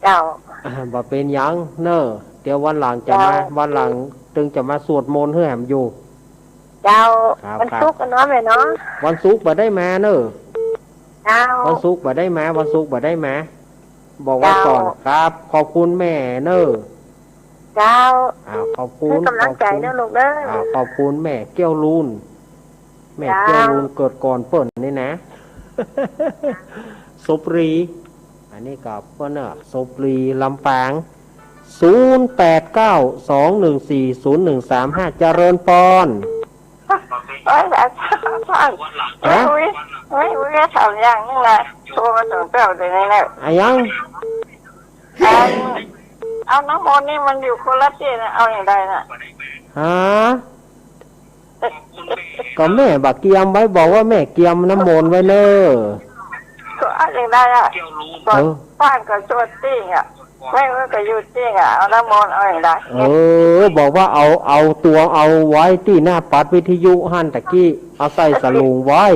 เจ้า อ่า บ่เป๋นหยังเน้อ เดี๋ยววันหลังจะมา เจ้า วันหลังตึงจะมาสวดมนต์หื้อแหมอยู่ เจ้า ครับ วันศุกร์ ครับ อะเนาะแม่เนาะ วันศุกร์บ่ได้มาเน้อ เจ้า วันศุกร์บ่ได้มา วันศุกร์บ่ได้มา บอกไว้ก่อน เจ้า ครับ ขอบคุณแม่เน้อ เจ้า อ่า ขอบคุณ หื้อกำลังใจ๋ ขอบคุณ เน้อลูกเน้อ อ่า ขอบคุณแม่แก้วลูน แม่ เจ้า แก้วลูนเกิดก่อนเปิ้นนี่นะ สุพรรณ อันนี้ก็เปิ้นเน้อ สุพรรณ ลำปาง ศูนย์แปดเก้าสองหนึ่งสี่ศูนย์หนึ่งสามห้า เจริญปอน โอ๊ย อาจ๋ารย์ ฮะ อุ๊ย อุ๊ย อุ๊ย ถามอย่างนึ่งนะ โทรมาสองเจ้าเดี๋ยวนี้นะ อะหยัง อัน เอาน้ำมนต์นี่มันอยู่คนละตี้นะ เอาอย่างใดน่ะ ฮะ ก็แม่บ่าเกียมไว้ บอกว่าแม่เกียมน้ำมนต์ไว้เน้อ เองได้อะ เออ บ้านก็สวดติ้งอะ แม่ก็อยู่ติ้งอะ เอาน้ำมนต์เอาเองได้ เออ บอกว่าเอา เอาตวงเอาไว้ตี้หน้าปัดวิทยุหั้นตะกี้ เอาใส่สลุงไว้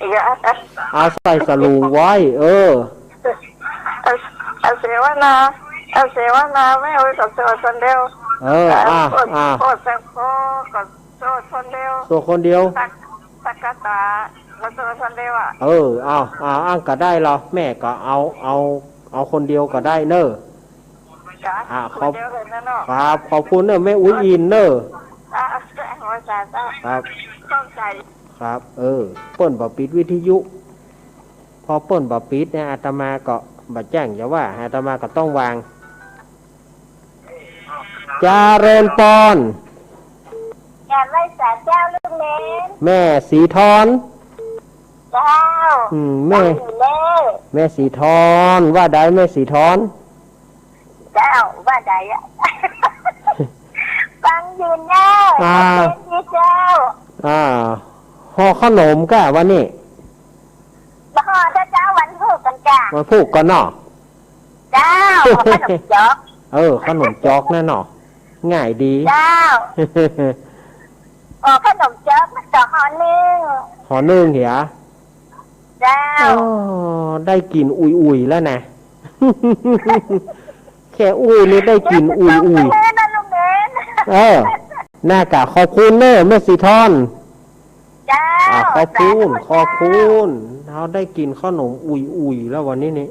อีกอะ เอาใส่สลุงไว้ เออ เอา เอาเสวนา เอาเสวนา แม่ก็สวดคนเดียว เออ อ่ะ อ่ะ โพธิสัตว์โพธิก็ สวดคนเดียว สวดคนเดียว สัก สักกะตา ก็สวดคนเดียวอะ เออ เอา เอา อั้นก็ได้ละ แม่ก็เอา เอา เอาคนเดียวก็ได้เน่อ จ้ะ อ่ะ ขอบ คนเดียวเลยนะเนาะ ครับ ขอบคุณเน่อ แม่อุ๊ยอินเน่อ อ่ะ หัวใจจ้ะ ครับ เข้าใจ ครับ เออ เปิ้นบ่ปิดวิทยุ พอเปิ้นบ่ปิดเนี่ย อาตมาก็บ่แจ้งจะว่า อาตมาก็ต้องวาง จาเริญปอน กราบไหว้สาเจ้าลูกเณร แม่สีทอน เจ้า อืม แม่ ฟังอยู่เน่อ แม่สีทอน ว่าใดแม่สีทอน เจ้า ว่าใดอะ ฟังอยู่เน่อ อ่า เป็นดีเจ้า อ่า ห่อขนมก้าวันนี้ บ่ห่อเจ้า วันพูกกั๋นจ้ะ วันพูกกั๋นเนาะ เจ้า ขนมจ๊อก เออ ขนมจ๊อกนั่นเนาะ ง่ายดี เจ้า โอ้ ขนมจ๊อกมันก็ห่อนึ่ง ห่อนึ่งเหีย เจ้า อ๋อ ได้กลิ่นอุ่ยๆ แล้วนะ แค่อู้นี่ได้กลิ่นอุ่ยๆ เดี๋ยวจะต้องไปเล่นนะลุงเบน เออ น่ากะขอบคุณเน่อ แม่สีทอน เจ้า อ่า ขอบคุณ สาธุ ขอบคุณ เฮาได้กิ๋นขนมอุ่ยๆ แล้ววันนี้นี่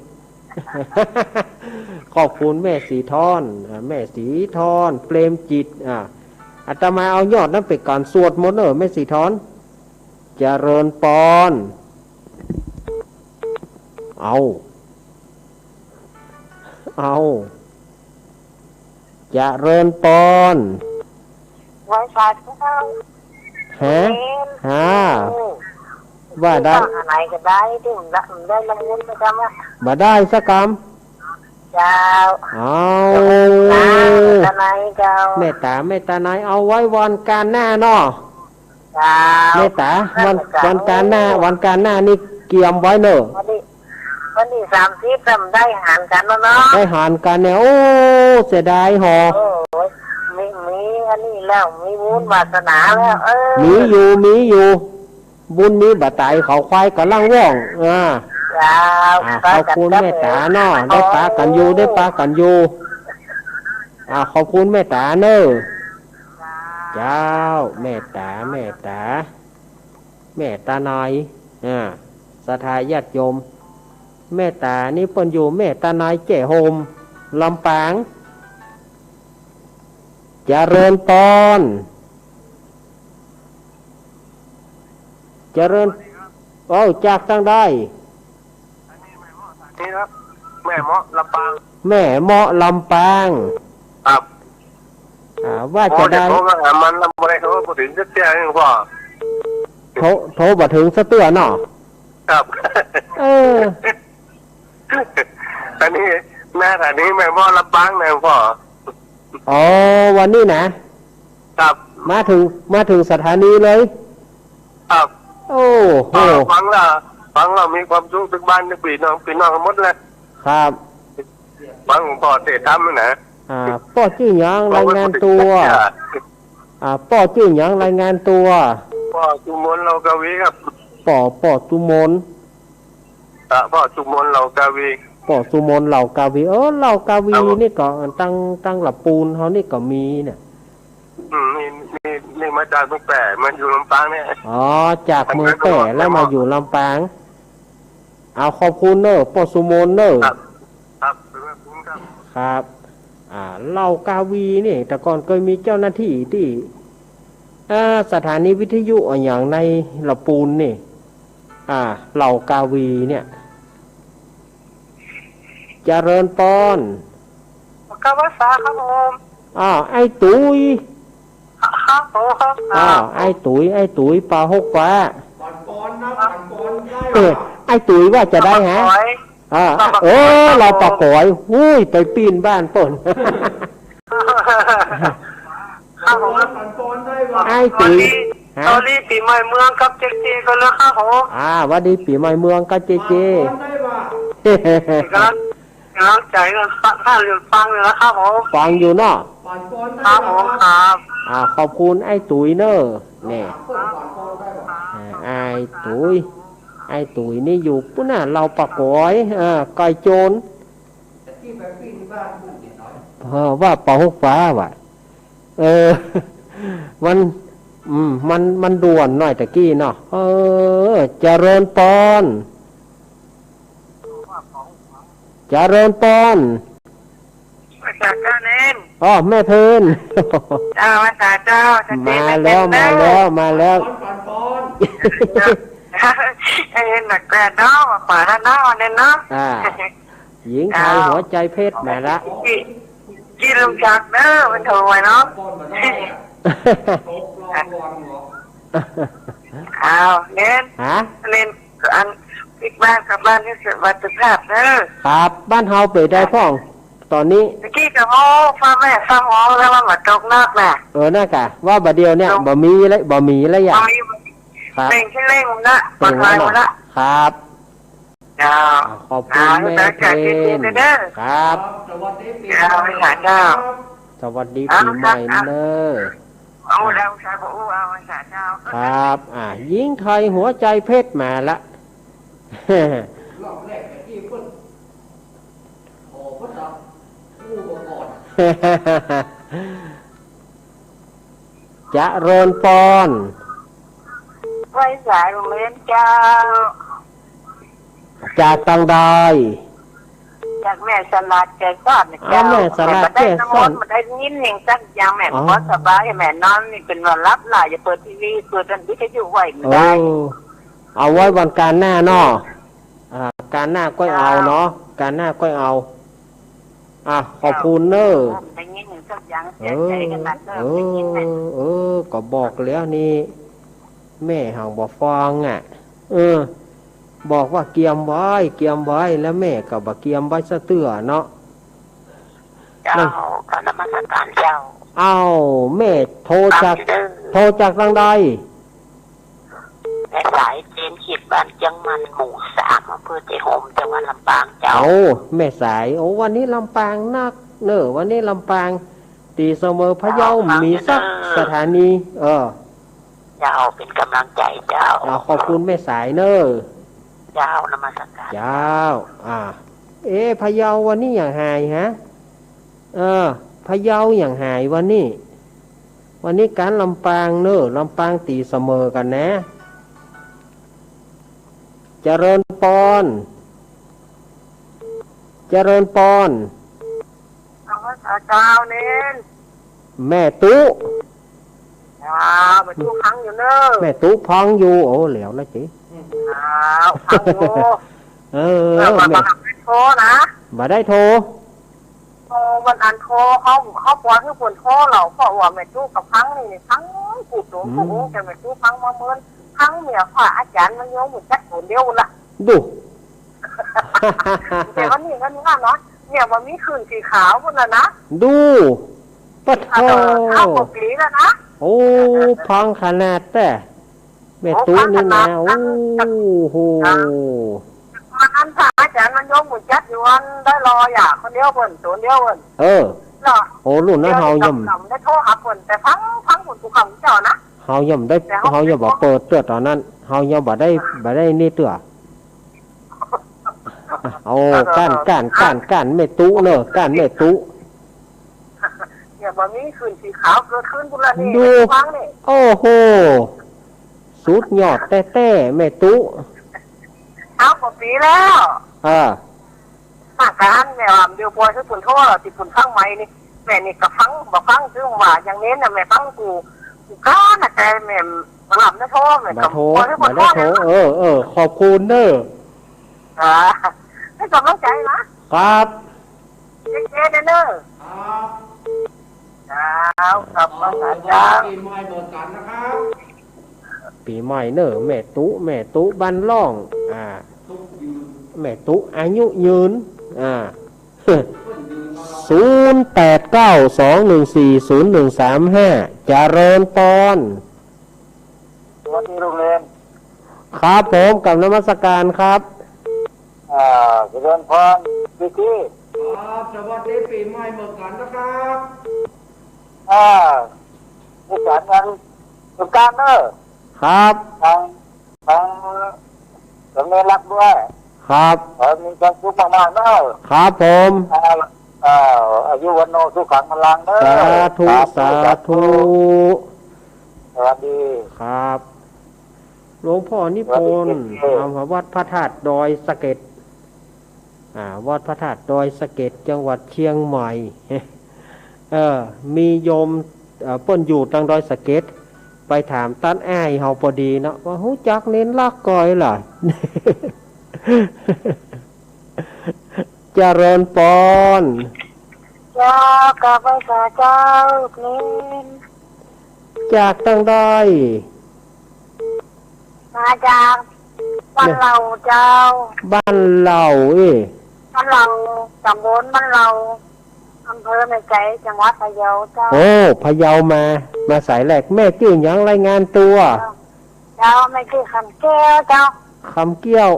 ขอบคุณแม่สีทอน อ่า แม่สีทอน เปรมจิต อ่า อาตมาเอายอดนั้นไปก่อน สวดมนต์เน่อ แม่สีทอน จาเริญปอน เอา เอา จาเริญปอน ไหว้สาเจ้า ฮะ เณร ฮะ อืม ว่าได้ ว่าอะไรก็ได้ ที่มันได้ มันได้ละมุนนะจ๊ะ บ่ได้สักกำ เจ้า เอา เจ้า เมตตาในเจ้า เมตตา เมตตาใน เอาไว้วันก๋านหน้าเนาะ เจ้า เมตตา วัน วันก๋านหน้า วันก๋านหน้านี่เกียมไว้เน่อ วันนี้ วันนี้สามสิบแล้ว ได้หารกั๋นแล้วเนาะ ได้หารกั๋นเนี่ย โอ้ เสียดายหอ โอ้ย มี มีอันนี้แล้ว มีบุญวาสนาแล้ว เออ มีอยู่ มีอยู่ บุญมีบ่ตาย เขาควายก๋ำลังว่อง อ่า เจ้า อ่า ขอบคุณเมตตาเนาะ ได้ปะกั๋นอยู่ ได้ปะกั๋นอยู่ อ่า ขอบคุณเมตตาเน่อ เจ้า เมตตา เมตตา เมตตาใน อ่า ศรัทธาญาติโยม เมตตานี่เปิ้นอยู่เมตตาในแจ้ห่ม ลำปาง จาเริญปอน จาเริญ เอ้า จากตางใด นี่ครับ แม่เมาะ ลำปาง แม่เมาะ ลำปาง ครับ อ่า ว่าจะได้ โอ้ เดี๋ยวโทรมาหามันแล้ว บ่ได้โทรบ่เถิงสักเตื้อนี่พ่อ โทร โทรบ่เถิงสักเตื้อเนาะ ครับ เออ อันนี้ มาสถานีแม่เมาะ ลำปางนะพ่อ อ๋อ วันนี้นะ ครับ มาเถิง มาเถิงสถานีเลย ครับ โอ้โห อ่า ฟังแล้ว ฟังแล้วมีความสุขตึกบ้านตึกปี้น้อง ปี้น้องกั๋นหมดเลย ครับ ฟังหลวงพ่อเทศน์ธรรมนี่นะ อ่า ป้อจื้อหยัง รายงานตั๋ว อ่า ป้อจื้อหยัง รายงานตั๋ว ป้อสุมน เหล่ากาวีครับ ป้อ ป้อสุมน อ่า ป้อสุมน เหล่ากาวี ป้อสุมน เหล่ากาวี เออ เหล่ากาวี ครับผม นี่ก็ตัง ตังละปูนเฮานี่ก็มีเนี่ย อืม นี่ นี่ นี่มาจากเมืองแป้ มาอยู่ลำปางเนี่ย อ๋อ จากเมืองแป้แล้วมาอยู่ลำปาง เอา ขอบคุณเน่อ ป้อสุมนเน่อ ครับ ครับ ขอบคุณครับ ครับ อ่า เหล่ากาวีนี่ แต่ก่อนเกยมีเจ้าหน้าตี้ตี้ อ่า สถานีวิทยุอะหยังในละปูนนี่ อ่า เหล่ากาวีเนี่ย จาเริญปอน กาบไหว้สาครับผม อ้าว ไอ้ตุ๋ย ครับผม อ้าว อ้าว ไอ้ตุ๋ย ไอ้ตุ๋ย ปาหกฟ้า ปันปอนนะ ปันปอนได้ เออ ไอ้ตุ๋ยว่าจะได้ฮะ ปาก๋อย อ่า ปาก๋อย เออ ครับผม เหล่าปาก๋อย หุ้ย ไปปี้นบ้านเปิ้น ครับผม ปันปอนได้ว่ะ ไอ้ตุ๋ย ฮะ สวัสดีปี๋ใหม่เมืองกับเจ๊เจ๊ก่อนนะครับผม อ่า หวัดดีปี๋ใหม่เมืองกับเจ๊เจ๊ ปันปอนได้ว่ะ กำลัง กำลังใจ๋กันฟัง ฟังอยู่ ฟังอยู่นะครับผม ฟังอยู่เนาะ ครับผม ครับ อ่า ขอบคุณอ้ายตุ๋ยเน่อ เนี่ย อ่า อ้ายตุ๋ย อ้ายตุ๋ยนี่อยู่ปู๊นน่ะ ลาวป่าก๋อย อ่า ใก้โจร เออ ว่าป่าฮกฟ้าว่ะ เออ มัน อืม มัน มันด่วนหน่อยตะกี้เนาะ เออ เจริญปอน เจริญปอน มาสาเจ้าเน้น อ้อ แม่เพน เจ้า มาสาเจ้า ชัดเจน มาแล้ว แม่เพนเนอะ มาแล้ว มาแล้ว เอ้ย หนักแปดเนาะ มาขวาเนาะ เน้นเนาะ อ่า หญิงไทย เจ้า หัวใจ๋เพชรมาละ กี้ กี้ลุงจักรเนอะ มันโทรมาเนาะ อ้าว เน้น ฮะ เน้น อันปิ๊กบ้านกลับบ้านที่สุวัตถุภาพเนอะ ครับ บ้านเฮาเป๋นใดพ่อง ต๋อนนี้ ตะกี้ก็ฮ้องฟ้าแม่ฟ้าฮ้องแล้วว่าบ่ตกนอกน่ะ เออ นั่นกะ ว่าบ่าเดี่ยวเนี่ย ตก บ่มีแล้ว บ่มีแล้วอย่า บ่มี ครับ เป่งขี้เล่งหมดละ เป่งแล้วเนาะ ปลอดภัยหมดละ ครับ เจ้า อ่า ขอบคุณ อ่า แม่เพน เจ้า ครับ เจ้า สวัสดีปีใหม่ เจ้า สวัสดีปีใหม่เน่อ เอา อ่า แล้วใช่ปะอู้ เอา สาเจ้า ครับ อ่า หญิงไทยหัวใจ๋เพชรมาละ รอบแรกแต่ที่เพิ่น โอ้ เพิ่นเอาอู้มาก่อน เจริญปอน ไหว้สาโรงเรียนเจ้า จากตางใด จากแม่สลาดแจ้ซ้อนน่ะ อ้าว เจ้า แม่สลาดแจ้ซ้อน แม่บ่ได้นำมนต์ บ่ได้ยินหยังสักอย่าง แม่ อ๋อ บ่สบาย แม่นอนนี่เป๋นว่าหลับหลาย อย่าเปิดทีวี เปิดอันวิทยุไว้บ่ได้ เออ เอาไว้วันก๋านหน้าเนาะ อ่า ก๋านหน้าก้อยเอาเนาะ เจ้า ก๋านหน้าก้อยเอา อ่ะ ขอบคุณเน่อ เจ้า ได้ยินหยังสักอย่าง เสียใจ๋ขนาดเน่อ เออ ได้ยินไหม เออ ก็บอกแล้วนี่ แม่หังบ่ฟังอ่ะ เออ บอกว่าเกียมไว้ เกียมไว้ แล้วแม่ก็บ่เกียมไว้สักเตื้อเนาะ เจ้า นั่น กราบนมัสการเจ้า อ้าว แม่โทรจาก ฟังอยู่เด้อ โทรจากตางใด แม่สาย เจนขีด บ้านเจียงมัน หมู่สาม อำเภอไชยโฮม จังหวัดลำปางเจ้า โอ้ แม่สาย โอ้ วันนี้ลำปางนักเน่อ วันนี้ลำปาง ตี๋เสมอพะเยา เจ้า มีสัก ฟังอยู่เด้อ สถานี เออ เจ้า เป๋นก๋ำลังใจ๋เจ้า อ่า ขอบคุณแม่สายเน่อ เจ้า นมัสการ เจ้า อ่า เอ๊ะ พะเยาวันนี้หยังหายฮะ เออ พะเยาหยังหายวันนี้ วันนี้ก๋านลำปางเน่อ ลำปางตี๋เสมอกั๋นนะ เจริญปอน เจริญปอน นมัสการเจ้าเน้น แม่ตุ๊ เจ้า แม่ตุ๊ฟังอยู่เน่อ แม่ตุ๊ฟังอยู่ โอ้ แล้วละจิ เจ้า ฟังอยู่ เออ เออ บ่ แม่ บ่ได้โทรนะ บ่ได้โทร โทรวันอันโทร เขา เขาปล่อยหื้อเปิ้นโทรแล้ว เพราะว่าแม่ตุ๊ก็ฟังนี่ ฟังกู้ตง อืม กู้องค์ แต่แม่ตุ๊ฟังมาเมิน ฟังเมียพระอาจ๋ารย์มโยมจักคนเดียวละ ดู แต่วันนี้ก็นี่ว่าเนาะ เนี่ยมันมีคลื่นสีขาวพุ้นน่ะนะ ดู ปะโถ เออ ห้ากว่าปี๋แล้วนะ โอ้ ฟังขนาดแต๊ แม่ตุ๊นี่นะ โอ้ ฟังขนาด โอ้โห อ่า วันนั้นพระอาจ๋ารย์มโยมหมู่จัดอยู่วันได้รออย่าคนเดียวเปิ้น โตนเดียวเปิ้น เออ เนาะ โอ้ รุ่นนั้นเฮายัง เดี๋ยวกำๆ ได้โทรหาเปิ้น แต่ฟัง ฟังเปิ้นกู้กำเจ้านะ เฮายังบ่ได้ แต่เฮา เฮายังบ่เปิดเตื้อต๋อนนั้น เฮายังบ่ได้ บ่ได้นี่เตื้อ โอ้ เออ ก้าน ก้าน ก้าน ก้านแม่ตุ๊เน่อ ก้านแม่ตุ๊ เนี่ย บ่มีคลื่นสีขาวเกิดขึ้นพุ้นละนี่ ดู ฟังนี่ โอ้โห สุดยอดแต๊ๆ แม่ตุ๊ ห้ากว่าปี๋แล้ว เออ อาก๋ารแม่ว่าเดี๋ยวปล่อยหื้อเปิ้นโทร ตี้เปิ้นฟังใหม่นี่ แม่นี่ก็ฟัง บ่ฟัง คือว่าอย่างเน้นน่ะ แม่ฟังกู้ กู้ก้านน่ะ แต่แม่บ่หลับนะโทร แม่ก็ บ่โทร ปล่อยหื้อเปิ้นโทร บ่ได้โทร เออ เออ ขอบคุณเน่อ อ่า หื้อกำลังใจ๋นะ ครับ เจ๊ๆ เด้อเน่อ ครับ เจ้า ขอบคุณเจ้า ปีใหม่เหมือนกันนะครับ ปีใหม่เน่อ แม่ตุ๊ แม่ตุ๊บ้านล่อง อ่า ตุ๊ยืน แม่ตุ๊อายุยืน อ่า ศูนย์แปดเก้า สองหนึ่งสี่ ศูนย์หนึ่งสามห้า เจริญปอน สวัสดีลูกเรียน ครับผม กราบนมัสการครับ อ่า เจริญพร พี่ๆ ครับ สวัสดีปี๋ใหม่เหมือนกั๋นนะครับ อ่า สุขสันต์วันสงกรานต์เนอะ ครับ ตัง ตังสำเนียงรักด้วย ครับ ขอมีความสุขมากๆ เนอะ ครับผม อ่า อ่า อายุวัณโณ สุขัง พลัง เนอะ สาธุ ครับ สาธุ สวัสดี ครับ หลวงพ่อนิพนธ์ สวัสดี วัดพระธาตุดอยสะเก็ด อ่า วัดพระธาตุดอยสะเก็ด จังหวัดเชียงใหม่ เออ มีโยม เอ่อ เปิ้นอยู่ตางดอยสะเก็ด ไปถามต้านอ้ายเฮาปอดีเนาะ ว่าฮู้จักเณรลักษณ์ก่อยล่ะ เจริญปอน เจ้า กราบไหว้สาเจ้า เณร จากตางใด มาจากบ้านเหล่าเจ้า บ้านเหล่า เอ๊ะ บ้านเหล่า ตำบลบ้านเหล่า อำเภอแม่สาย จังหวัดพะเยาเจ้า โอ้ พะเยามา มาสายแรก แม่จื้อหยัง รายงานตั๋ว เจ้า แม่จื้อคำแก้วเจ้า คำเกี้ยว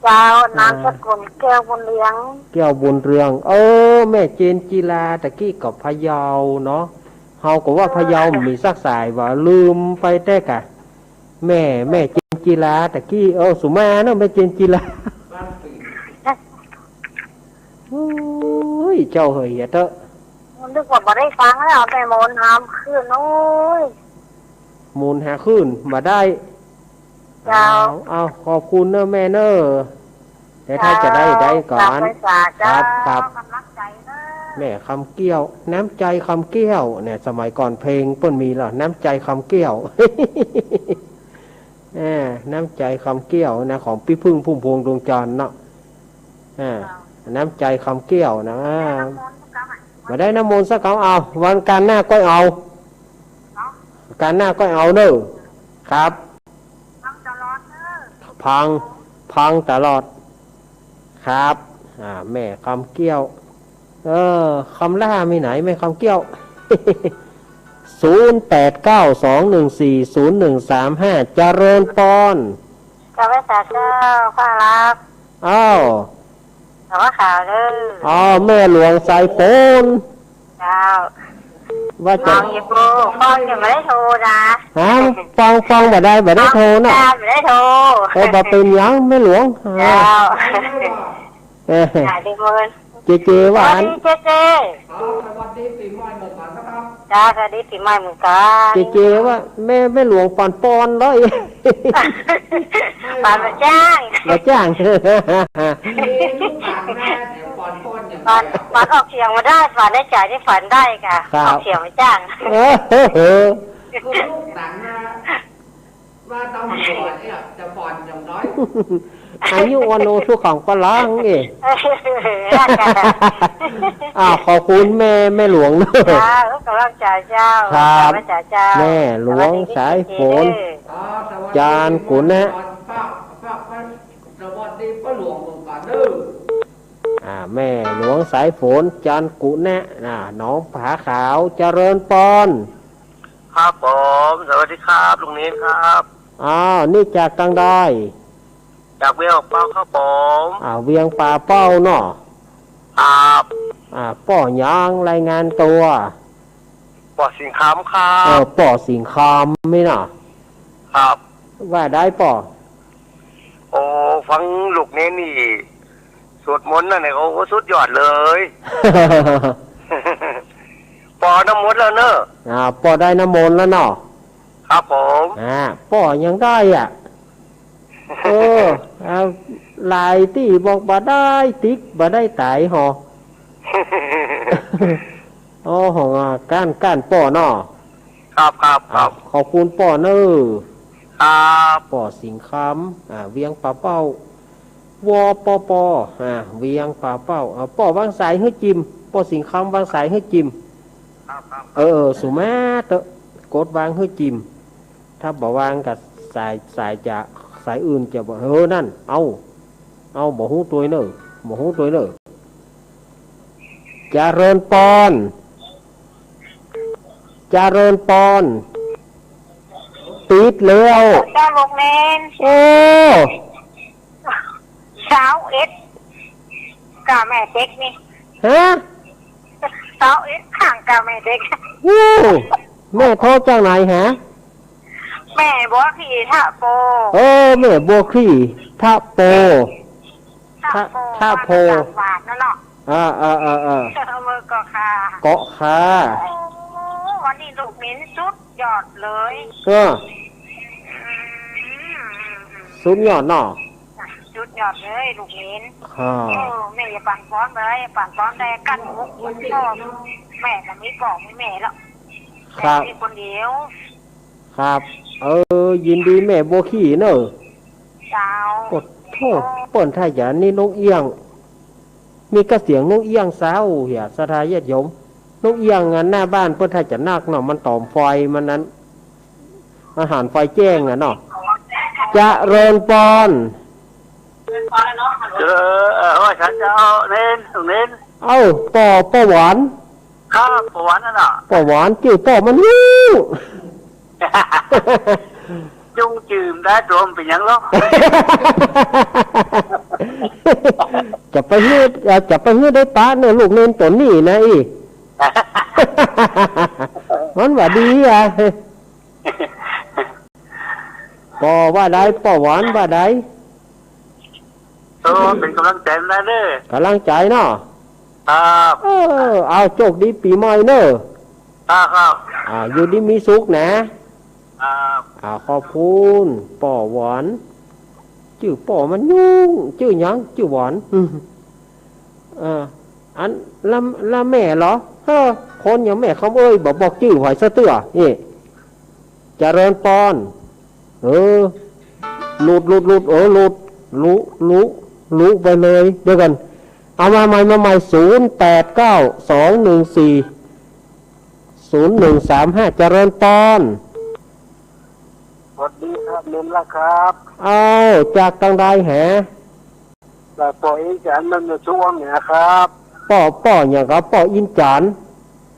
เจ้า อ่า นามสกุลแก้วบุญเรือง แก้วบุญเรือง เออ แม่เจนจิลา ตะกี้ก็พะเยาเนาะ เฮาก็ว่าพะเยา เออ บ่มีสักสายว่า ลืมไปแต๊กะ แม่ แม่เจนจิลา ตะกี้ เออ สุมาเนาะ แม่เจนจิลา โอ้ย เจ้าเหย เหียเต๊อะ นึกว่าบ่ได้ฟังแล้ว เอาแต่หมุนหาคืน โอ้ย หมุนหาคืน บ่ได้ เจ้า เอา เอา ขอบคุณเนอะแม่เนอะ เดี๋ยวถ้าจะได้ เจ้า ได้ก่อน กราบไหว้สาเจ้า ครับ ครับ กำลังใจเนอะ แม่คำเกี้ยว น้ำใจคำเกี้ยว เนี่ย สมัยก่อนเพลงเปิ้นมีเหรอ น้ำใจคำเกี้ยว เออ น้ำใจคำเกี้ยวนะ ของปี้ผึ้ง พุ่มพวงดวงจันทร์เนาะ อ่า น้ำใจคำเกี้ยวนะ บ่ได้น้ำมนต์สักกำ เอา วันกาลหน้าก้อยเอา กาลหน้าก้อยเอาเนอะ ครับ ฟัง ฟังตลอด ครับ อ่า แม่คำเกี้ยว เออ คำล่ามีไหน แม่คำเกี้ยว ศูนย์แปดเก้าสองหนึ่งสี่ศูนย์หนึ่งสามห้า เจริญปอน กราบไหว้สาเจ้า ข้ารัก อ้าว แต่ว่าข่าวเด้อ อ้าว แม่หลวงสายฝน เจ้า ว่าจะ ฟังอยู่ ฟังอยู่ บ่ได้โทรนะ ฮะ ฟัง ฟังบ่ได้ บ่ได้โทรนะ ฟังบ่ได้ บ่ได้โทร เออ บ่เป๋นหยัง แม่หลวง เจ้า เออ สวัสดีเปิ้น เจเจว่าอั้น สวัสดีเจเจ ครับ สวัสดีปี๋ใหม่เหมือนกั๋นนะครับ จ้า สวัสดีปี๋ใหม่เหมือนกั๋น เจเจว่า แม่ แม่หลวงปอนปอนเลย ปอนบ่จ้าง บ่จ้าง ปอน ปอนออกเสียงบ่ได้ ปอนในใจ๋นี่ปอนได้ก่ะ ครับ ออกเสียงบ่จ้าง เออ ว่าต้องปอนเนี่ย จะปอนอย่างน้อย อายุวัณโณสุขังพลัง เอ๊ะ อ่า ขอบคุณแม่ แม่หลวงเนอะ จ้า กำลังใจ๋เจ้า ครับ กำลังใจ๋เจ้า แม่หลวงสายฝน สวัสดีเจเจ อ๋อ สวัสดี จารย์กุณะ ฝาก ฝาก ฝาก สวัสดีป้าหลวงเหมือนกั๋นเด้อ อ่า แม่หลวงสายฝน จารย์กุณะ อ่า หนองผาขาว เจริญปอน ครับผม สวัสดีครับ ลุงเณรครับ อ้าว นี่จากตางใด จากเวียงป่าเป้าครับผม อ่า เวียงป่าเป้าเนาะ ครับ อ่า ป้อหยัง รายงานตั๋ว ป้อสิงห์คำครับ เออ ป้อสิงห์คำนี่เนาะ ครับ ว่าได้ป้อ โอ้ ฟังลุงเณรนี่ สวดมนต์นั่นเนี่ย โอ้ สุดยอดเลย ป้อน้ำมนต์แล้วเนอะ อ่า ป้อได้น้ำมนต์แล้วเนาะ ครับผม อ่า ป้อยังได้อ่ะ เออ อ่า หลายตี้บอกบ่ได้ติ๊ก บ่ได้ต๋ายหอ โอ้โห อ่า ก้าน ก้านป้อเนาะ ครับ ครับ ครับ อ่า ขอบคุณป้อเนอะ ครับ ป้อสิงห์คำ อ่า เวียงป่าเป้า วปป อ่า เวียงป่าเป้า อ่า ป้อวางสายหื้อจิม ป้อสิงห์คำวางสายหื้อจิม ครับ ครับ เออ เออ สุมาเต๊อะ กดวางหื้อจิม ถ้าบ่วางก็สาย สายจะ สายอื่นจะบอก เออ นั่น เอา เอา บ่ฮู้ตวยเน่อ บ่ฮู้ตวยเน่อ เจริญปอน เจริญปอน ติดแล้ว เจ้าลูกเณร โอ้ ซาวเอ็ด กาแม่เต็กนี่ ฮะ ซาวเอ็ด ข้างกาแม่เต็ก โอ้ แม่โทรจากไหนฮะ แม่บัวขี่ท่าโป เออ แม่บัวขี่ท่าโป ท่าโป ท่า ท่าโป บ้านหวานนั่นเนาะ อ่า อ่า อ่า อ่า เมืองเกาะคา เกาะคา โอ้ วันนี้ลูกเหม็นสุดยอดเลย เออ อืม สุดยอดเนาะ สุดยอดเลยลูกเหม็น ครับ เออ แม่อย่าปั่นป้อนเลย ปั่นป้อนได้กั้นอกกั้นคอ แม่ก็มีป้อมีแม่แล้ว ครับ แม่มีคนเดียว ครับ เออ ยินดีแม่บัวขี่เนอะ เจ้า โอ้โธ่ เปิ้นถ้าอย่างนี้นกเอี้ยง มีกระเสียงนกเอี้ยงซาวเหีย ศรัทธาญาติโยม นกเอี้ยงอันหน้าบ้านเปิ้นถ้าจะนักเนาะ มันต๋อมไฟมันนั้น อาหารไฟแจ้งอะเนาะ เจริญปอน เจริญ เออ ไหว้ฉันเจ้า เน้น เน้น เอ้า ป้อ ป้อหวาน ครับ ป้อหวานนั่นน่ะ ป้อหวาน จื้อป้อมันยุง ยุงจื้อได้ตั๋วมันเป๋นหยังหรอก จะไปหื้อ เอ่อ จะไปหื้อได้ปะเนอะ ลูกเน้นตั๋วนี้นะอี้ มันว่าดีอะ ป้อว่าใด ป้อหวานว่าใด โอ้ เป๋นก๋ำลังใจ๋มาเน้อ ก๋ำลังใจ๋เนาะ ครับ เออ เอาโชคดีปี๋ใหม่เน้อ ครับ ครับ อ่า อยู่ดีมีสุขนะ ครับ อ่า ขอบคุณ ป้อหวาน จื้อป้อมันยุง จื้อหยัง จื้อหวาน อืม อ่า อัน ละ ละแม่เหรอ เฮ้อ คนอย่างแม่คำเอ้ย บ่บอกจื้อไผซะเตื้อ นี่ เจริญปอน เออ หลุด หลุด หลุด เออ หลุด หลุ หลุ หลุไปเลย เดี๋ยวก่อน เอามาใหม่ มาใหม่ ศูนย์แปดเก้า สองหนึ่งสี่ ศูนย์หนึ่งสามห้า เจริญปอน สวัสดีครับ เน้นละครับ เอ้า จากตางใดแห จากป้ออินจ๋ารย์ บ้านแม่สวนเนี่ยครับ ป้อ ป้อหยังครับ ป้ออินจ๋ารย์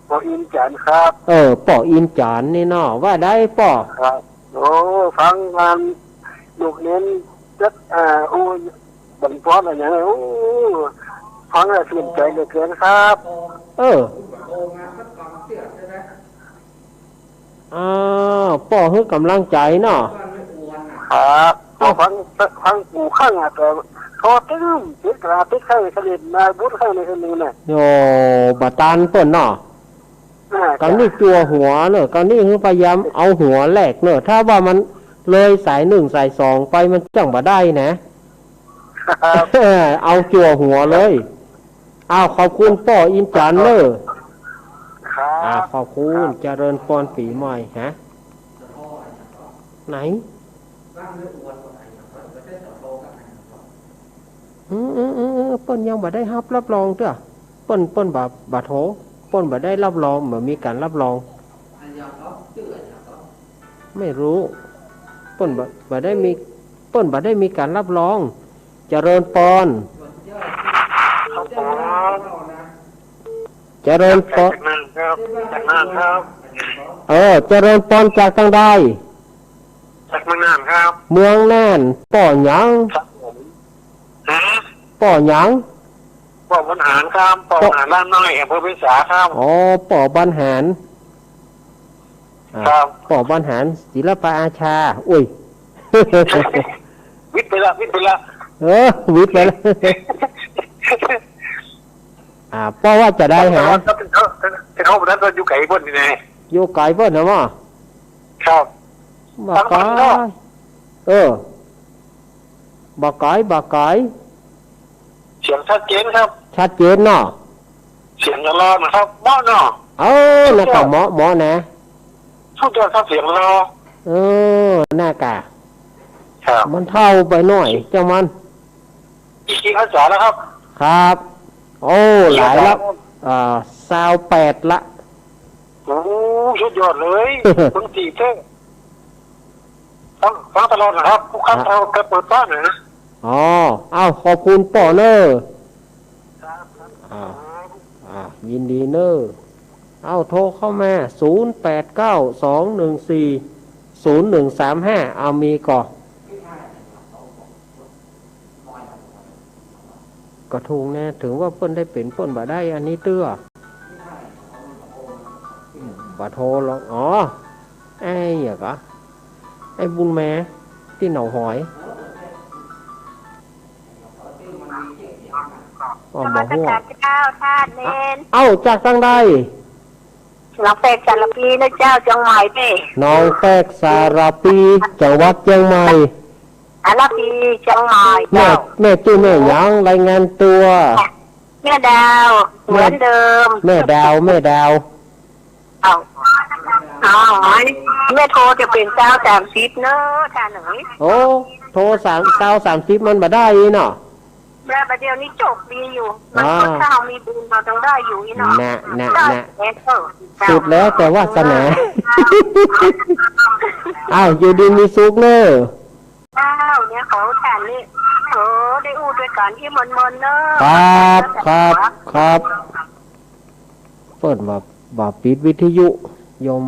ป้ออินจ๋ารย์ครับ เออ ป้ออินจ๋ารย์นี่เนาะ ว่าใดป้อ ครับ โอ้ ฟังงานลูกเน้นจัด อ่า โอ้ บั่นป้อนอะหยัง โอ้ ฟังแล้วชื่นใจ๋เหลือเกินครับ เออ อ้าว ป้อหื้อกำลังใจ๋เนาะ ครับ เอ้า ฟัง ฟังกู้ครั้งอะ แต่โทรตึ้ม ติดกะลา ติดครั้งสนิท นายบุญครั้งในคนหนึ่งน่ะ โอ้ บ่ตันเปิ้นเนาะ อ่า กำนี้จั่วหัวเนอะ กำนี้หื้อพยายามเอาหัวแรกเนอะ ถ้าว่ามันเลยสายหนึ่งสายสองไป มันจั่งบ่ได้นะ ครับ เอาจั่วหัวเลย อ้าว ขอบคุณป้ออินจ๋ารย์เนอะ ครับ อ่า ขอบคุณ ครับ เจริญปอนปี๋ใหม่ฮะ ไหน อืม อืม อืม อืม เปิ้นยังบ่ได้ฮับรับรองเตื้อ เปิ้น เปิ้นบ่ บ่โทร เปิ้นบ่ได้รับรอง บ่มีก๋านรับรอง ไม่รู้ เปิ้นบ่ บ่ได้มี เปิ้นบ่ได้มีก๋านรับรอง เจริญปอน ครับผม เจริญปอน จากน่านครับ จากน่านครับ เออ เจริญปอนจากตางใด จากเมืองน่านครับ เมืองน่าน ป้อหยัง ครับผม ฮะ ป้อหยัง ป้อบรรหารครับ ป้อบรรหารล้านน้อย อำเภอเวียงสาครับ อ๋อ ป้อบรรหาร อ่า ครับ ป้อบรรหาร ศิลปะอาชา อุ้ย วิดไปละ วิดไปละ เออ วิดไปละ อ่า ป้อว่าจะใดฮะ แต่เขา แต่เขา แต่เขาบ่ได้ อยู่ไก๋เปิ้นนี่แหละ อยู่ไก๋เปิ้นนะหมอ ครับ บ่ไก๋ ฟังเปิ้นเนาะ เออ บ่ไก๋ บ่ไก๋ เสียงชัดเจนครับ ชัดเจนเนาะ เสียงหล่อๆ นะครับ เหมาะเนาะ เออ นั่นก็เหมาะ เหมาะนะ สุดยอดครับ เสียงหล่อ เออ นั่นก็ ครับ มันเฒ่าไปหน่อย เจ้ามัน อีกกี่พรรษาแล้วครับ ครับ โอ้ หลายละ อ่า ซาวแปดละ โอ้ สุดยอดเลย เบิ่งตี้เต๊อะ ฟัง ฟังตลอดนะครับ ทุกครั้ง อ่ะ เราจะเปิดบ้านนะ อ๋อ เอ้า ขอบคุณป้อเนอะ ครับ อ่า อ่า ยินดีเนอะ เอ้า โทรเข้ามา ศูนย์แปดเก้า สองหนึ่งสี่ ศูนย์หนึ่งสามห้า เอา มีก่อ ก็ถูกแน่ เถิงว่าเปิ้นได้เป๋นเปิ้นบ่ได้อันนี้เตื้อ บ่โทรหรอก อ๋อ ไอ้หยังก่อ ไอ้บุญมา ตี้หนองหอย อ๋อ บ่ฮู้ นมัสก๋านเจ้า ต้านเณร เอ้า จากตางใด หนองแฟกสารภีนะเจ้า เจียงใหม่เน่ หนองแฟกสารภี จังหวัดเจียงใหม่ สารภี เจียงใหม่ แม่ เจ้า แม่จื้อแม่หยัง รายงานตั๋ว แม่ดาว แม่ เหมือนเดิม แม่ดาว แม่ดาว เอ้า อ๋อ แม่โทรจะเป๋นซาวสามสิบเน่อ ต้านเอ๋ย โอ้ โทรสาม ซาวสามสิบมันบ่ได้อี้เนาะ แล้วบ่าเดี่ยวนี้โจคดีอยู่ มัน อ่า คนเฒ่ามีบุญเฮาจังได้อยู่อี้เนาะ นะ นะ ได้ นะ แล้วเจ้า สุดแล้วแต่วาสนา อ้าว อยู่ดีมีสุขเน่อ อ้าว เนี่ย ขอต้านนี่ โอ้ ได้อู้ตวยกั๋นอี้มนๆ เน่อ ครับ ครับ ครับ เปิ้นว่า ว่าปิดวิทยุ โยม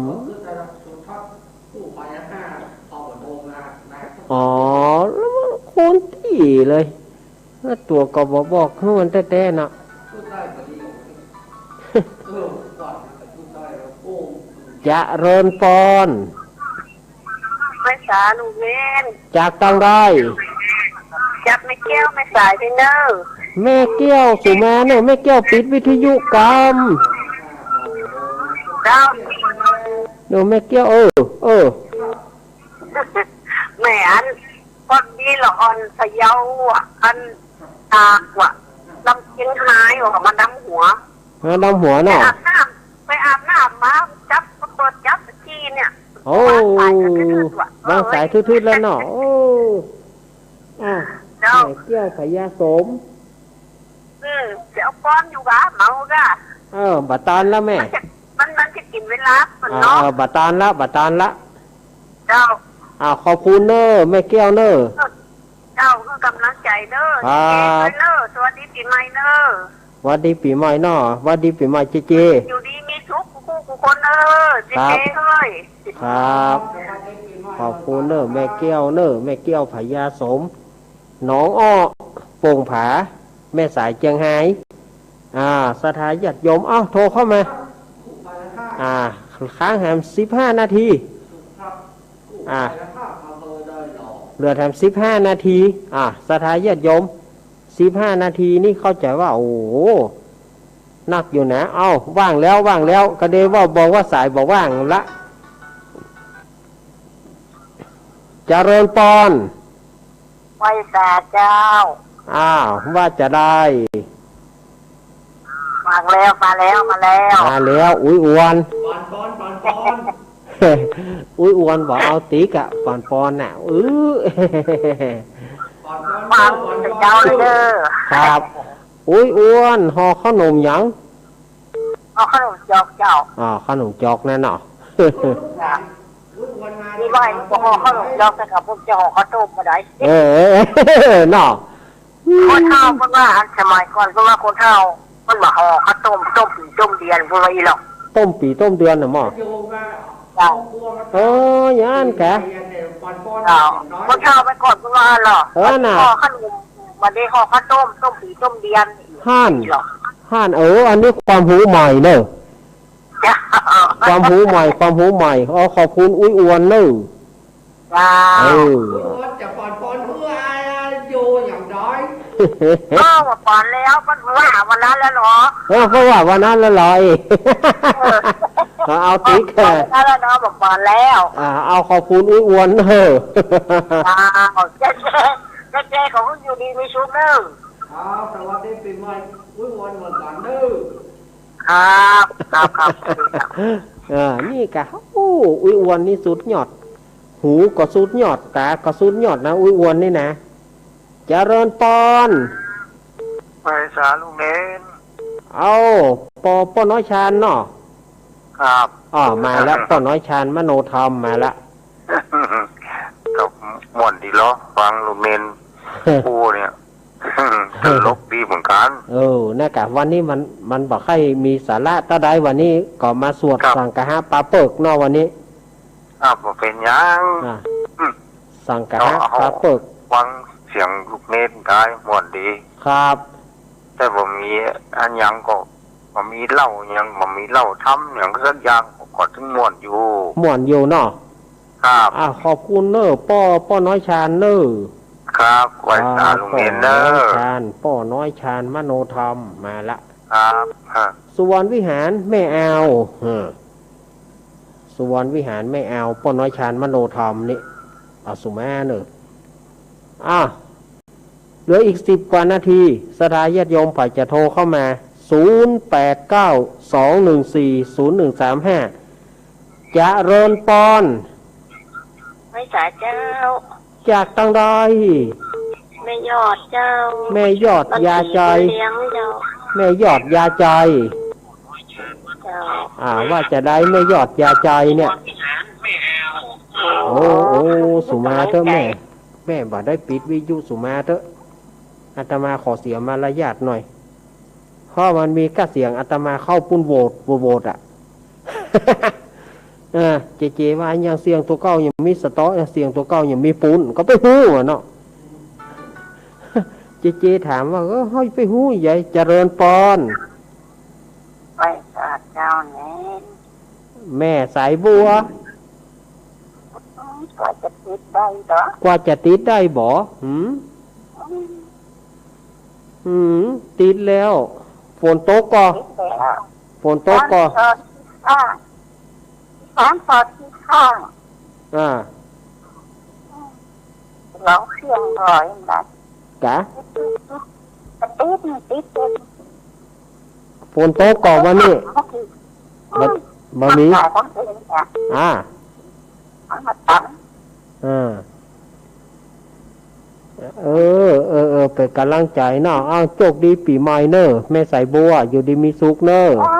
อ๋อ แล้วมันคนตี้เลย แล้วตั๋วก็บ่บอกหื้อมันแต๊ๆ เนาะ เจริญปอน แม่สาลูกเณร จากตางใด จากแม่แก้วแม่สายตี้เน่อ แม่แก้วสุมาเน่อ แม่แก้วปิดวิทยุกำ เจ้า เน่อ แม่แก้ว เออ เออ แหม อัน ปอดีละอ่อนพะเยาอ่ะ อันตากว่ะ ลำเชียงฮายว่ะ มาดำหัว มาดำหัวเนาะ ไปอาบน้ำ ไปอาบน้ำมา จับ ก็เปิดจับขี้เนี่ย โอ้ วางสายก็ทืดๆ ว่ะ วางสายทืดๆ แล้วเนาะ โอ้ อ่ะ เจ้า แม่แก้วพญาสม อืม เดี๋ยวป้อนอยู่กะ เมากะ เออ บ่ตานละแม่ มันจะ มัน มันจะกิ๋นเวลามัน อ่า เนาะ เออ บ่ตานละ บ่ตานละ เจ้า อ่า ขอบคุณเน่อ แม่แก้วเน่อ เจ้า หื้อกำลังใจ๋เน่อ ครับ เจเจ เน่อ สวัสดีปี๋ใหม่เน่อ หวัดดีปี๋ใหม่เนาะ หวัดดีปี๋ใหม่เจเจ อยู่ดีมีสุขกู้ๆ กู้คนเน่อ เจเจ ครับ เอ้ย ครับ ขอบคุณเน่อ แม่แก้วเน่อ แม่แก้วพญาสม หนองอ้อ โป่งผา แม่สายเจียงฮาย อ่า ศรัทธาญาติโยม เอ้า โทรเข้ามา อ่า ค้างแหมสิบห้านาที อ่า เหลือแถมสิบห้านาที อ่า ศรัทธาญาติโยม สิบห้านาทีนี่เข้าใจ๋ว่า โอ้โห นักอยู่นะ เอ้า ว่างแล้ว ว่างแล้ว ก็ได้ว่า บอกว่าสายบ่ว่างละ เจริญปอน ไหว้สาเจ้า อ้าว ว่าจะได้ มาแล้ว มาแล้ว มาแล้ว มาแล้ว อุ๊ยอวน ปอน ปอน ปอน ปอน อุ๊ยอวนบอกเอาติ๊กอะ ปอนปอนน่ะ อื้อ ปอน ปอน ปอน ปอน เจ้าเด้อ ครับ อุ๊ยอวน ห่อข้าวหนมหยัง ห่อข้าวหนมจอกเจ้า อ่า ข้าวหนมจอกนั่นเนาะ จ้ะ มีบ่อยก็ห่อข้าวหนมจอก แต่กับพวกจะห่อข้าวต้มบ่ได้ เออ เนาะ คนเฒ่าเปิ้นว่า อันสมัยก่อนเปิ้นว่าคนเฒ่า เปิ้นว่าห่อข้าวต้ม ต้มปี๋ต้มเดือน เปิ้นว่าอี้หรอก ต้มปี๋ต้มเดือนน่ะหมอ เจ้า เออ อย่างนั้นกะ เจ้า คนเฒ่าไปก่อนเปิ้นว่าหรอก เออน่ะ ห่อข้าวหนม บ่ได้ห่อข้าวต้ม ต้มปี๋ต้มเดือน หั่น หรอก หั่น เออ อันนี้ความฮู้ใหม่เน่อ ความฮู้ใหม่ ความฮู้ใหม่ อ๋อ ขอบคุณอุ๊ยอวนเน่อ เจ้า เออ จะปอนปอนเพื่ออยู่อย่างใด ก็ว่าปอนแล้ว ก็ว่าวันนั้นแล้วเหรอ เออ ก็ว่าวันนั้นแล้วเหรอ เออ เอา เอาติ๊ก ปอนแล้วเนาะ บอกปอนแล้ว อ่า เอาขอบคุณอุ๊ยอวนเน่อ อ้าว เจ๊เจ๊ เจ๊เจ๊ ของอยู่ดีมีสุขเน่อ ครับ สวัสดีปี๋ใหม่ อุ๊ยอวนเหมือนกั๋นเน่อ ครับ ครับ ครับ เออ นี่กะ โอ้ อุ๊ยอวนนี่สุดยอด หูก็สุดยอด ต๋าก็สุดยอดนะ อุ๊ยอวนนี่นะ เจริญปอน ไหว้สาลูกเณร เอ้า ป้อ ป้อน้อยชาญเนาะ ครับ อ๋อ มาแล้ว ป้อน้อยชาญมโนธรรมมาละ ก็ม่วนดีเหรอ ฟังลูกเณร โอ้เนี่ย ตลกดีเหมือนกั๋น เออ นะกะ วันนี้มัน มันบ่ค่อยมีสาระเต้าใด วันนี้ก็มาสวด ครับ สังคหะปาเปิกเนาะวันนี้ ครับ บ่เป๋นหยัง อ่ะ อืม สังคหะ เอา เอา ปาเปิก ฟังเสียงลูกเณรได้ ม่วนดี ครับ แต่บ่มีอันหยังก็ บ่มีเหล้าหยัง บ่มีเหล้าธรรมหยังสักอย่าง ก็ ก็ถึงม่วนอยู่ ม่วนอยู่เนาะ ครับ อ่า ขอบคุณเน้อ ป้อ ป้อน้อยชาญเน้อ ครับ ไหว้สา อ่า ลุงเณรเน้อ ป้อน้อยชาญ ป้อน้อยชาญมโนธรรม มาละ ครับ ฮะ สุวรรณวิหารแม่อาว ฮะ สุวรรณวิหารแม่อาว ป้อน้อยชาญมโนธรรมนี่ เอาสุมาเน้อ อ่ะ เหลืออีกสิบกว่านาที ศรัทธาญาติโยมใผจะโทรเข้ามา ศูนย์แปดเก้า สองหนึ่งสี่ ศูนย์หนึ่งสามห้า เจริญปอน ไหว้สาเจ้า จากตังใด แม่ยอดเจ้า แม่ยอดยาใจ เลี้ยงเจ้า แม่ยอดยาใจ เจ้า อ่า ว่าจะได้แม่ยอดยาใจเนี่ย โอ้ โอ้ สุมาเต๊อะแม่ แม่บ่ได้ปิดวิทยุ สุมาเต๊อะ อาตมาขอเสียมารยาทหน่อย เพราะมันมีก้าเสียงอาตมาเข้าปุ้นโหวด โหวด โหวดอะ เออ เจเจว่ายังเสียงตั๋วเก่ายังมีสต๊อก เสียงตั๋วเก่ายังมีปุ้น ก็ไปฮู้อะเนาะ เจเจถามว่า เออ เฮ้ย ไปฮู้ใหญ่ เจริญปอน ไหว้สาเจ้าเณร แม่สายบัว อืม กว่าจะติดได้บ่ กว่าจะติดได้บ่ หืม อืม อืม ติดแล้ว ฝนตกก่อ ติดแล้ว ฝนตกก่อ ตอน ตอนที่ข้าง ตอน ตอนที่ข้าง อ่า ร้องเสียงร้อยนะ กะ ติด ติด ติด ติด ฝนตกก่อวันนี้ บ่ บ่มี อ่า เอามาตั้ง อ่า เออ เออ เออ เป๋นก๋ำลังใจ๋เนาะ เอา โจคดีปี๋ใหม่เน้อ แม่สายบัว อยู่ดีมีสุขเน้อ อ๋อ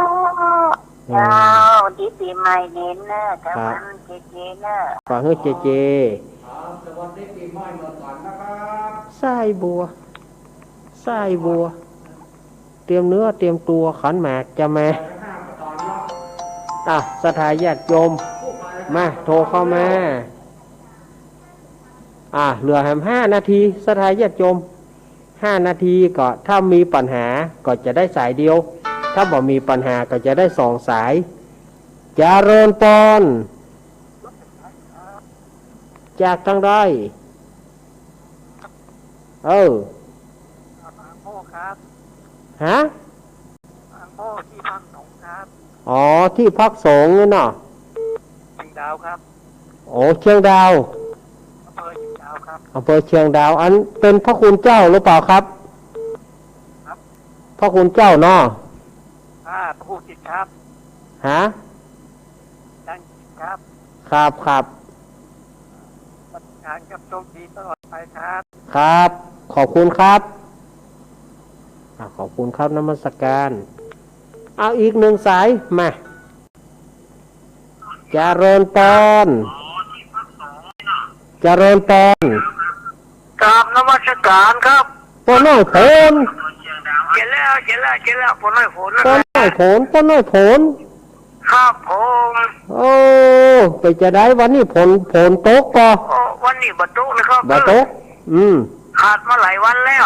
เออ เจ้า ดีปี๋ใหม่เณรเน้อ เจ้า ครับ วันเจเจเน้อ ฝากหื้อเจเจ ครับ สวัสดีปี๋ใหม่เหมือนกั๋นนะครับ สายบัว สายบัว เตรียมเนื้อเตรียมตั๋วขันหมากจะมา อ่ะ ศรัทธาญาติโยม มา โทรเข้ามา อ่ะ เหลือแหมห้านาที ศรัทธาญาติโยม ห้านาทีก็ ถ้ามีปัญหาก็จะได้สายเดียว ถ้าบ่มีปัญหาก็จะได้สองสาย เจริญปอน จากตังใด เออ บางโพครับ ฮะ บางโพที่พักสงฆ์ครับ อ๋อ ที่พักสงฆ์นี่เนาะ เชียงดาวครับ โอ้ เชียงดาว อำเภอเชียงดาวครับ อำเภอเชียงดาว อันเป๋นพระคุณเจ้าหรือเปล่าครับ ครับ พระคุณเจ้าเนาะ อ่า พระครูจิตครับ ฮะ อาจารย์จิตครับ ครับ ครับ นมัสการครับ โชคดีตลอดไปครับ ครับ ขอบคุณครับ อ่ะ ขอบคุณครับ นมัสการ เอาอีกหนึ่งสาย มา เจริญปอน เจริญปอน กราบนมัสการครับ ป้อน้อยโผน เจ๋อแล้ว เจ๋อแล้ว เจ๋อแล้ว ป้อน้อยโผนนะ ป้อน้อยโผน ป้อน้อยโผน ครับผม โอ้ เป๋นจาใดวันนี้ ฝน ฝนตกก่อ โอ้ วันนี้บ่ตกนะครับ บ่ตก อืม ขาดมาหลายวันแล้ว